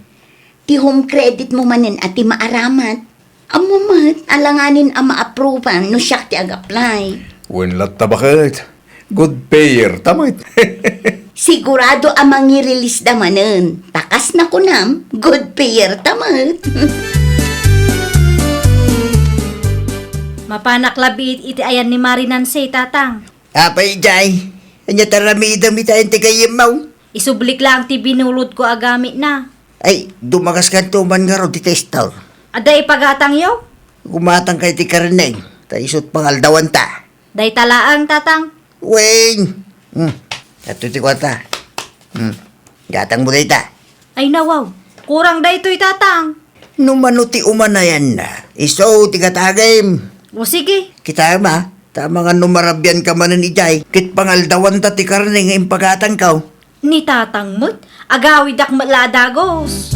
Ti home credit mo manen a ti maaramat. Ammo met, alanganin a ma-approvean no siak ti ag-apply. Wen latta, baket. Good payer ta met. Sigurado a mangi-release da manen. Ta kas nakunam, good payer ta met. Mapanak labi iti ayan ni Mari Nancy, Tatang. Apay, Jay? Ania ti aramidem ita ti gayyemmo? Isublik laeng ti binulodko a gamitna. Ay, dumagaskanto man ngarud iti store. Adda ipagatangyo? Gumatangka iti karneng, ta isu't pangaldawanta. Dayta laeng, Tatang. Wen! Hmm. Adtoy ti kuarta. Hmm. Gatangmo dayta. Ay, nawaw. Kurang daytoy, Tatang. No mano ti umanayanna, isu ti gatagem. O, sige. Kitaem a, ta amangan no marabianka manen idiay, ket pangaldawanta ti karne nga impagatangko. Ni Tatang met, agawidak met la a dagus.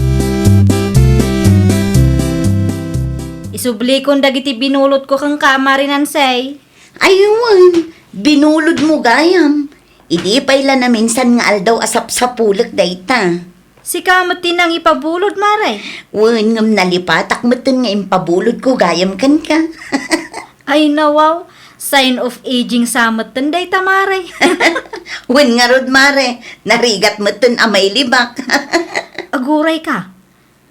Isublikon dagiti binulodko kenka, Mari Nancy. Ay wen, binulodmo gayam. Idi pay la naminsan nga aldaw a sapsapulek dayta. Sika met ti nangipabulod, Mare? Wen, ngem nalipatak metten nga impabulodko gayam kenka. Ay, nawaw. Sign of aging sa metten dayta, Mare. Wen ngarud, Mare. Narigat metten a mailibak. Agurayka.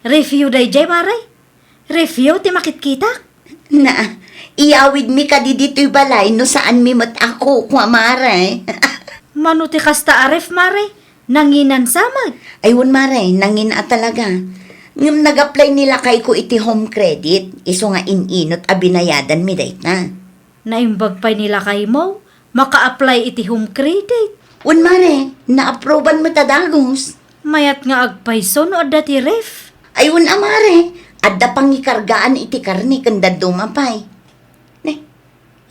Refyo daydiay, Mare? Refyo ti makitkitak? Na, iyawidmi kadi ditoy balay no saanmi met a kukua, Mare. Mano ti kasta a ref, Mare? Nanginan sa met? Ay, wen, Mare, nangin a talaga. Ngem nag-apply ni lakayko iti home credit, isu nga in-inut a binayadanmi dayta. Naimbag pay ni lakaymo, maka-apply iti home credit. Wen, Mare, na-approvean met a dagus. Mayat nga agpayso no adda ti ref. Ay, wen a, Mare, adda pangikargaan iti karne ken dadduma pay. Ne,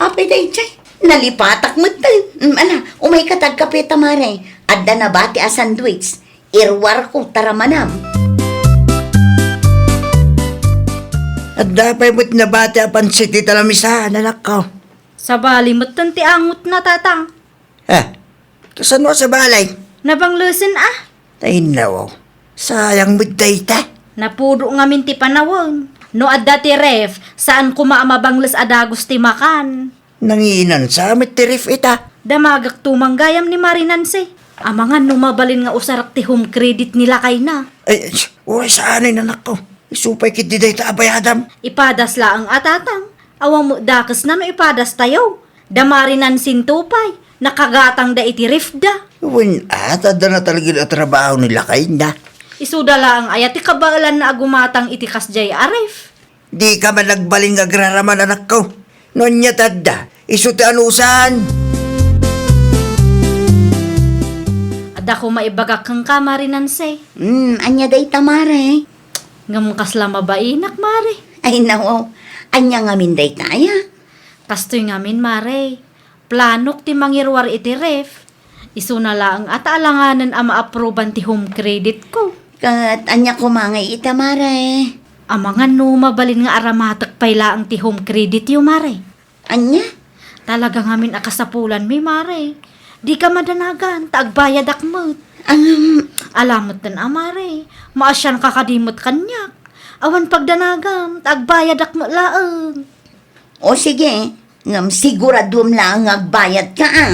apay daydiay? Nalipatak met. Mm, ala, umayka ta agkape ta, Mare. Adda nabati a sandwich. Iruarko, tara manam. Adda pay met nabati a pansit ita lamisa, anakko. Sabali metten ti angutna, Tatang. Ah, kasano a sabali? Nabanglesen a. Ay, nawaw. Sayang met dayta. Napudo ngamin ti panawen. No adda ti ref, saan koma a mabangles a dagus ti makan. Nanginan sa met ti ref ita. Damagakto man gayam ni Mari Nancy. Amangan no mabalin nga usarek ti home credit ni lakayna. Ay, uray saan, anakko. Isu pay ketdi dayta a bayadam. Ipadas laeng a, Tatang. Awan met dakesna no ipadastayo. Da Mari Nancy-nto pay, nakagatangda iti refda. Wen a, ta adda na talaga a trabaho ni lakayna. Isuda laeng aya ti kabaelanna a gumatang iti kasdiay a ref? Dika man agbalin nga agraraman, anakko. No ania ti adda, isu ti anusan. Adda koma ibagak kenka, Mari Nancy. Hmm, ania dayta, Mare? Ngem kasla mabainak, Mare. Ay, nawaw. Ania ngamin dayta aya? Kastoy ngamin, Mare. Planok ti mangiruar iti ref. Isuna laeng a ta alanganen a ma-approvean ti home credit ko. Ket ania koma ngay ita, Mare? Amangan no mabalin nga aramatek pay laeng ti home credit yo, Mare. Ania? Talaga ngamin a kasapulanmi, Mare. Dika madanagan, ta agbayadak met. Ngem, ala metten a, Mare. Maasianka kadi met kaniak. Awan pagdanagam, ta agbayadak met laeng. O sige, ngem siguraduem laeng nga agbayadka, a.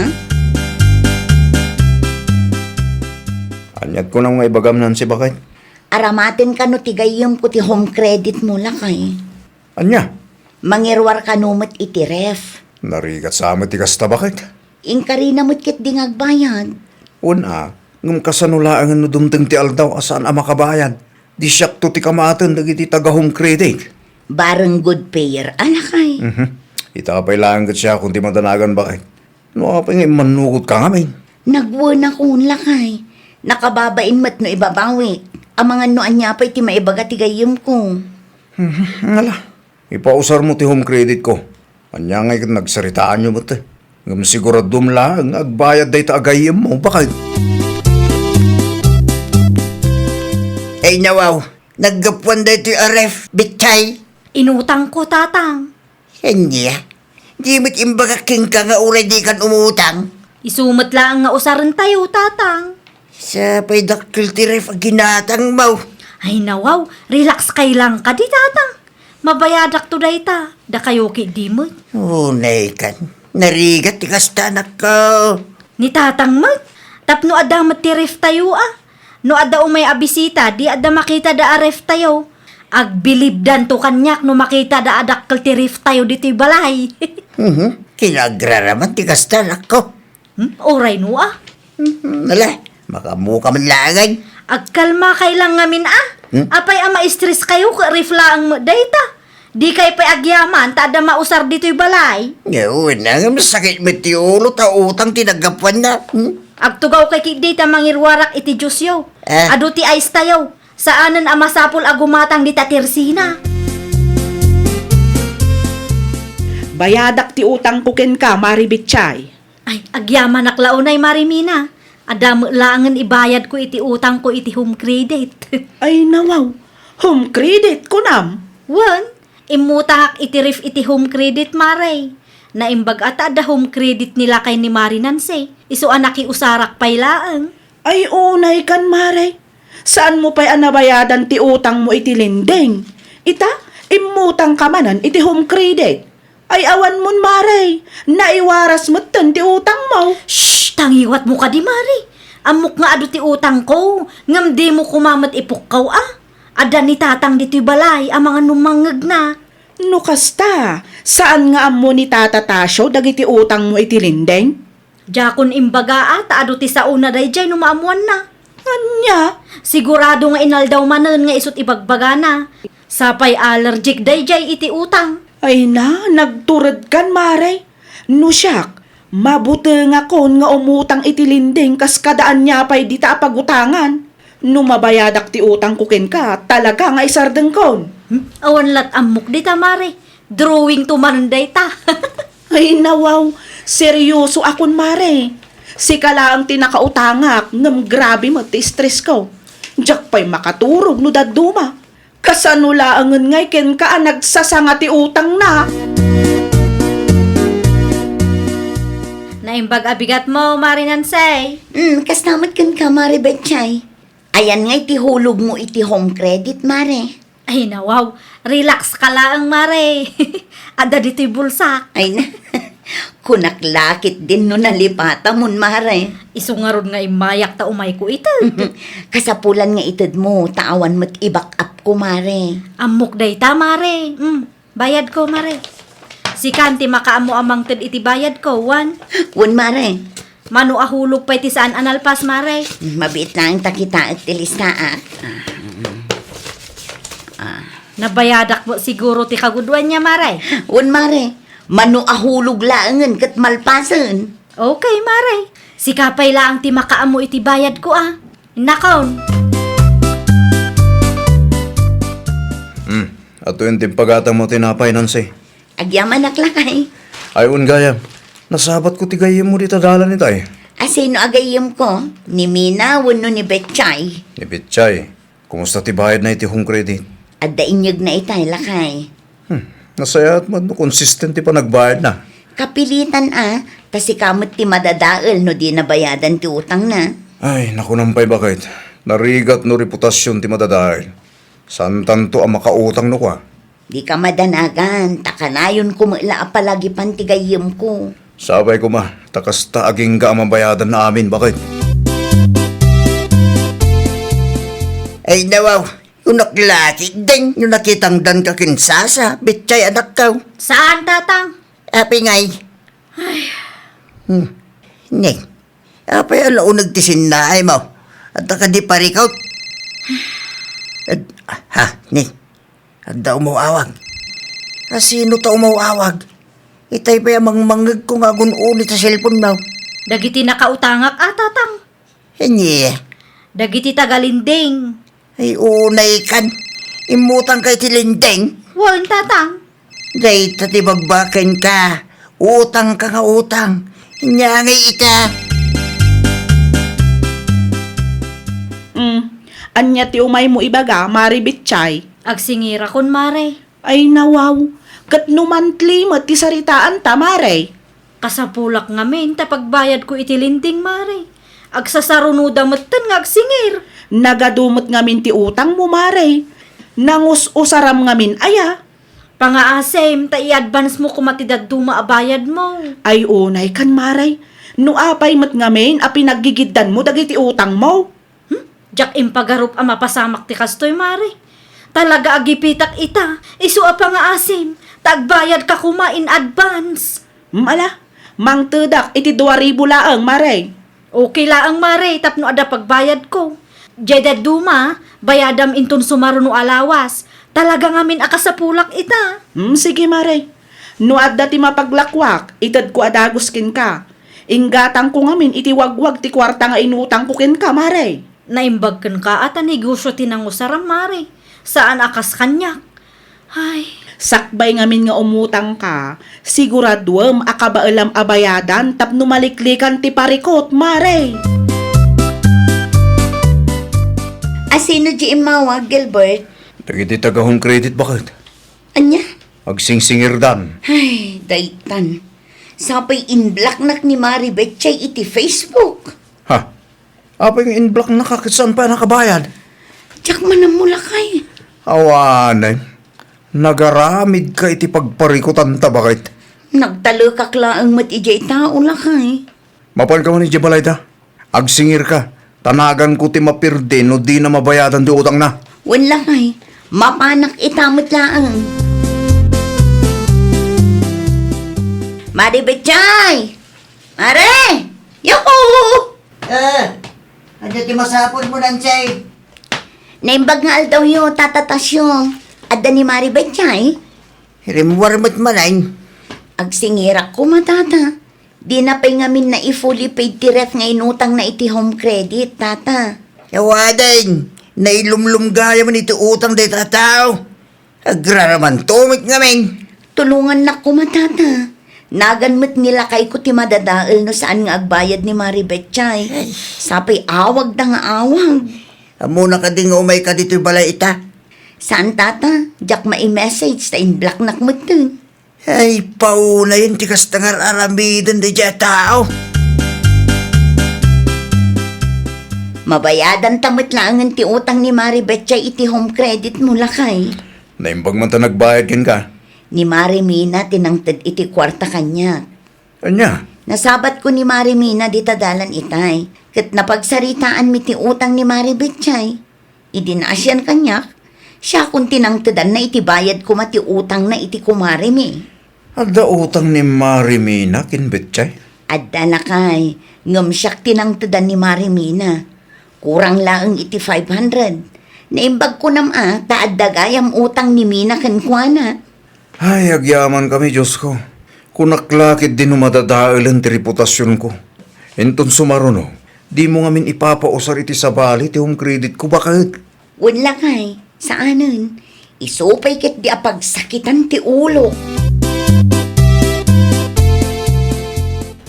Ania't kunam nga ibagam, Nancy, baket? Aramaten kano ti gayyemko ti home credit mo, lakay? Ania? Mangiruar kano met iti ref. Narigat sa met ti kasta, baket? Inkarina met ketdi nga agbayad. Wen a, ngem kasano laengen no dumteng ti aldaw a saan a makabayad? Di siakto ti kamaten dagiti taga-home credit. Bareng good payer a, lakay. Mhm. Ita pay laeng ket siakon ti madanagan, baket. No apay nga immannugotka ngamin? Nagwenakon, lakay. Nakababain met no ibabawik. Amangan no ania pay ti maibaga ti gayyemko. Mhm. Ngala. Ipausarmo ti home credit ko. Ania ngay ket nagsaritaanyo met, eh. Ngem siguraduem laeng nga agbayad dayta a gayyemmo, baket. Ay nawaw, naggapuan daytoy a ref, Betchay. Inutangko, Tatang. Ania? Di met imbagak kenka nga uray dikan umutang? Isu met laeng nga usarentayo, Tatang. Sapay dakkel ti ref a ginatangmo. Ay nawaw, relax kay lang kadi, Tatang. Mabayadakto dayta, dakayo ketdi met. Unaykan, narigat ti kasta, anakko. Ni Tatang met, tapno adda met ti reftayo a. No adda umay a bisita, di adda makitada a reftayo. Agbilibdanto kaniak no makitada a dakkel ti reftayo ditoy balay. Mhm. Kinagraraman ti kasta, anakko. Hmm? Uray no a. Mhm. Ala, makaammoka man laeng. Agkalmakay lang ngamin a. Hmm? Apay a ma-stress kayo, ket ref laeng met dayta. Dikay pay agyaman ta adda mausar ditoy balay. Wen, ngem sakit met ti ulo ta utang ti naggapuanna. Hmm? Agtugawkay ketdi ta mangiruarak iti juiceo. Ah. Adu ti ice tayo. Saanen a masapul a gumatang dita tersina. Bayadak ti utangko kenka, Mare Betchay. Ay, agyamanak la unay, Mare Mina. Adda met laengen ibayadko iti utangko iti home credit. Ay, nawaw. Home credit, kunam? Wen, immutangak iti ref iti home credit, Mare. Naimbag a ta adda home credit ni lakay ni Mare Nancy. Isu a nakiusarak pay laeng. Ay, unaykan, Mare. Saanmo pay a nabayadan ti utangmo iti lending? Ita, immutangka manen iti home credit. Ay, awan mon, Mare. Naiwaras metten ti utangmo. Shh! Tangiwatmo kadi, Mare. Ammok nga adu ti utangko, ngem dimo koma met ipukkaw a. Adda ni Tatang ditoy balay a mangan no mangngegna. No kasta, saan nga ammo ni Tata Tasio dagiti utangmo iti lending? Diakon imbaga a ta adu ti saona daydiay no maammoanna. Ania? Sigurado nga inaldaw manen nga isut' ibagbagana. Sapay allergic daydiay iti utang. Ay na, nagturedkan, Mare. No siak, mabutengakon nga umutang iti lending kas kada ania pay dita a pagutangan. No mabayadak ti utangko kenka, talaga nga isardengkon. Hmm? Awan lat ammok dita, Mare. Drawingto manen dayta. Ay, nawaw, seryosoakon, Mare. Sika laeng ti nakautangak, ngem grabe met ti stressko. Diak pay makaturog no dadduma. Kasano laengen ngay kenka a nagsasanga ti utangna? Naimbag a bigatmo, Mare Nancy. Hmm, kasta met kenka, Mare Betchay. Ayan ngay ti hulogmo iti home credit, Mare. Ay, nawaw. Relax ka laeng, Mare. Adda ditoy bulsak. Ay na. Kunak la ketdin no nalipatamon, Mare. Isu ngarud nga immayak ta umayko ited. Kasapulan nga itedmo, ta awan met i-back up ko, Mare. Ammok dayta, Mare. Mm. Bayadko, Mare. Sikan ti makaammo a mangted iti bayadko, wen? Wen, Mare. Mano a hulog pay ti saan a nalpas, Mare? Mabiit laeng ta kitaek ti listaak. Ah, mm. Ah. Nabayadak met siguro ti kagudoanna, Mare. Wen, Mare. Mano a hulog laengen ket malpasen. Okay, Mare. Sika pay laeng ti makaammo iti bayadko, a. Innakon. Hmm. Atoyen ti impagatangmo tinapay, Nancy. Agyamanak, lakay. Ay, wen gayam. Nasabatko ti gayyemmo dita dalan itay. A, sino a gayyemko? Ni Mina wenno ni Betchay? Ni Betchay. Kumusta ti bayadna iti home credit? Adda inyegna itay, lakay. Hmm. Nasayaat met no consistent ti panagbayadna. Kapilitan a, ta sika met ti madadael no dina bayadan ti utangna. Ay, nakunam pay, baket. Narigat no reputasion ti madadael. Saantanto a makautang no kua. Dika madanagan, ta kanayonko met la a palagipan ti gayyemko. Sapay koma, ta kasta agingga a mabayadanna amin, baket. Ay, nawaw, kunak la ketdin no nakitangdanka ken Sasa, Betchay, anakko. Saan, Tatang? Apay ngay? Ay. Hmm. Neng, apay a nauneg ti sinnaaymo? Adda kadi parikut? Ad-, ha, Neng? Adda umaw-awag. A, sino ta umaw-awag? Itay pay a mangmangngegko nga agun-uni ta cellphone-mo. Dagiti nakautangak a, Tatang. Ania? Dagiti taga-lending. Ay, unaykan. Immutangka iti lending? Wen, Tatang. Dayta ti bagbakenka. Utangka nga utang. Ania ngay ita? Mm. Ania ti umaymo ibaga, Mare Betchay? Agsingirakon, Mare. Ay, nawaw. Ket no monthly met ti saritaanta, Mare? Kasapulak ngamin ta pagbayadko iti lending, Mare. Agsasarunoda metten nga agsingir. Nagadu met ngamin ti utangmo, Mare. Nangus-usaram ngamin aya? Pangaasim, ta i-advance mo koma ti dadduma a bayadmo. Ay, unay kan, Mare. No apay met ngamin a pinaggigiddanmo dagiti utangmo? Hmm? Diak impagarup a mapasamak ti kastoy, Mare. Talaga a gipitak ita, isu a pangaasim, ta agbayadka koma in advance. Hmm, ala, mangtedak iti dua ribu laeng, Mare. Okay laeng, Mare, tapno adda pagbayadko. Diay dadduma, bayadam inton sumaruno a lawas. Talaga ngamin a kasapulak ita. Hmm, sige, Mare. No adda ti mapaglakwak, itedko a dagus kenka. Inggatangko ngamin iti wagwag ti kuarta nga inutangko kenka, Mare. Naimbag kenka a ta negosio ti nangusaram, Mare. Saan a kas kaniak. Ay. Sakbay ngamin nga umutangka, siguraduem a kabaelam a bayadan tapno maliklikan ti parikut, Mare. Asino di immawag, Gilbert? Dagiti taga Home Credit, baket. Ania? Agsingsingirdan. Ay, daytan. Sapay inblocknak ni Mare Betchay iti Facebook. Ha? Apay nga inblocknaka ket saan pay a nakabayad? Diak man ammo, lakay. Awanen. Nagaramidka iti pagparikutanta, baket. Nagtalekak laeng met idiay tao, lakay. Mapanka man idiay balayda. Agsingirka, ta naganko ti mapirdi no dina mabayadan ti utangna. Wen, lakay, mapanak ita met laeng. Mare Betchay! Mare! Yoko! Eh, adda ti masapulmo, Nansay? Naimbag nga aldawyo, Tata Tasio. Adda ni Mare Betchay? Rimmuar met manen. Agsingirak koma, Tata. Dina pay ngamin nai-fully paid ti ref nga inutangna iti Home Credit, Tata. Awanen, nailumlum gayam iti utang dayta a tao. Agraraman tumit ngamin. Tulongannak koma, Tata. Nagan met ni lakayko ti madadael no saan nga agbayad ni Mare Betchay. Ay. Sapay awagda nga awag. Ammona kadi nga umayka ditoy balay ita? Saan, Tata. Diak mai-message ta inblocknak metten. Ay, paunayen ti kasta nga ar-aramiden daydiay a tao. Mabayadanta met laengen ti utang ni Mare Betchay iti Home Credit mo, lakay. Naimbag man ta nagbayad kenka. Ni Mare Mina ti nangted iti kuarta kaniak. Ania? Nasabatko ni Mare Mina dita dalan itay, ket napagsaritaanmi ti utang ni Mare Betchay. Idi naasian kaniak, siakon ti nangtedanna iti bayad koma ti utangna iti kumaremi. Adda utang ni Mare Mina ken Betchay? Adda, lakay, ngem siak ti nangtedan ni Mare Mina. Kurang laeng iti five hundred. Naimbag kunam a, ta adda gayam utang ni Mina kenkuana. Ay, agyamankami, Diosko. Kunak la ketdi no madadaelen ti reputasionko. Inton sumaruno, dimo ngamin ipapausar iti sabali ti Home Credit ko, baket. Wen, lakay, saanen. Isu pay ketdi a pagsakitan ti ulo.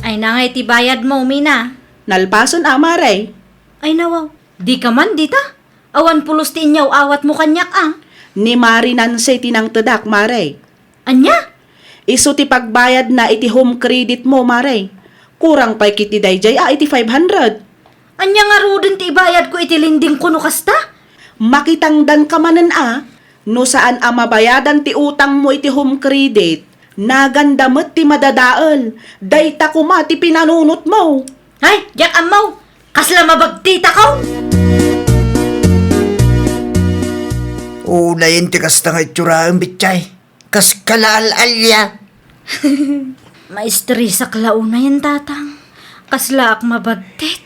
Ay, nangay ti bayad mo, Mina? Nalpasen a, Mare. Ay, nawaw. Dika man dita? Awan pulos ti inyaw-awatmo kaniak a? Ni Mare Nancy ti nangtedak, Mare. Ania? Isu ti pagbayadna iti Home Credit mo, Mare. Kurang pay ketdi daydiay a iti five hundred. Ania ngaruden ti ibayadko iti lending ko no kasta? Makitangdanka manen a, no saan a mabayadan ti utangmo iti Home Credit, naganda met ti madadael. Dayta koma ti pinanunotmo. Ay, diak ammo. Kasla mabagtitakaw! Unayen ti kasta nga itsuraem, Betchay. Kas kala al-alia. Maistresak la unayen, Tatang. Kaslaak mabagtit.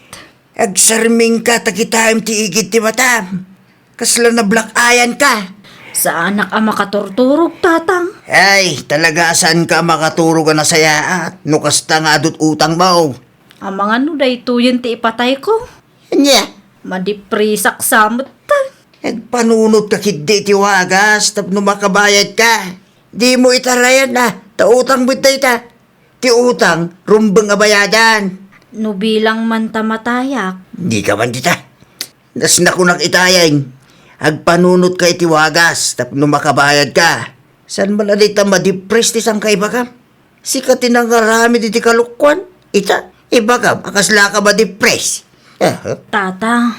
Agsarmingka ta kitaem ti igid ti matam. Kasla nablack-eyan ka. Saanak a makaturturog, Tatang. Ay, talaga a saanka a makaturog a nasayaat no kasta nga adut utangmo. Amangan no daytoyen ti ipatayko. Ania? Madiprisak sa met. Agpanunotka ketdi iti wagas tapno makabayadka. Dimo itarayan a, ta utang met dayta. Ti utang, rumbeng a bayadan. No bilang man ta matayak. Dika man dita. Kas nakunak itayen, agpanunotka iti wagas tapno makabayadka. Saan man a dita madepress ti sangkaibagam? Sika ti nangaramid iti kalokuan. Ita, ibagam a kaslaka madepress. Aha. Tatang.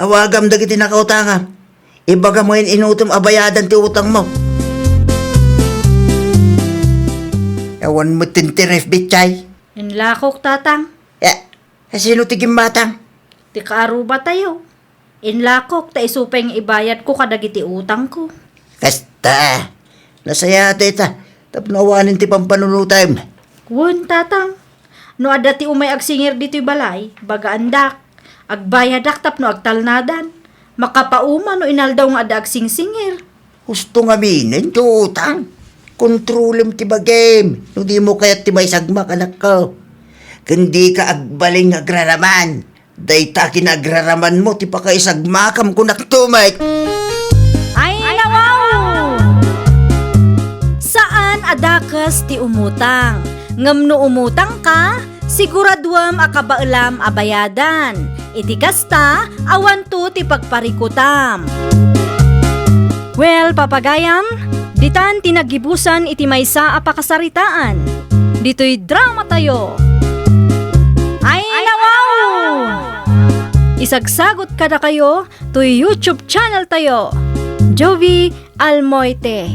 Awagam dagiti nakautangam. Ibagam nga in-inutom a bayadan ti utangmo. Awan met ti interest, bitay. Inlakok, Tatang. Eh, sino ti gimmatang? Ti kaarubatayo. Inlakok ta isu pay nga ibayadko kadagiti utangko. Kasta, nasayaat dayta, tapno awanen ti pampanunotem. Wen, Tatang, no adda ti umay agsingir ditoy balay, bagaandak. Agbayadak tapno agtalnadan. Makapauma no inaldaw nga adda agsingsingir. Husto ngamin ti utang. Kontrolem ti bagim no dimo kayat ti maisagmak, anakko. Ken dika agbalin nga agraraman. Dayta kinagraramanmo ti pakaisagmakam, kunak to met. Ay, nawaw! Saan a dakes ti umutang. Ngem no umutangka, siguraduem a kabaelam a bayadan. Iti kasta, awanto ti pagparikutam. Well, papagayam, ditan ti naggibusan iti maysa a pakasaritaan. Ditoy dramatayo. Ay, nawaw! Isagsagot kadakayo toy YouTube channel tayo, Jovi Almoite.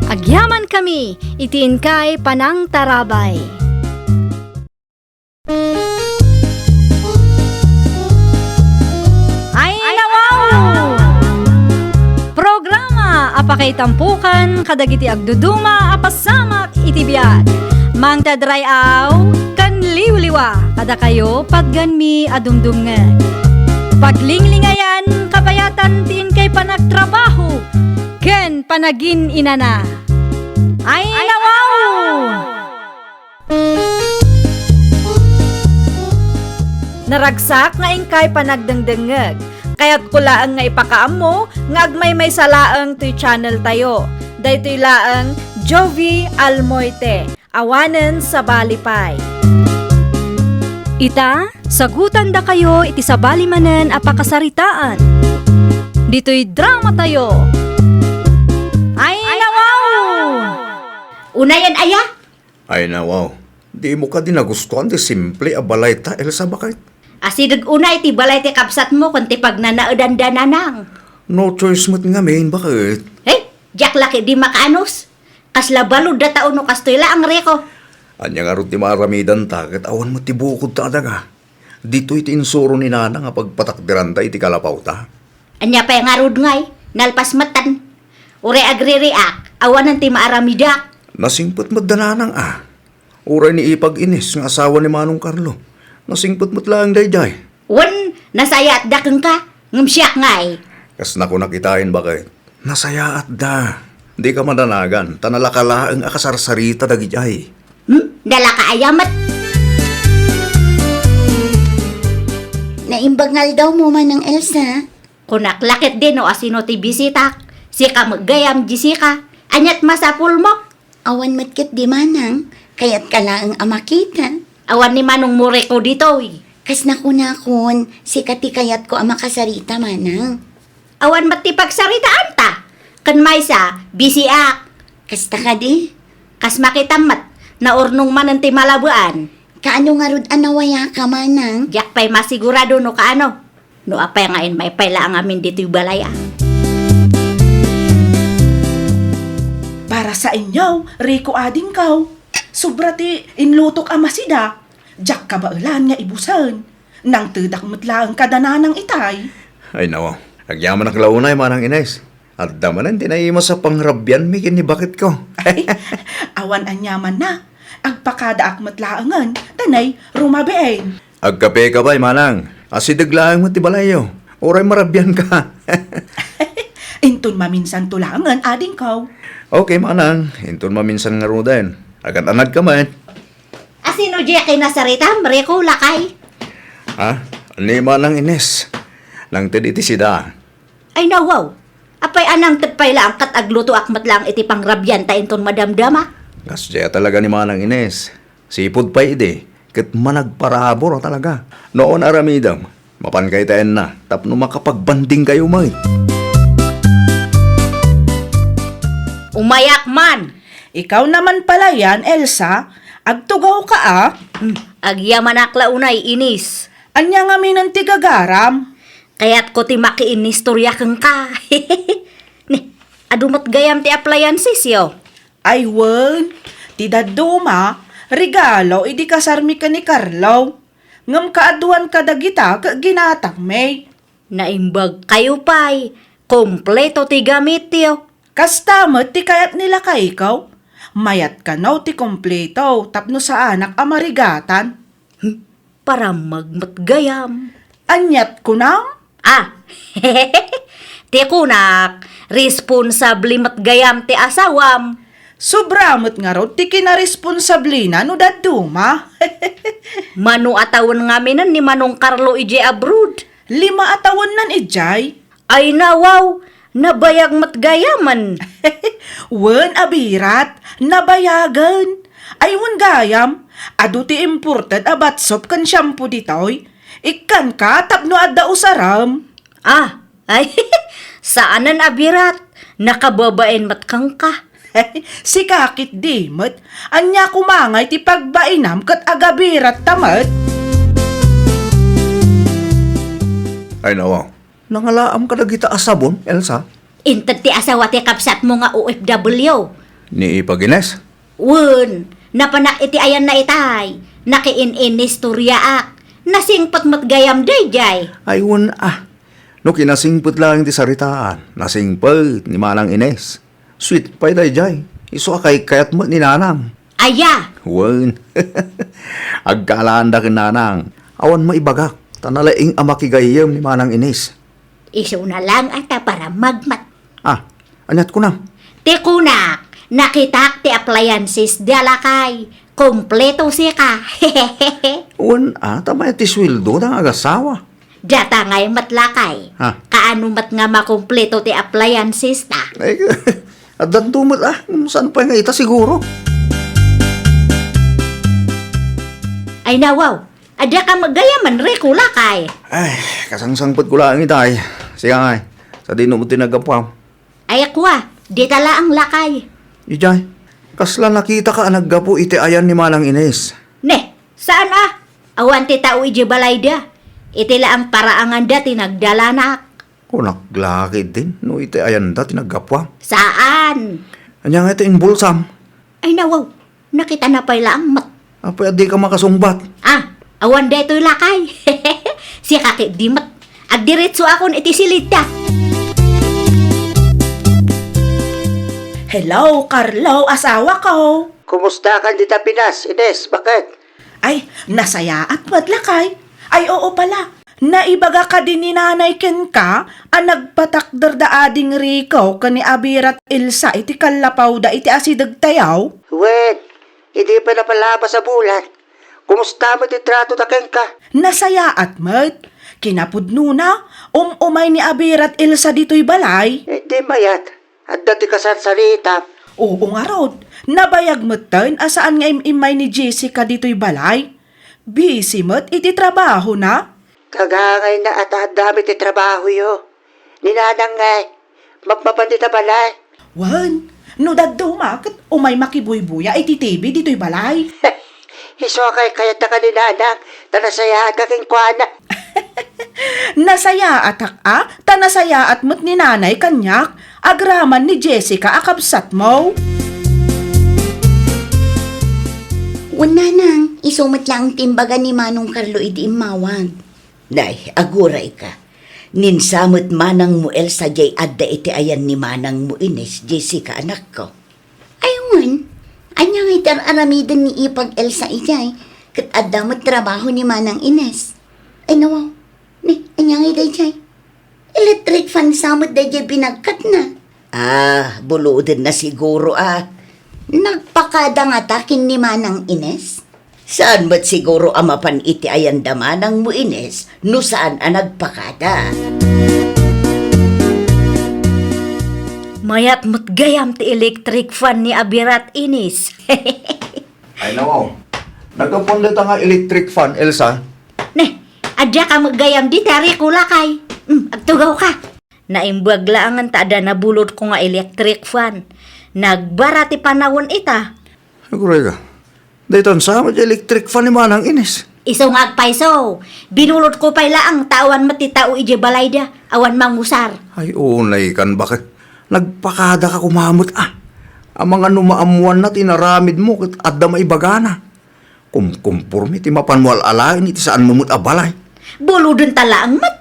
Agyamankami iti inkay panangtarabay. Ay, nawaw! Programa a pakaitampukan kadagiti agduduma a pasamak iti biag. Mangted ray-aw ken liwliwa kadakayo patgenmi a dumdumngeg. Paglinglingayan, kabayatan ti inkay panagtrabaho ken panagin-inana. Ay, nawaw! Naragsak nga inkay panagdengdengngeg. Kayatko laeng nga ipakaammo nga agmaymaysa laeng toy channel tayo. Daytoy laeng Jovi Almoite. Awanen sabali pay. Ita, sagutandakayo iti sabali manen a pakasaritaan. Ditoy dramatayo. Ay, nawaw! Unayen aya? Ay, nawaw. Dimo kadi nagustuan ti simple a balay ta, Elsa, baket? Asideg unay ti balay ti kabsatmo ken ti pagnanaedan da, Nanang. No choice met ngamin, baket? Hey, diak la ketdi makaanus. Kasla balud data no kastoy laeng, Rico. Ania ngarud ti maaramidanta ket awan met ti bukod ta adaga. Ditoy ti insuro ni Nanang a pagpatakderanta iti kalapawta. Ania pay ngarud ngay, nalpas metten. Uray agririak, awanen ti maaramidak. Nasingpet met da Nanang a. Uray ni Ipag-Ines nga asawa ni Manong Carlo. Nasingpet met laeng daydiay. Wen, nasayaatda kenka, ngem siak ngay. Kas nakunak itayen, baket. Nasayaatda. Dika madanagan, ta nalaka laeng a kasarsarita dagidiay. Hmm? Nalaka aya met? Naimbag nga aldawmo, Manang Elsa. Kunak la ketdi no asino ti bisitak. Sika met gayam, Jessica. Aniat masapulmo? Awan met ketdi, Manang. Kayatka laeng a makita. Awan ni Manong Muriko ditoy. Kas nakunakon, sika ti kayatko a makasarita, Manang. Awan met ti pagsaritaanta. Ken maysa, bisiak. Kasta kadi? Kas makitam met, naurnong manen ti malabean. Kaano ngarud a nawayaka, Manang? Diak pay masigurado no kaano. No apay nga immay pay la a ngamin ditoy balay a. Para sa inyo, Rico, adingko. Sobra ti inlutok a masida. Diak kabaelan nga ibusen. Nangtedak met laeng kada Nanang itay. Ay, nawa. Agyamanak la unay, Manang Ines. Adda manen ti naimas a pangrabianmi ken ni baketko. Ay, awan aniamanna. Agpakadaak met laengen, danay rumabiin. Agkapeka pay, Manang. Asideg laeng met ti balayyo. Uray marabianka. Inton maminsanto laengen, adingko. Okay, Manang. Inton maminsan ngaruden. Agan-anagka met. Asino diay kinasaritam, Rico, lakay? Ha? Ni Manang Ines. Nangted iti sida. Ay, nawaw. Apay a nangted pay laeng ket aglutoak met laeng iti pangrabianta inton madamdama? Kasdiay talaga ni Manang Ines. Sipud pay idi, ket managparabur a talaga. Noon aramidem, Mapankayo ta enna tapno makapagbandingkayo met. Umayak man! Ikaw naman palayan, Elsa. Agtugawka a. Hmm, agyamanak la unay, Inis. Ania ngamin ti gagaram? Kayatko ti makiinnistorya kenka. Ni, adu met gayam ti appliancesyo? Ay wen, ti dadduma, regalo idi kasarmi ken ni Carlo. Ngem kaaduan kadagita ket ginatangmi. Naimbagkayo pay, kompleto ti gamityo. Kasta met ti kayat ni lakayko. Mayat kano ti kompleto tapno saanak a marigatan. Hmm, parammag met gayam. Aniat kunam? Ah, ti kunak, responsable met gayam ti asawam. Sobra met ngarud ti kinaresponsablena no dadduma. Mano a tawen ngaminen ni Manong Carlo idiay abroad? Lima a tawennan idiay. Ay nawaw, nabayag met gayamen. Wen a birat, nabayagen. Ay wen gayam, adu ti imported a bath soap ken shampoo ditoy. Ikkanka tapno adda usarem. Ah, ay, saanen a birat, nakababain met kenka. Sika ketdi met, ania koma ngay ti pagbainam ket agabiratta met? Ay nawaw, nangalaam kadagita a sabon, Elsa? Inted ti asawa ti kabsatmo nga O F W. Ni Ipag Ines? Wen, napanak iti ayanna itay. Nakiin-inistoriaak. Nasingpet met gayam daydiay. Ay, wen a. No kinasingpet laeng ti saritaan, nasingpet ni Manang Ines. Sweet pay daydiay. Isu a kaykayat met ni Nanang. Aya? Wen. Agkaalaanda ken Nanang. Awan maibagak, ta nalaing a makigayyem ni Manang Ines. Isuna lang a ta parammag met. Ah, aniat kunam? Ti kunak, nakitak ti appliances da lakay. Kompleto sika. Wen a, ta mayat ti sueldo ta nga agasawa. Data ngay met lakay. Ha? Kaano met nga makompleto ti appliances ta? Ay, addanto met a. Saan pay nga ita siguro? Ay nawaw, adda ka met gayamen, Rico, lakay. Ay, kasangsangpetko laeng itay. Siya ngay, sadino met ti naggapuam? Ay, kua, dita laeng lakay. Idiay, kasla nakitaka a naggapu iti ayan ni Manang Ines? Ne, saan a? Awan ti tao idiay balayda. Iti laeng paraanganda ti nagdalanak. Kunak la ketdin, no iti ayanda ti naggapuam. Saan? Ania nga iti imbulsam? Ay, nawaw. Nakitana pay laeng met. Apay a dika makasungbat? Ah, awan daytoy lakay. Sika ketdi met. Agdiretsoakon iti silidta. Hello, Carlo, asawako. Kumustakan dita Pinas, Ines? Baket? Ay, nasayaat met lakay. Ay, oo pala. Naibaga kadi ni Nanay kenka a nagpatakderda ading Rico ken ni Abirat Elsa iti kallapawda iti asidegtayo? Wen, idi pay napalabas a bulan, kumusta met ti tratoda kenka? Nasayaat met. Kinapudnona, um-umay ni Abirat Elsa ditoy balay. Eh, di mayat. Adda ti kasarsarita. Oo ngarud, nabayag metten a saan nga im-immay ni Jessica ditoy balay. Busy met iti trabahona. Kagangayna a ta addami ti trabahoyo. Ni Nanang ngay, mapmapan dita balay. Wen, no dadduma ket umay makibuybuya iti T V ditoy balay. Isu a kaykayataka ni Nanang, ta nasayaatka kenkuana. Nasayaatak a, ta nasayaat met ni Nanay kaniak, agraman ni Jessica a kabsatmo. Wen, Nanang, isu met laeng ti imbaga ni Manong Carlo idi immawag. Nay, agurayka. Ninsa met manangmo Elsa diay adda iti ayan ni manangmo Ines, Jessica, anakko. Ay, wen. Ania ngay ti ar-aramiden ni Ipag Elsa idiay? Ket adda met trabaho ni Manang Ines. Ay, nawaw. Ni, ania ngay daydiay? Electric fan sa met daydiay binagkatna. Ah, bulodenna siguro, ah. Nagpakada ngata ken ni Manang Ines? Saan met siguro a mapan iti ayan da manangmo Ines no saan a nagpakada? Mayat met gayam ti electric fan ni Abirat Ines. Ay, nawaw. Naggapuan dayta nga electric fan, Elsa? Ne, Adda ka met gayam dita, Rico, lakay. Hmm, agtugawka. Naimbag laengen ta adda nabulodko nga electric fan. Nagbara ti panawen ita. Aguray ka. Daytan sa met ti electric fan ni Manang Ines. Isu nga agpayso. Binulodko pay laeng ta awan met ti tao idiay balayda. Awan mangusar. Ay, unay kan baket. Nagpakada ka kumamet, ah. Amangan no maammoanna ti inaramidmo ket adda maibagana. Kumkumporme ti mapanmo al-alaen iti saanmo met a balay. Bulodenta laeng met.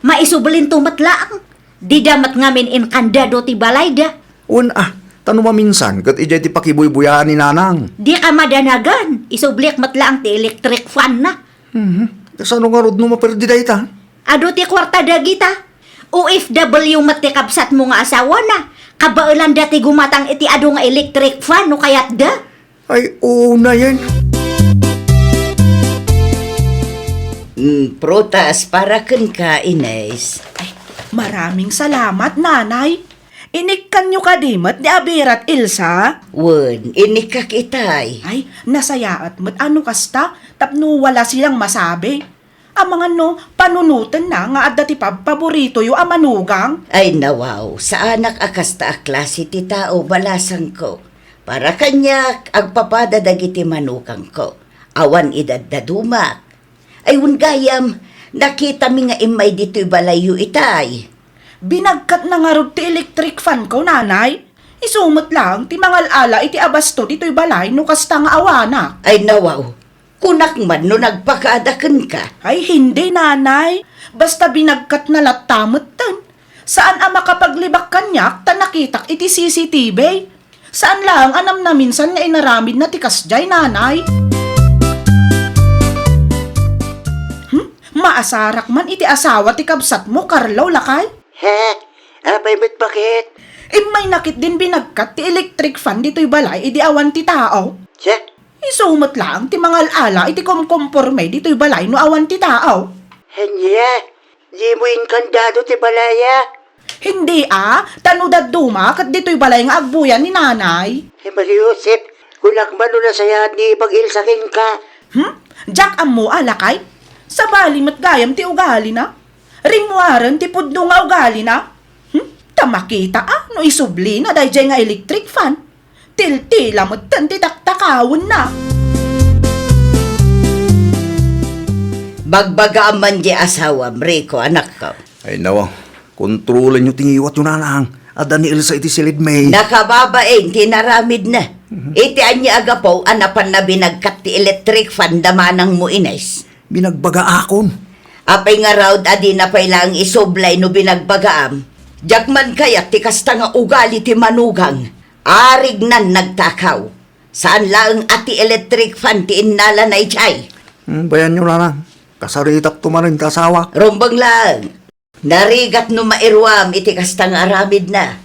Maisublinto met laeng. Dida met ngamin inkandado ti balayda. Wen, ah, ta no maminsan ket idiay ti pakibuybuyaan ni Nanang. Dika madanagan. Isublik met laeng ti electric fan na. Mhm. Kasano ngarud no maperdi dayta? Adu ti kuarta dagita. O F W met ti kabsatmo nga asawana. Kabaelanda ti gumatang iti adu nga electric fan no kayatda. Ay, unayen. Mm, prutas para kenka, Ines. Ay, maraming salamat, Nanay. Inikkanyo kadi met ni Abirat, Elsa? Wen, inikkak itay. Ay, nasayaat met a no kasta, tapno wala siyang masabi. Amangan no panunotenna nga adda ti pabpaboritoyo a manugang? Ay, nawaw, saanak a kasta a klase ti tao, balasangko. Para kaniak, agpapada dagiti manugangko. Awan idaddadumak. Ay, wen gayam, nakitami nga immay ditoy balayyo itay. Binagkatna ngarud ti electric fan ko, Nanay. Isu met laeng ti mangal-ala iti abasto ditoy balay no kasta nga awanak. Ay, nawaw. Kunak man no nagpakada kenka. Ay, hindi, Nanay. Basta binagkatna latta metten. Saan a makapaglibak kaniak ta nakitak iti C C T V. Saan laeng a namnaminsan nga inaramidna ti kasdiay, Nanay. Hmm? Maasarak man iti asawa ti kabsatmo, Carlo, lakay? He? Apay met baket? Immayna ketdin binagkat ti electric fan ditoy balay idi awan ti tao. Siak? Isu met laeng ti mangal-ala iti kumkumporme ditoy balay no awan ti tao. Ania? Dimo inkandado ti balaya? Hindi a, ta no dadduma ket ditoy balay nga agbuya ni Nanay. Ay, Maria Josep, kunak man no nasayaat ni Ipag Elsa kenka. Hmm? Diak ammo a, lakay? Sabali met gayam ti ugalina. Rimmuaren ti pudno nga ugalina. Hmm? Ta makita a no isublina daydiay nga electric fan. Tiltila metten ti taktakawenna. Bagbagaam man diay asawam, Rico, anakko. Ay, nawa. Kontrolenyo ti ngiwatyo, Nanang. Adda ni Elsa iti silidmi. Nakababain ti inaramidna. Mhm. Iti ania a gapu a napanna binagkat ti electric fan da manangmo, Ines? Binagbagaakon. Apay ngarud a dina pay laeng isublay no binagbagaam? Diak man kayat ti kasta nga ugali ti manugang. Arignan nagtakaw. Saan laeng a ti electric fan ti innalana idiay. Hmm, bayanyo, Nanang. Kasaritakto manen ti asawak. Rumbeng laeng. Narigat no mairuam iti kasta nga aramidna.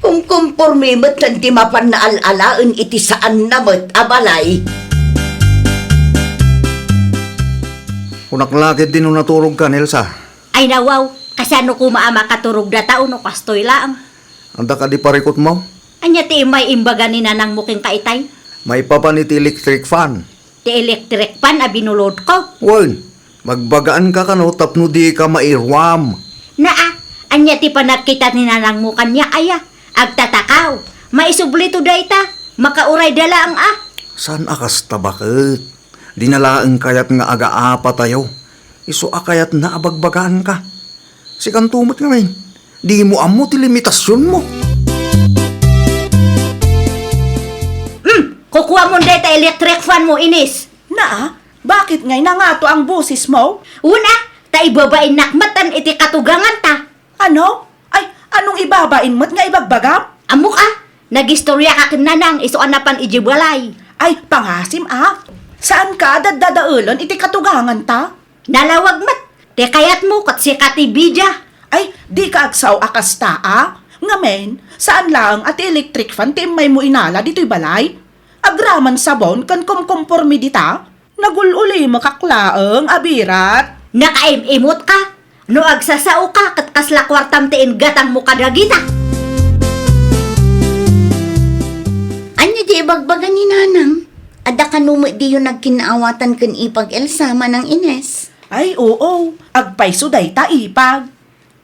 Kumkumporme metten ti mapanna al-alaen iti saanna met a balay. Kunak la ketdi no naturogkan, Elsa. Ay nawaw, kasano koma a makaturogda ta no kastoy laeng? Adda kadi parikutmo? Ania ti immay imbaga ni nanangmo kenka itay? Maipapan iti electric fan. Ti electric fan a binulodko? Wen, magbagaanka kano tapno dika mairuam. Naa, ania ti panagkita ni nanangmo kaniak aya? Agtatakaw. Maisublito dayta. Makaurayda laeng a. Saan a kasta baket? Dina laeng kayat nga agaapatayo. Isu a kayatna a bagbagaanka. Sikanto met ngamin, dimo ammo ti limitasionmo. Hmm, kukuamon dayta electric fan mo, Ines. Naa, bakit ngay nangato ang boses mo? Una, ta ibabainnak metten iti katuganganta. Ano? Ay, anong ibabain met nga ibagbagam? Ammok a, nagistoriaka ken nanang isu a napan idiay balay. Ay, pangasim a. Saanka a daddadaelen iti katuganganta? Nalawag met. Ti kayatmo ket sika ti bidia. Ay, dika agsao a kasta a. Ngamin, saan laeng a ti electric fan ti immaymo inala ditoy balay? Agraman sabon ken kumkumporme dita? Nagul-ulimekak laeng a birat. Nakaim-imot ka? No agsasao ka, ket kasla kuartam ti inggatangmo kadagita? Ania ti ibagbaga ni Nanang? Adda kano met diyo nagkin-aawatan ken ipag Elsa, Manang Ines? Ay, oo. Agpayso dayta, ipag.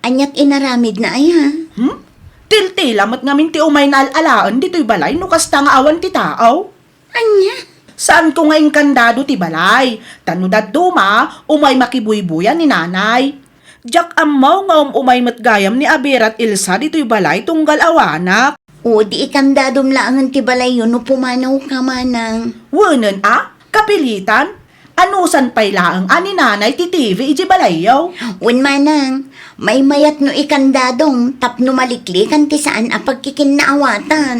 Aniat inaramidna aya? Hmm? Tiltila met ngamin ti umayna al-alaen ditoy balay no kasta nga awan ti tao. Ania? Saanko nga inkandado ti balay, ta no dadduma, umay makibuybuya ni nanay. Diak ammo nga um-umay met gayam ni Abirat Elsa ditoy balay tunggal awanak. O, di ikandadom laengen ti balayyo no pumanawka, manang. Wenen a, kapilitan? Anusan pay laeng a ni nanay ti T V iti balayyo? Wen, manang, maymayat no ikandadom tapno maliklikan ti saan a pagkikinnaawatan.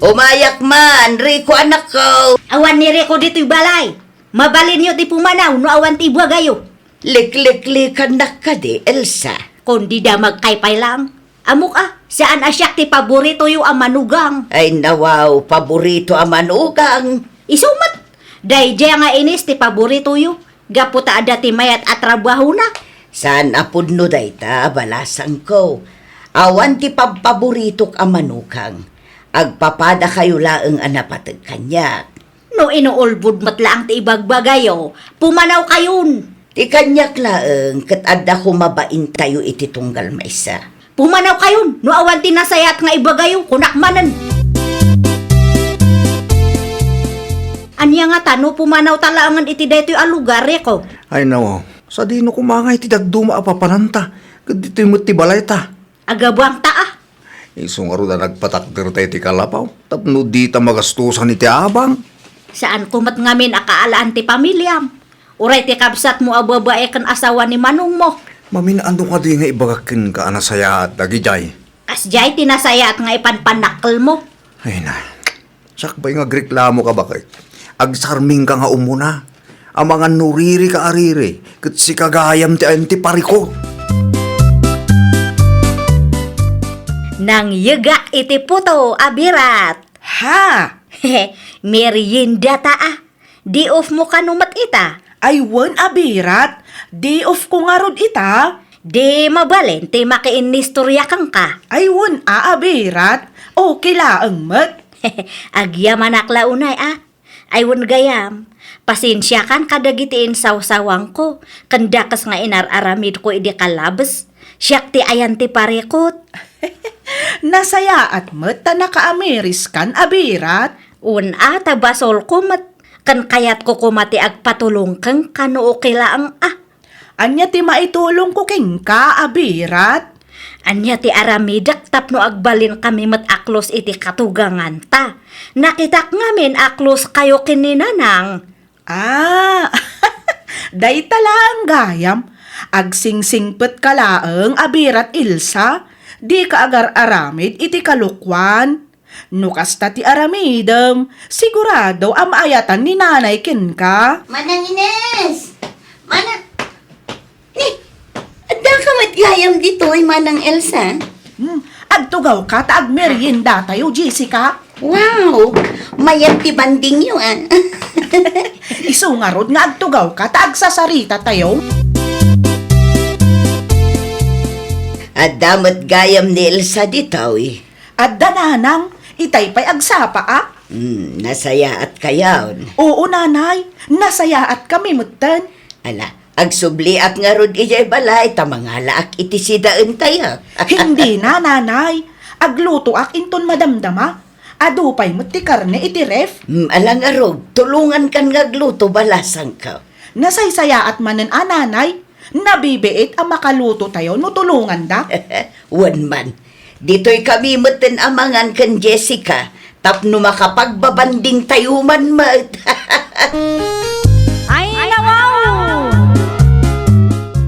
Umayak man, Rico, anakko. Awan ni Rico ditoy balay. Mabalinyo ti pumanaw no awan ti ibagayo. Likliklikannak kadi, Elsa? Kundi damagkay pay lang. Ammok a, saan a siak ti paboritoyo a manugang. Ay, nawaw, paborito a manugang. Isu met, daydiay nga inis ti paboritoyo, gapu ta adda ti mayat a trabahona. Saan a pudno dayta, balasangko. Awan ti pabpaboritok a manugang. Agpapadakayo laeng a napateg kaniak. No inuulbod met laeng ti ibagbagayo, pumanawkayon. Ti kaniak laeng ket adda koma baintayo iti tunggal maysa. Pumanawkayon, no awan ti nasayaat nga ibagayo, kunak manen. Ania ngata no pumanawta laengen iti daytoy a lugar, Rico? Ay, nawaw, sadino koma nga iti dadduma a papananta, ket ditoy met ti balayta. Agabangta a. Isu ngarud a nagpatakderta iti kalapaw tapno dita magastosan iti abang. Saanko met ngamin a kaalaan ti pamiliam. Uray ti kabsatmo a babai ken asawa ni manongmo. Mamin-ano kadi nga ibagak kenka a nasayaat dagidiay? Kasdiay ti nasayaat nga ipanpannakkelmo. Ay na, siak pay nga agreklamo ka baket. Agsarmingka nga umuna. Amangan no riri ka a riri, ket sika gayam ti ayan ti parikut. Nangyegak iti puto, Abirat. Ha? Merienda ta a. Day off mo kano met ita? Ay wen, Abirat. Day off ko ngarud ita. Di mabalin ti makiinnistorya kenka. Ay wen a, Abirat. Okay laeng met. Agyamanak la unay a. Ay wen gayam, pasensiakan kadagiti insawsawangko, ken dakes nga inar-aramidko idi kalabes. Siak ti ayan ti parikut. Nasayaat met ta nakaamiriskan, Abirat. Wen a, ta basolko met, ken kayatko koma ti agpatulongken kano okay laeng a. Ania ti maitulongko kenka, Abirat? Ania ti aramidek tapno agbalinkami met a close iti katuganganta? Nakitak ngamin a close kayo ken ni Nanang. Ah, dayta laeng gayam. Agsingsingpetka laeng, Abirat Elsa. Dika agar-aramid iti kalokuan. No kasta ti aramidem, sigurado a maayatan ni Nanay kenka. Manang Ines! Manang, ni, adda ka met gayam ditoy, Manang Elsa? Hmm, agtugawka ta agmeriendatayo, Jessica. Wow! Mayat ti bandingyo, ah. Isu ngarud nga agtugawka ta agsasaritatayo. Adda met gayam ni Elsa ditoy. Adda, nanang, itay pay agsapa a. Hmm, nasayaat kayon? Oo, nanay, nasayaat kami metten. Ala, agsubliak ngarud idiay balay ta mangalaak iti sidaentayo. Hindi na, nanay. Aglutoak inton madamdama. Adu pay met ti karne iti ref. Hmm, ala ngarud, tulongankan nga agluto, balasangko. Nasaysayaat manen a, nanay. Nabibiit a makalutotayo no tulonganda. Wen man, ditoy kami metten a mangan ken Jessica tapno makapagbabandingtayo man met. Ay, nawaw!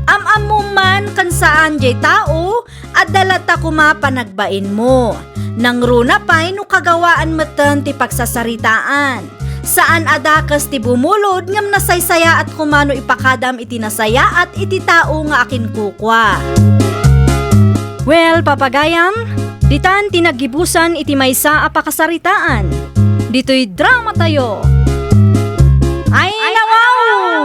Am-ammom man ken saan diay tao, adda latta koma panagbainmo. Nangruna pay no kagawaan metten ti pagsasaritaan. Saan a dakes ti bumulod ngem nasaysayaat koma no ipakadam iti nasayaat iti tao nga akinkukua. Well, papagayam, ditan ti naggibusan iti maysa a pakasaritaan. Ditoy dramatayo. Ay, nawaw!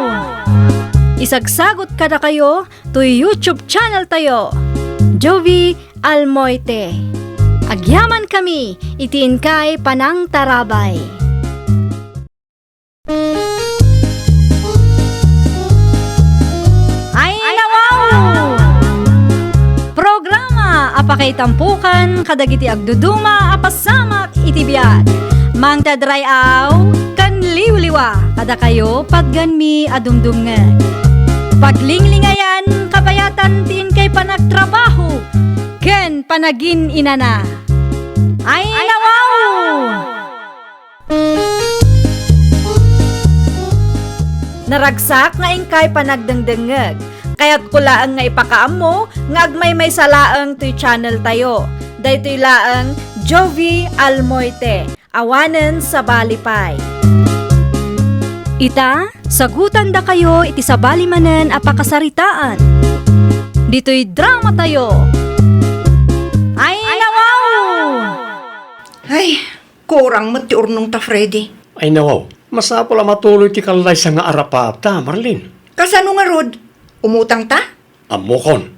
Isagsagot kadakayo toy YouTube channel tayo, Jovie Almoite. Agyamankami iti inkay panangtarabay. Pakaitampokan kadagiti agduduma a pasamak iti biag. Mangted ray-aw ken liwliwa kadakayo, patganmi a dumdumngeg. Paglinglingayan, kabayatan ti inkay panagtrabaho ken panagin-inana. Ay, nawaw! Naragsak nga inkay panagdengdengngeg. Kayatko laeng nga ipakaammo nga agmaymaysa laeng toy channel tayo. Daytoy laeng Jovie Almoite, awanen sabali pay. Ita, sagutandakayo iti sabali manen a pakasaritaan. Ditoy drama tayo. Ay, nawaw! Ay, kurang met ti urnongta, Freddy. Ay, nawaw. Masapul a matuloy ti kallaysa nga arapata, Marlene. Kasano ngarud? Umutangta? Ammokon.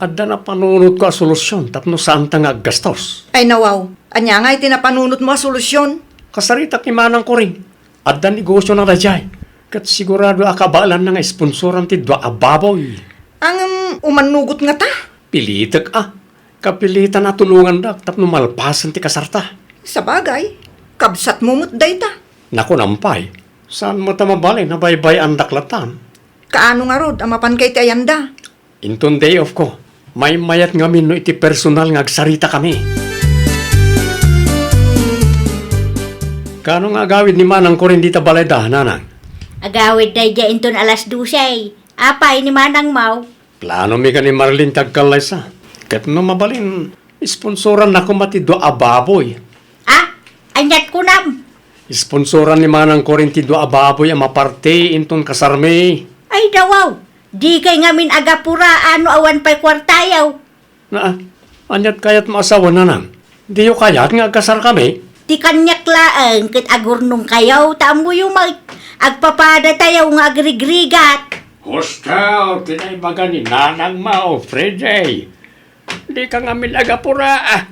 Adda napanunotko a solusyon tapno saanta nga aggastos. Ay, nawaw. Ania ngay ti napanunotmo a solusyon? Kasaritak ni Manang Corin. Adda negosiona daydiay. Ket sigurado a kabaelanna nga isponsoran ti dua a baboy. Ngem umannugot ngata? Pilitek a. Kapilitan a tulongandak tapno malpasen ti kasarta. Sabagay, kabsatmo met dayta. Nakunak pay, saan met a mabalin a baybay-andak latan. Kaano ngarud a mapanka iti ayanda? Inton day off ko, maymayat ngamin no iti personal nga agsaritakami. Kaano nga agawid ni Manang Corin dita balayda, Nanang? Agawid daydiay inton alas dose. Apay ni Manang Mau? Planomi ken ni Marlene ti agkallaysa. Ket no mabalin, isponsoranna koma ti dua a baboy. Ah? Aniat kunam? Isponsoran ni Manang Corin ti dua a baboy a maparti inton kasarmi. Ay, nawaw! Dikay ngamin agapura no awan pay kuartayo. Naa, aniat kayatmo a sawen, Nanang? Diyo kayat nga agkasarkami? Ti kaniak laeng ket agurnongkayo ta ammoyo met, agpapadatayo nga agrigrigat. Husto ti naibaga ni Nanang Mau, Freddy. Dika ngamin agapura, ah.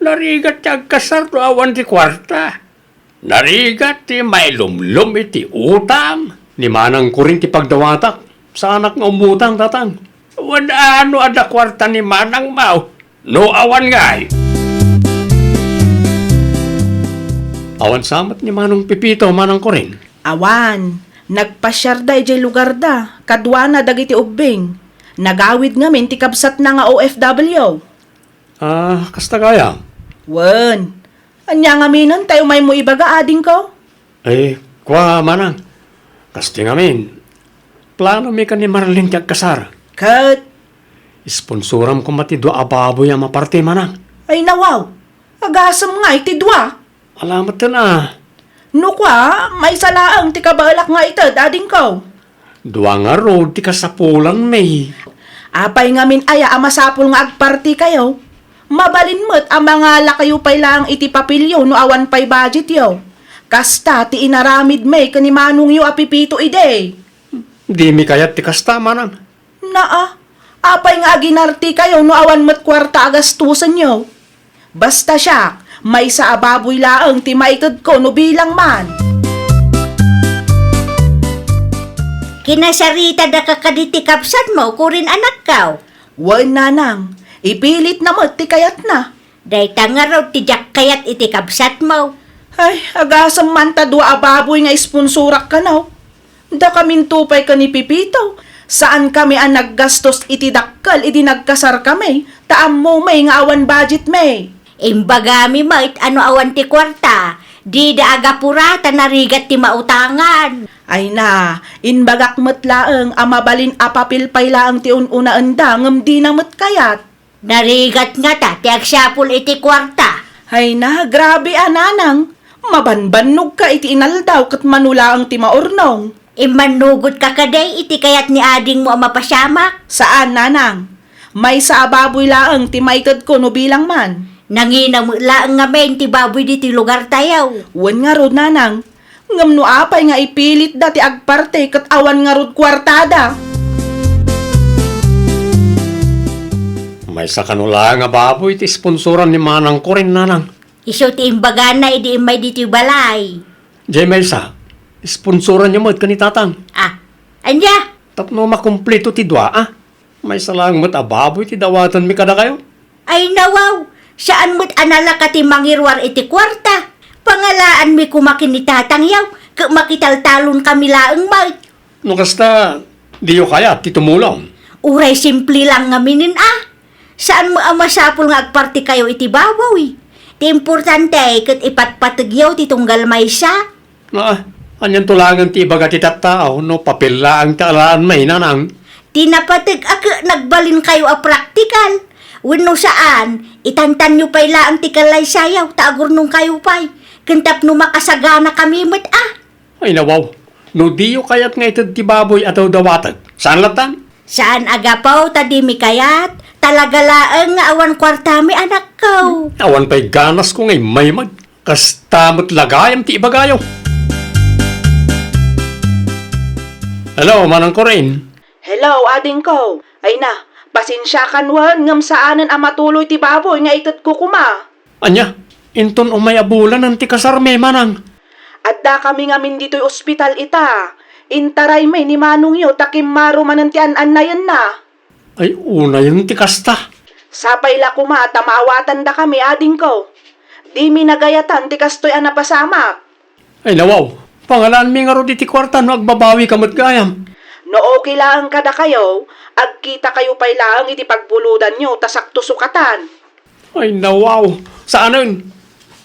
Narigat ti agkasar no awan ti kuarta. Narigat ti mailumlom iti utang. Ni Manang Corin ti pagdawatak. Saanak nga umutang, Tatang. Wen, ano adda kuarta ni Manang Mau no awan ngay? Awan sa met ni Manong Pepito, Manang Corin? Awan. Nagpasiarda idiay lugarda, kaduana dagiti ubbing. Nagawid ngamin ti kabsatna nga O F W. Ah, kasta gayam? Wen. Ania ngamin tayo maymo ibaga, adingko? Eh, kua, Manang. Kasta ngamin, planomi ken ni Marlene ti agkasar. Ket? Isponsoram koma ti dua a baboy a maparti, Manang. Ay, nawaw. Agasem ngay ti dua. Ala metten a. No kua, maysa laeng ti kabaelak nga ited, adingko. Dua ngarud ti kasapulanmi. Apay ngamin aya a masapul nga agpartikayo? Mabalin met a mangalakayo pay laeng iti papelyo no awan pay budgetyo. Kasta ti inaramidmi ken ni manongyo a Pepito idi. Dimi kayat ti kasta, Manang. Naa, apay nga aginartikayo no awan met kuarta a gastusenyo? Basta siak, maysa a baboy laeng ti maitedko no bilang man. Kinasaritada ka kadi ti kabsatmo, Corin, anakko? Wen, Nanang, ipilitna met ti kayatna. Dayta ngarud ti diak kayat iti kabsatmo. Ay, agasem man ta dua a baboy nga isponsorak kano. Dakaminto pay ken ni Pepito, saankami a naggastos iti dakkel idi nagkasarkami, ta ammomi nga awan budgetmi. Imbagami met a no awan ti kuarta, dida agapura ta narigat ti mautangan. Ay na, imbagak met laeng a mabalin a papel pay laeng ti un-unaenda ngem dina met kayat. Narigat ngata ti agsapul iti kuarta. Ay na, grabe a, Nanang. Mabanbannogka iti inaldaw ket mano laeng ti maurnong. Immannugotka kadi iti kayat ni adingmo a mapasamak? Saan, Nanang. Maysa a baboy laeng ti maitedko no bilang man. Nangina met laeng ngamin ti baboy ditoy lugartayo. Wen ngarud, Nanang. Ngem no apay nga ipilitda ti agparti ket awan ngarud kuartada? Maysa kano laeng a baboy ti isponsoran ni Manang Corin, Nanang. Isu ti imbagana idi immay ditoy balay. Diay maysa, isponsoranyo met ken ni Tatang. Ah, ania? Tapno makumpleto ti dua, a. Maysa laeng met a baboy ti dawatenmi kadakayo. Ay nawaw, saan met a nalaka ti mangiruar iti kuarta. Pangalaanmi koma ken ni tatangyaw, ket makitaltalon kami laeng met. No kasta, diyo kayat ti tumulong? Uray simple lang ngaminen a. Saan met a masapul nga agpartikayo iti baboy. Ti importante ket ipatpategyo ti tunggal maysa. Ah, anianto laengen ti ibaga ti tattao no papel laeng ti alaenmi, nanang? Ti napateg a ket nagbalinkayo a praktikal. Wenno saan, itantanyo pay laeng ti kalaysayaw ta agurnongkayo pay. Ken tapno makasagana kami met a. Ay nawaw, no diyo kayat nga ited ti baboy a dawdawateg, saan lattan? Saan a gapu ta dimi kayat, talaga laeng nga awan kuartami, anakko. Awan pay ganasko nga immay met. Kasta met la gayam ti ibagayo. Hello, Manang Corinne. Hello, adingko. Ay na, pasensiakan wen ngem saanen a matuloy ti baboy nga itedko koma. Ania, inton umay a bulanen ti kasarmi, manang? Addakami ngamin ditoy ospital ita. Intaraymi ni manongyo ta kimmaro manen ti an-annayenna. Ay, unayen ti kasta. Sapay la koma ta maawatandakami, adingko. Dimi nagayatan ti kastoy a napasamak. Ay, nawaw, pangalaanmi ngarud iti kuarta no agbabawika met gayam. No okay laeng kadakayo, agkitakayo pay laeng iti pagbulodanyo ta sakto sukatan. Ay, nawaw, saanen.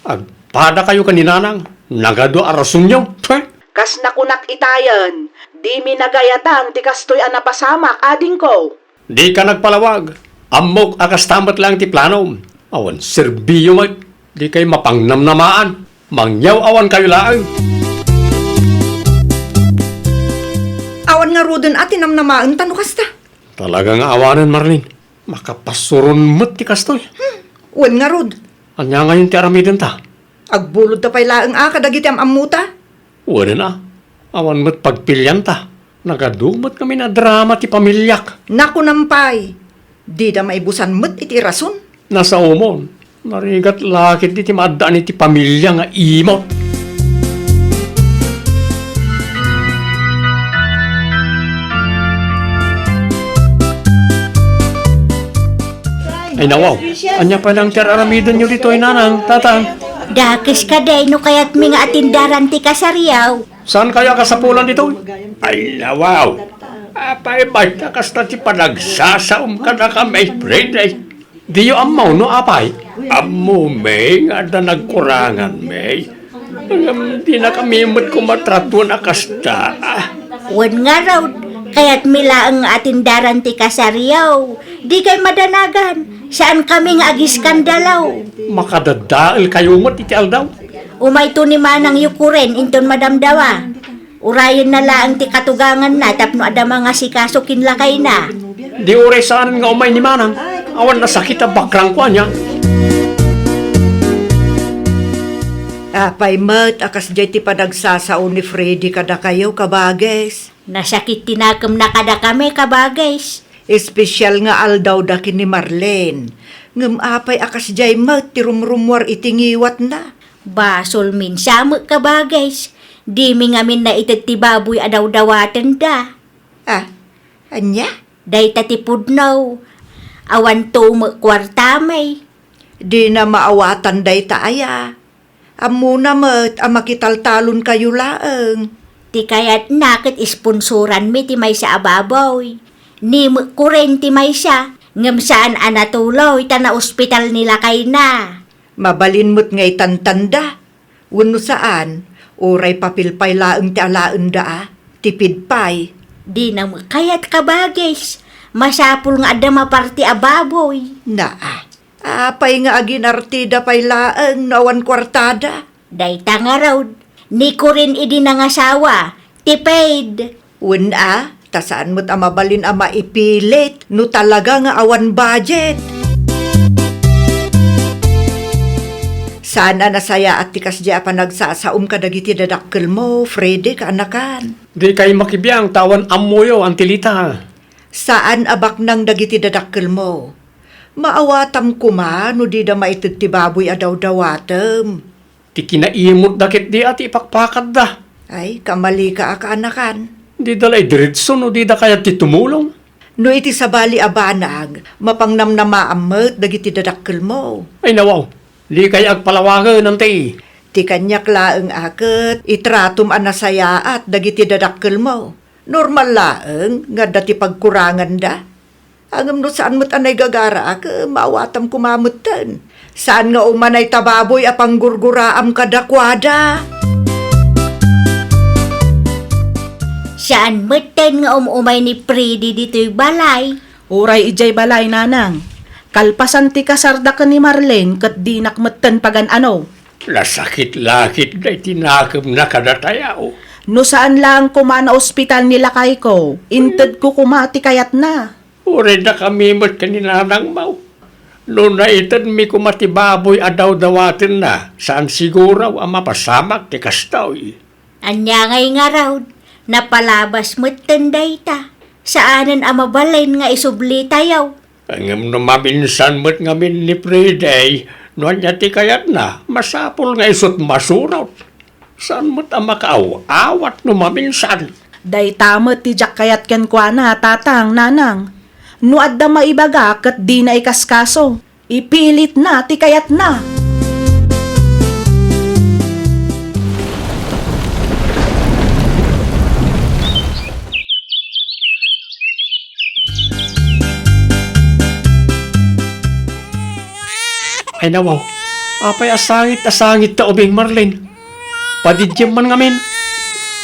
Agpadakayo ken ni nanang, nagadu a rasonyo. Pwe! Kas nakunak itayen, dimi nagayatan ti kastoy a napasamak, adingko. Dika nagpalawag. Ammok a kasta met laeng ti planom. Awan serbiyo met. Dikay mapangnamnamaan. Mangyaw-awankayo laeng. Awan ngaruden a ti namnamaenta no kasta. Talaga nga awanen, Marlene. Makapasuron met ti kastoy. Hmm. Wen ngarud. Ania ngayon ti aramidenta? Agbulodta pay laeng a kadagiti am-ammota. Wen a. Awan met pagpilianta. Nagadu met ngamin a drama ti pamiliak. Nakunam pay, dida maibusan met iti rason. Nasaomon, narigat la ketdi ti maaddaan iti pamilia nga imot. Ay, nawaw. Ania pay laeng ti ar-aramidenyo ditoy, nanang, tatang? Dakes kadi no kayatmi nga atendaran ti kasariaw. Saan kayo a kasapulan ditoy? Ay, nawaw. Apay, basta kasta ti panagsasaom kadakami, Freddy. Diyo ammo no apay? Ammomi nga adda nagkuranganmi. Ngem dinakami met koma tratuan a kasta. Wen ngarud, kayatmi laeng nga atendaran ti kasariaw. Dikay madanagan. Saankami nga agiskandalo. Makadadaelkayo met iti aldaw. Umayto ni manangyo Corinne inton madamdawa. Urayenna laeng ti katuganganna tapno adda mangasikaso ken lakayna. Di uray saanen nga umay ni manang. Awan nasakit a bakrangko ania. Apay met a kasdiay ti panagsasao ni Freddy kadakayo, kabagis? Nasakit ti nakemna kadakami, kabagis. Espesyal nga aldawda ken ni Marlene. Ngem apay a kasdiay met ti rumrummuar iti ngiwatna? Basolmin sa met, kabagis. Dimi ngamin naited ti baboy a dawdawatenda. Ah, ania? Dayta ti pudno. Awanto met kuartami. Dina maawatan dayta aya. Ammona met a makitaltalonkayo laeng. Ti kayatna ket isponsoranmi ti maysa a baboy. Ni met Corinne ti maysa, ngem saan a natuloy ta naospital ni lakayna. Mabalin met nga itantanda. Wenno saan, uray papel pay laeng ti alaenda a, tipid pay. Dina met kayat, kabagis. Masapul nga adda maparti a baboy. Naa, apay nga aginartida pay laeng no awan kuartada? Dayta ngarud, ni Corinne idi nangasawa, tipid. Wen a, ta saan met a mabalin a maipilit no talaga nga awan budget. Saan a nasayaat ti kasdiay a panagsasaom kadagiti dadakkelmo, Freddy, kaanakan? Dikay makibiang ta awan ammoyo, Antilita. Saan a baknang dagiti dadakkelmo. Maawatam koma no dida maited ti baboy a dawdawatem. Ti kinaimotda ketdi a ti ipakpakatda. Ay, kamalika a kaanakan. Dida la idiretso no dida kayat ti tumulong. No iti sabali a banag, mapangnamnamaam met dagiti dadakkelmo. Ay, nawaw, dikay agpalawangen, anti. Ti kaniak laeng a ket itratom a nasayaat dagiti dadakkelmo. Normal laeng nga adda ti pagkuranganda. Ngem no saan met a naigagaraak, maawatam koma metten. Saan nga umanay ta baboy a panggurguraam kadakuada. Saan metten nga um-umay ni Freddy ditoy balay. Uray idiay balay, nanang. Kalpasan ti kasarda ken ni Marlene ket dinak metten pagan-ano. Nasakit la ketdi ti nakemna kadatayo. No saan laeng koma a naospital ni lakayko, intedko koma ti kayatna. Uray dakami met ken ni nanangmo. No naitedmi koma ti baboy a dawdawatenna, saan siguro a mapasamak ti kastoy. Ania ngay ngarud, napalabas metten dayta. Saanen a mabalin nga isublitayo. Ngem no maminsan met ngamin ni Freddy, no ania ti kayatna, masapul nga isut' masurot. Saan met a makaaw-awat no maminsan? Dayta met ti diak kayat kenkuana, tatang, nanang. No adda maibaga ket dina ikaskaso. Ipilitna ti kayatna. Ay, nawaw. Apay a sangit a sangit ta ubing, Marlene? Padiddiem man ngamin.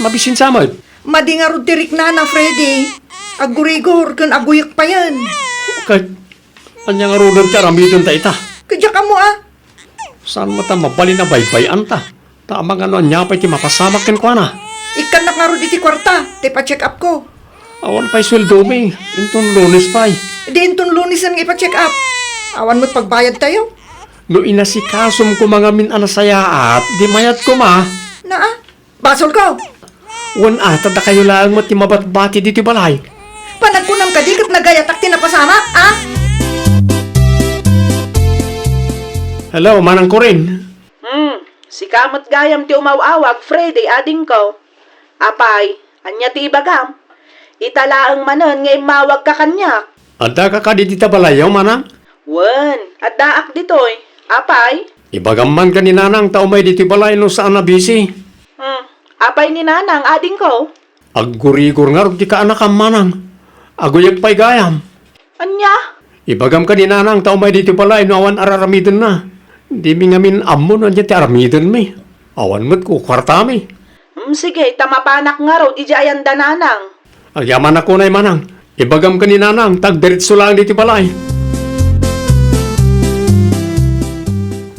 Mabisinsa met. Madi ngarud ti riknana, Freddy. Aggurigor ken aguyek payen. Ket ania ngaruden ti aramidenta ita? Ket diak ammo a. Saan met a mabalin a baybay-anta? Ta amangan no ania pay ti mapasamak kenkuana. Ikkannak ngarud iti kuarta, ta ipa-check up ko. Awan pay sueldomi, inton Lunes pay. Di inton Lunesen nga ipa-check up. Awan met pagbayadtayo. No inasikasom koma ngamin a nasayaat, di mayat koma. Naa, basolko. Wen a, ta dakayo laeng met ti mabatbati ditoy balay. Panagkunam kadi ket nagayatak ti napasamak, a? Hello, Manang Corin. Hmm, sika met gayam ti umaw-awag, Freddy, adingko. Apay, ania ti ibagam? Ita laeng manen nga immawagka kaniak. Addaka kadi dita balayyo, Manang? Wen, addaak ditoy. Apay? Ibagam man ken ni Nanang ta umay ditoy balay no saan a busy. Hmm, apay ni Nanang, adingko? Aggurigor ngarud ti kaanakam, Manang. Aguyek pay gayam. Ania? Ibagam ken ni Nanang ta umay ditoy balay no awan ar-aramidenna. Dimi ngamin ammo no ania ti aramidenmi. Awan met kukuartami. Hmm, sige, ta mapanak ngarud idiay ayan da Nanang. Agyamanak unay, Manang. Ibagam ken ni Nanang ta agdiretso laeng ditoy balay.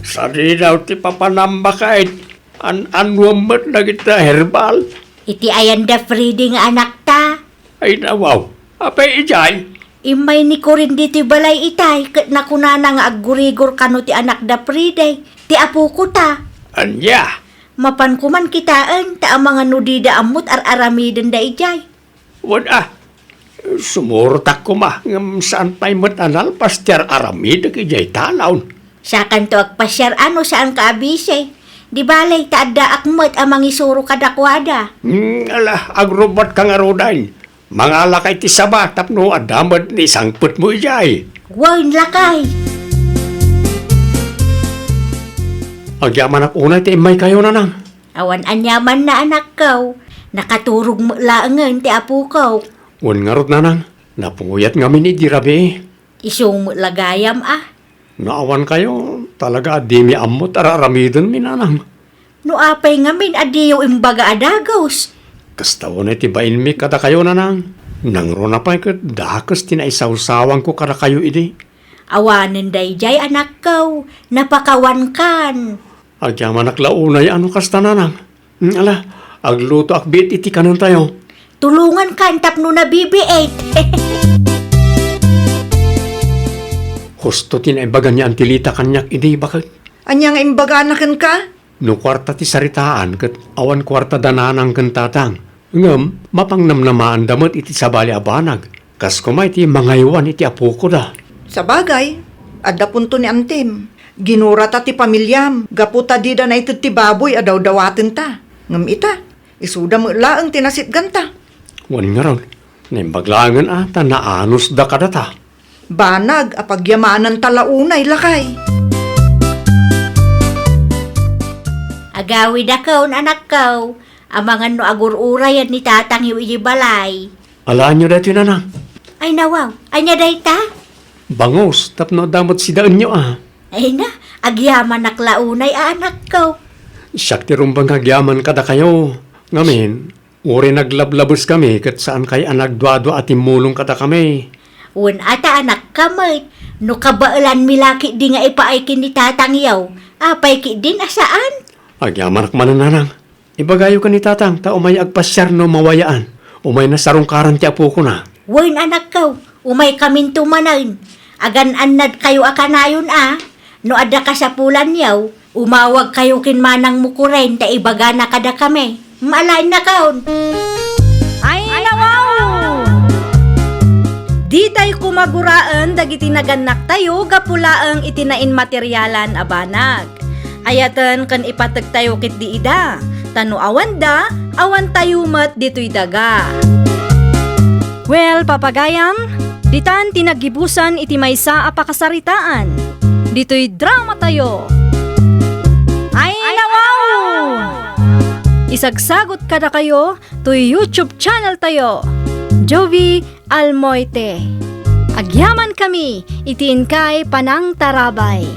Sadi daw ti papanam, baket. An-anuem met dagiti herbal. Iti ayan da Freddy nga anakta. Ay, nawaw. Apay idiay? Immay ni Corin ditoy balay itay, ket nakunana nga aggurigor kano ti anak da Freddy, ti apoko ta. Ania? Mapan koman kitaen, ta amangan no dida ammot ar-aramiden da idiay. Wen a, sumurotak koma, ngem saan pay met a nalpas ti ar-aramidek idiay talon. Sakanto agpasiar a no saanka a busy. Di bale, ta addaak met a mangisuro kadakuada. Hmm, ala, agrubbotka ngaruden. Mangalaka iti saba tapno adda met ni sangpetmo idiay. Wen, lakay. Agyamanak unay ti immaykayo, Nanang. Awan aniamanna, anakko. Nakaturog met laengen ti apoko. Wen ngarud, Nanang, napuyat ngamin idi rabii. Isu met la gayam a. No awankayo, talaga a dimi ammo ti ar-aramidenmi, Nanang. No apay ngamin a diyo imbaga a dagus? Kasta unay ti bainmi kadakayo, Nanang. Nangruna pay ket dakes ti naisawsawanko kadakayo idi. Awanen daydiay, anakko, napakawankan. Agyamanak la unay a no kasta, Nanang. Hmm, ala, aglutoak biit iti kanentayo. Tulongankan tapno nabibiit. Husto ti naibaga ni Antilita kaniak idi, baket. Ania nga imbagana kenka? No kuarta ti saritaan, ket awan kuarta da Nanang ken Tatang. Ngem, mapangnamnamaanda met iti sabali a banag. Kas koma iti mangaywan iti apokoda. Sabagay, adda punto ni Antim. Ginurata ti pamiliam, gapu ta dida naited ti baboy a dawdawatenta. Ngem ita, isuda met laeng ti nasitganta. Wen ngarud, Naimbag laengen a ta naanusda kadata. Banag a pagyamananta la unay, lakay. Agawidakon, anakko, amangan no agur-urayen ni tatangyo idiay balay. Alaenyo daytoy, nanang? Ay, nawaw, ania dayta? Bangus, tapno adda met sidaenyo a. Ay na, agyamanak la unay a, anakko. Siak ti rumbeng nga agyaman kadakayo. Ngamin, uray naglablabeskami ket saankay a nagduadua a timmulong kadakami. Wen ata, anakko met, no kabaelanmi la ketdi nga ipaay ken ni tatangyo, apay ketdin a saan? Agyamanak manen, nanang. Ibagayo ken ni tatang ta umay agpasiar no mawayaan. Umay nasarungkaran ti apokona. Wen, anakko, umaykaminto manen. Agan-annadkayo a kanayon a. No adda kasapulanyo, umawagkayo ken Manang Mukuren ta ibagana kadakami. Maalaennakon. Ay, nawaw! Ditay koma guraen dagiti nagannaktayo gapu laeng iti nainmaterialan a banag. Ayaten ken ipategtayo ketdi ida, ta no awanda, awantayo met ditoy daga. Well, papagayam, ditan ti naggibusan iti maysa a pakasaritaan. Ditoy dramatayo. Ay, nawaw! Isagsagut kadakayo toy YouTube channeltayo, Jovi Almoite. Agyamankami iti inkay panangtarabay.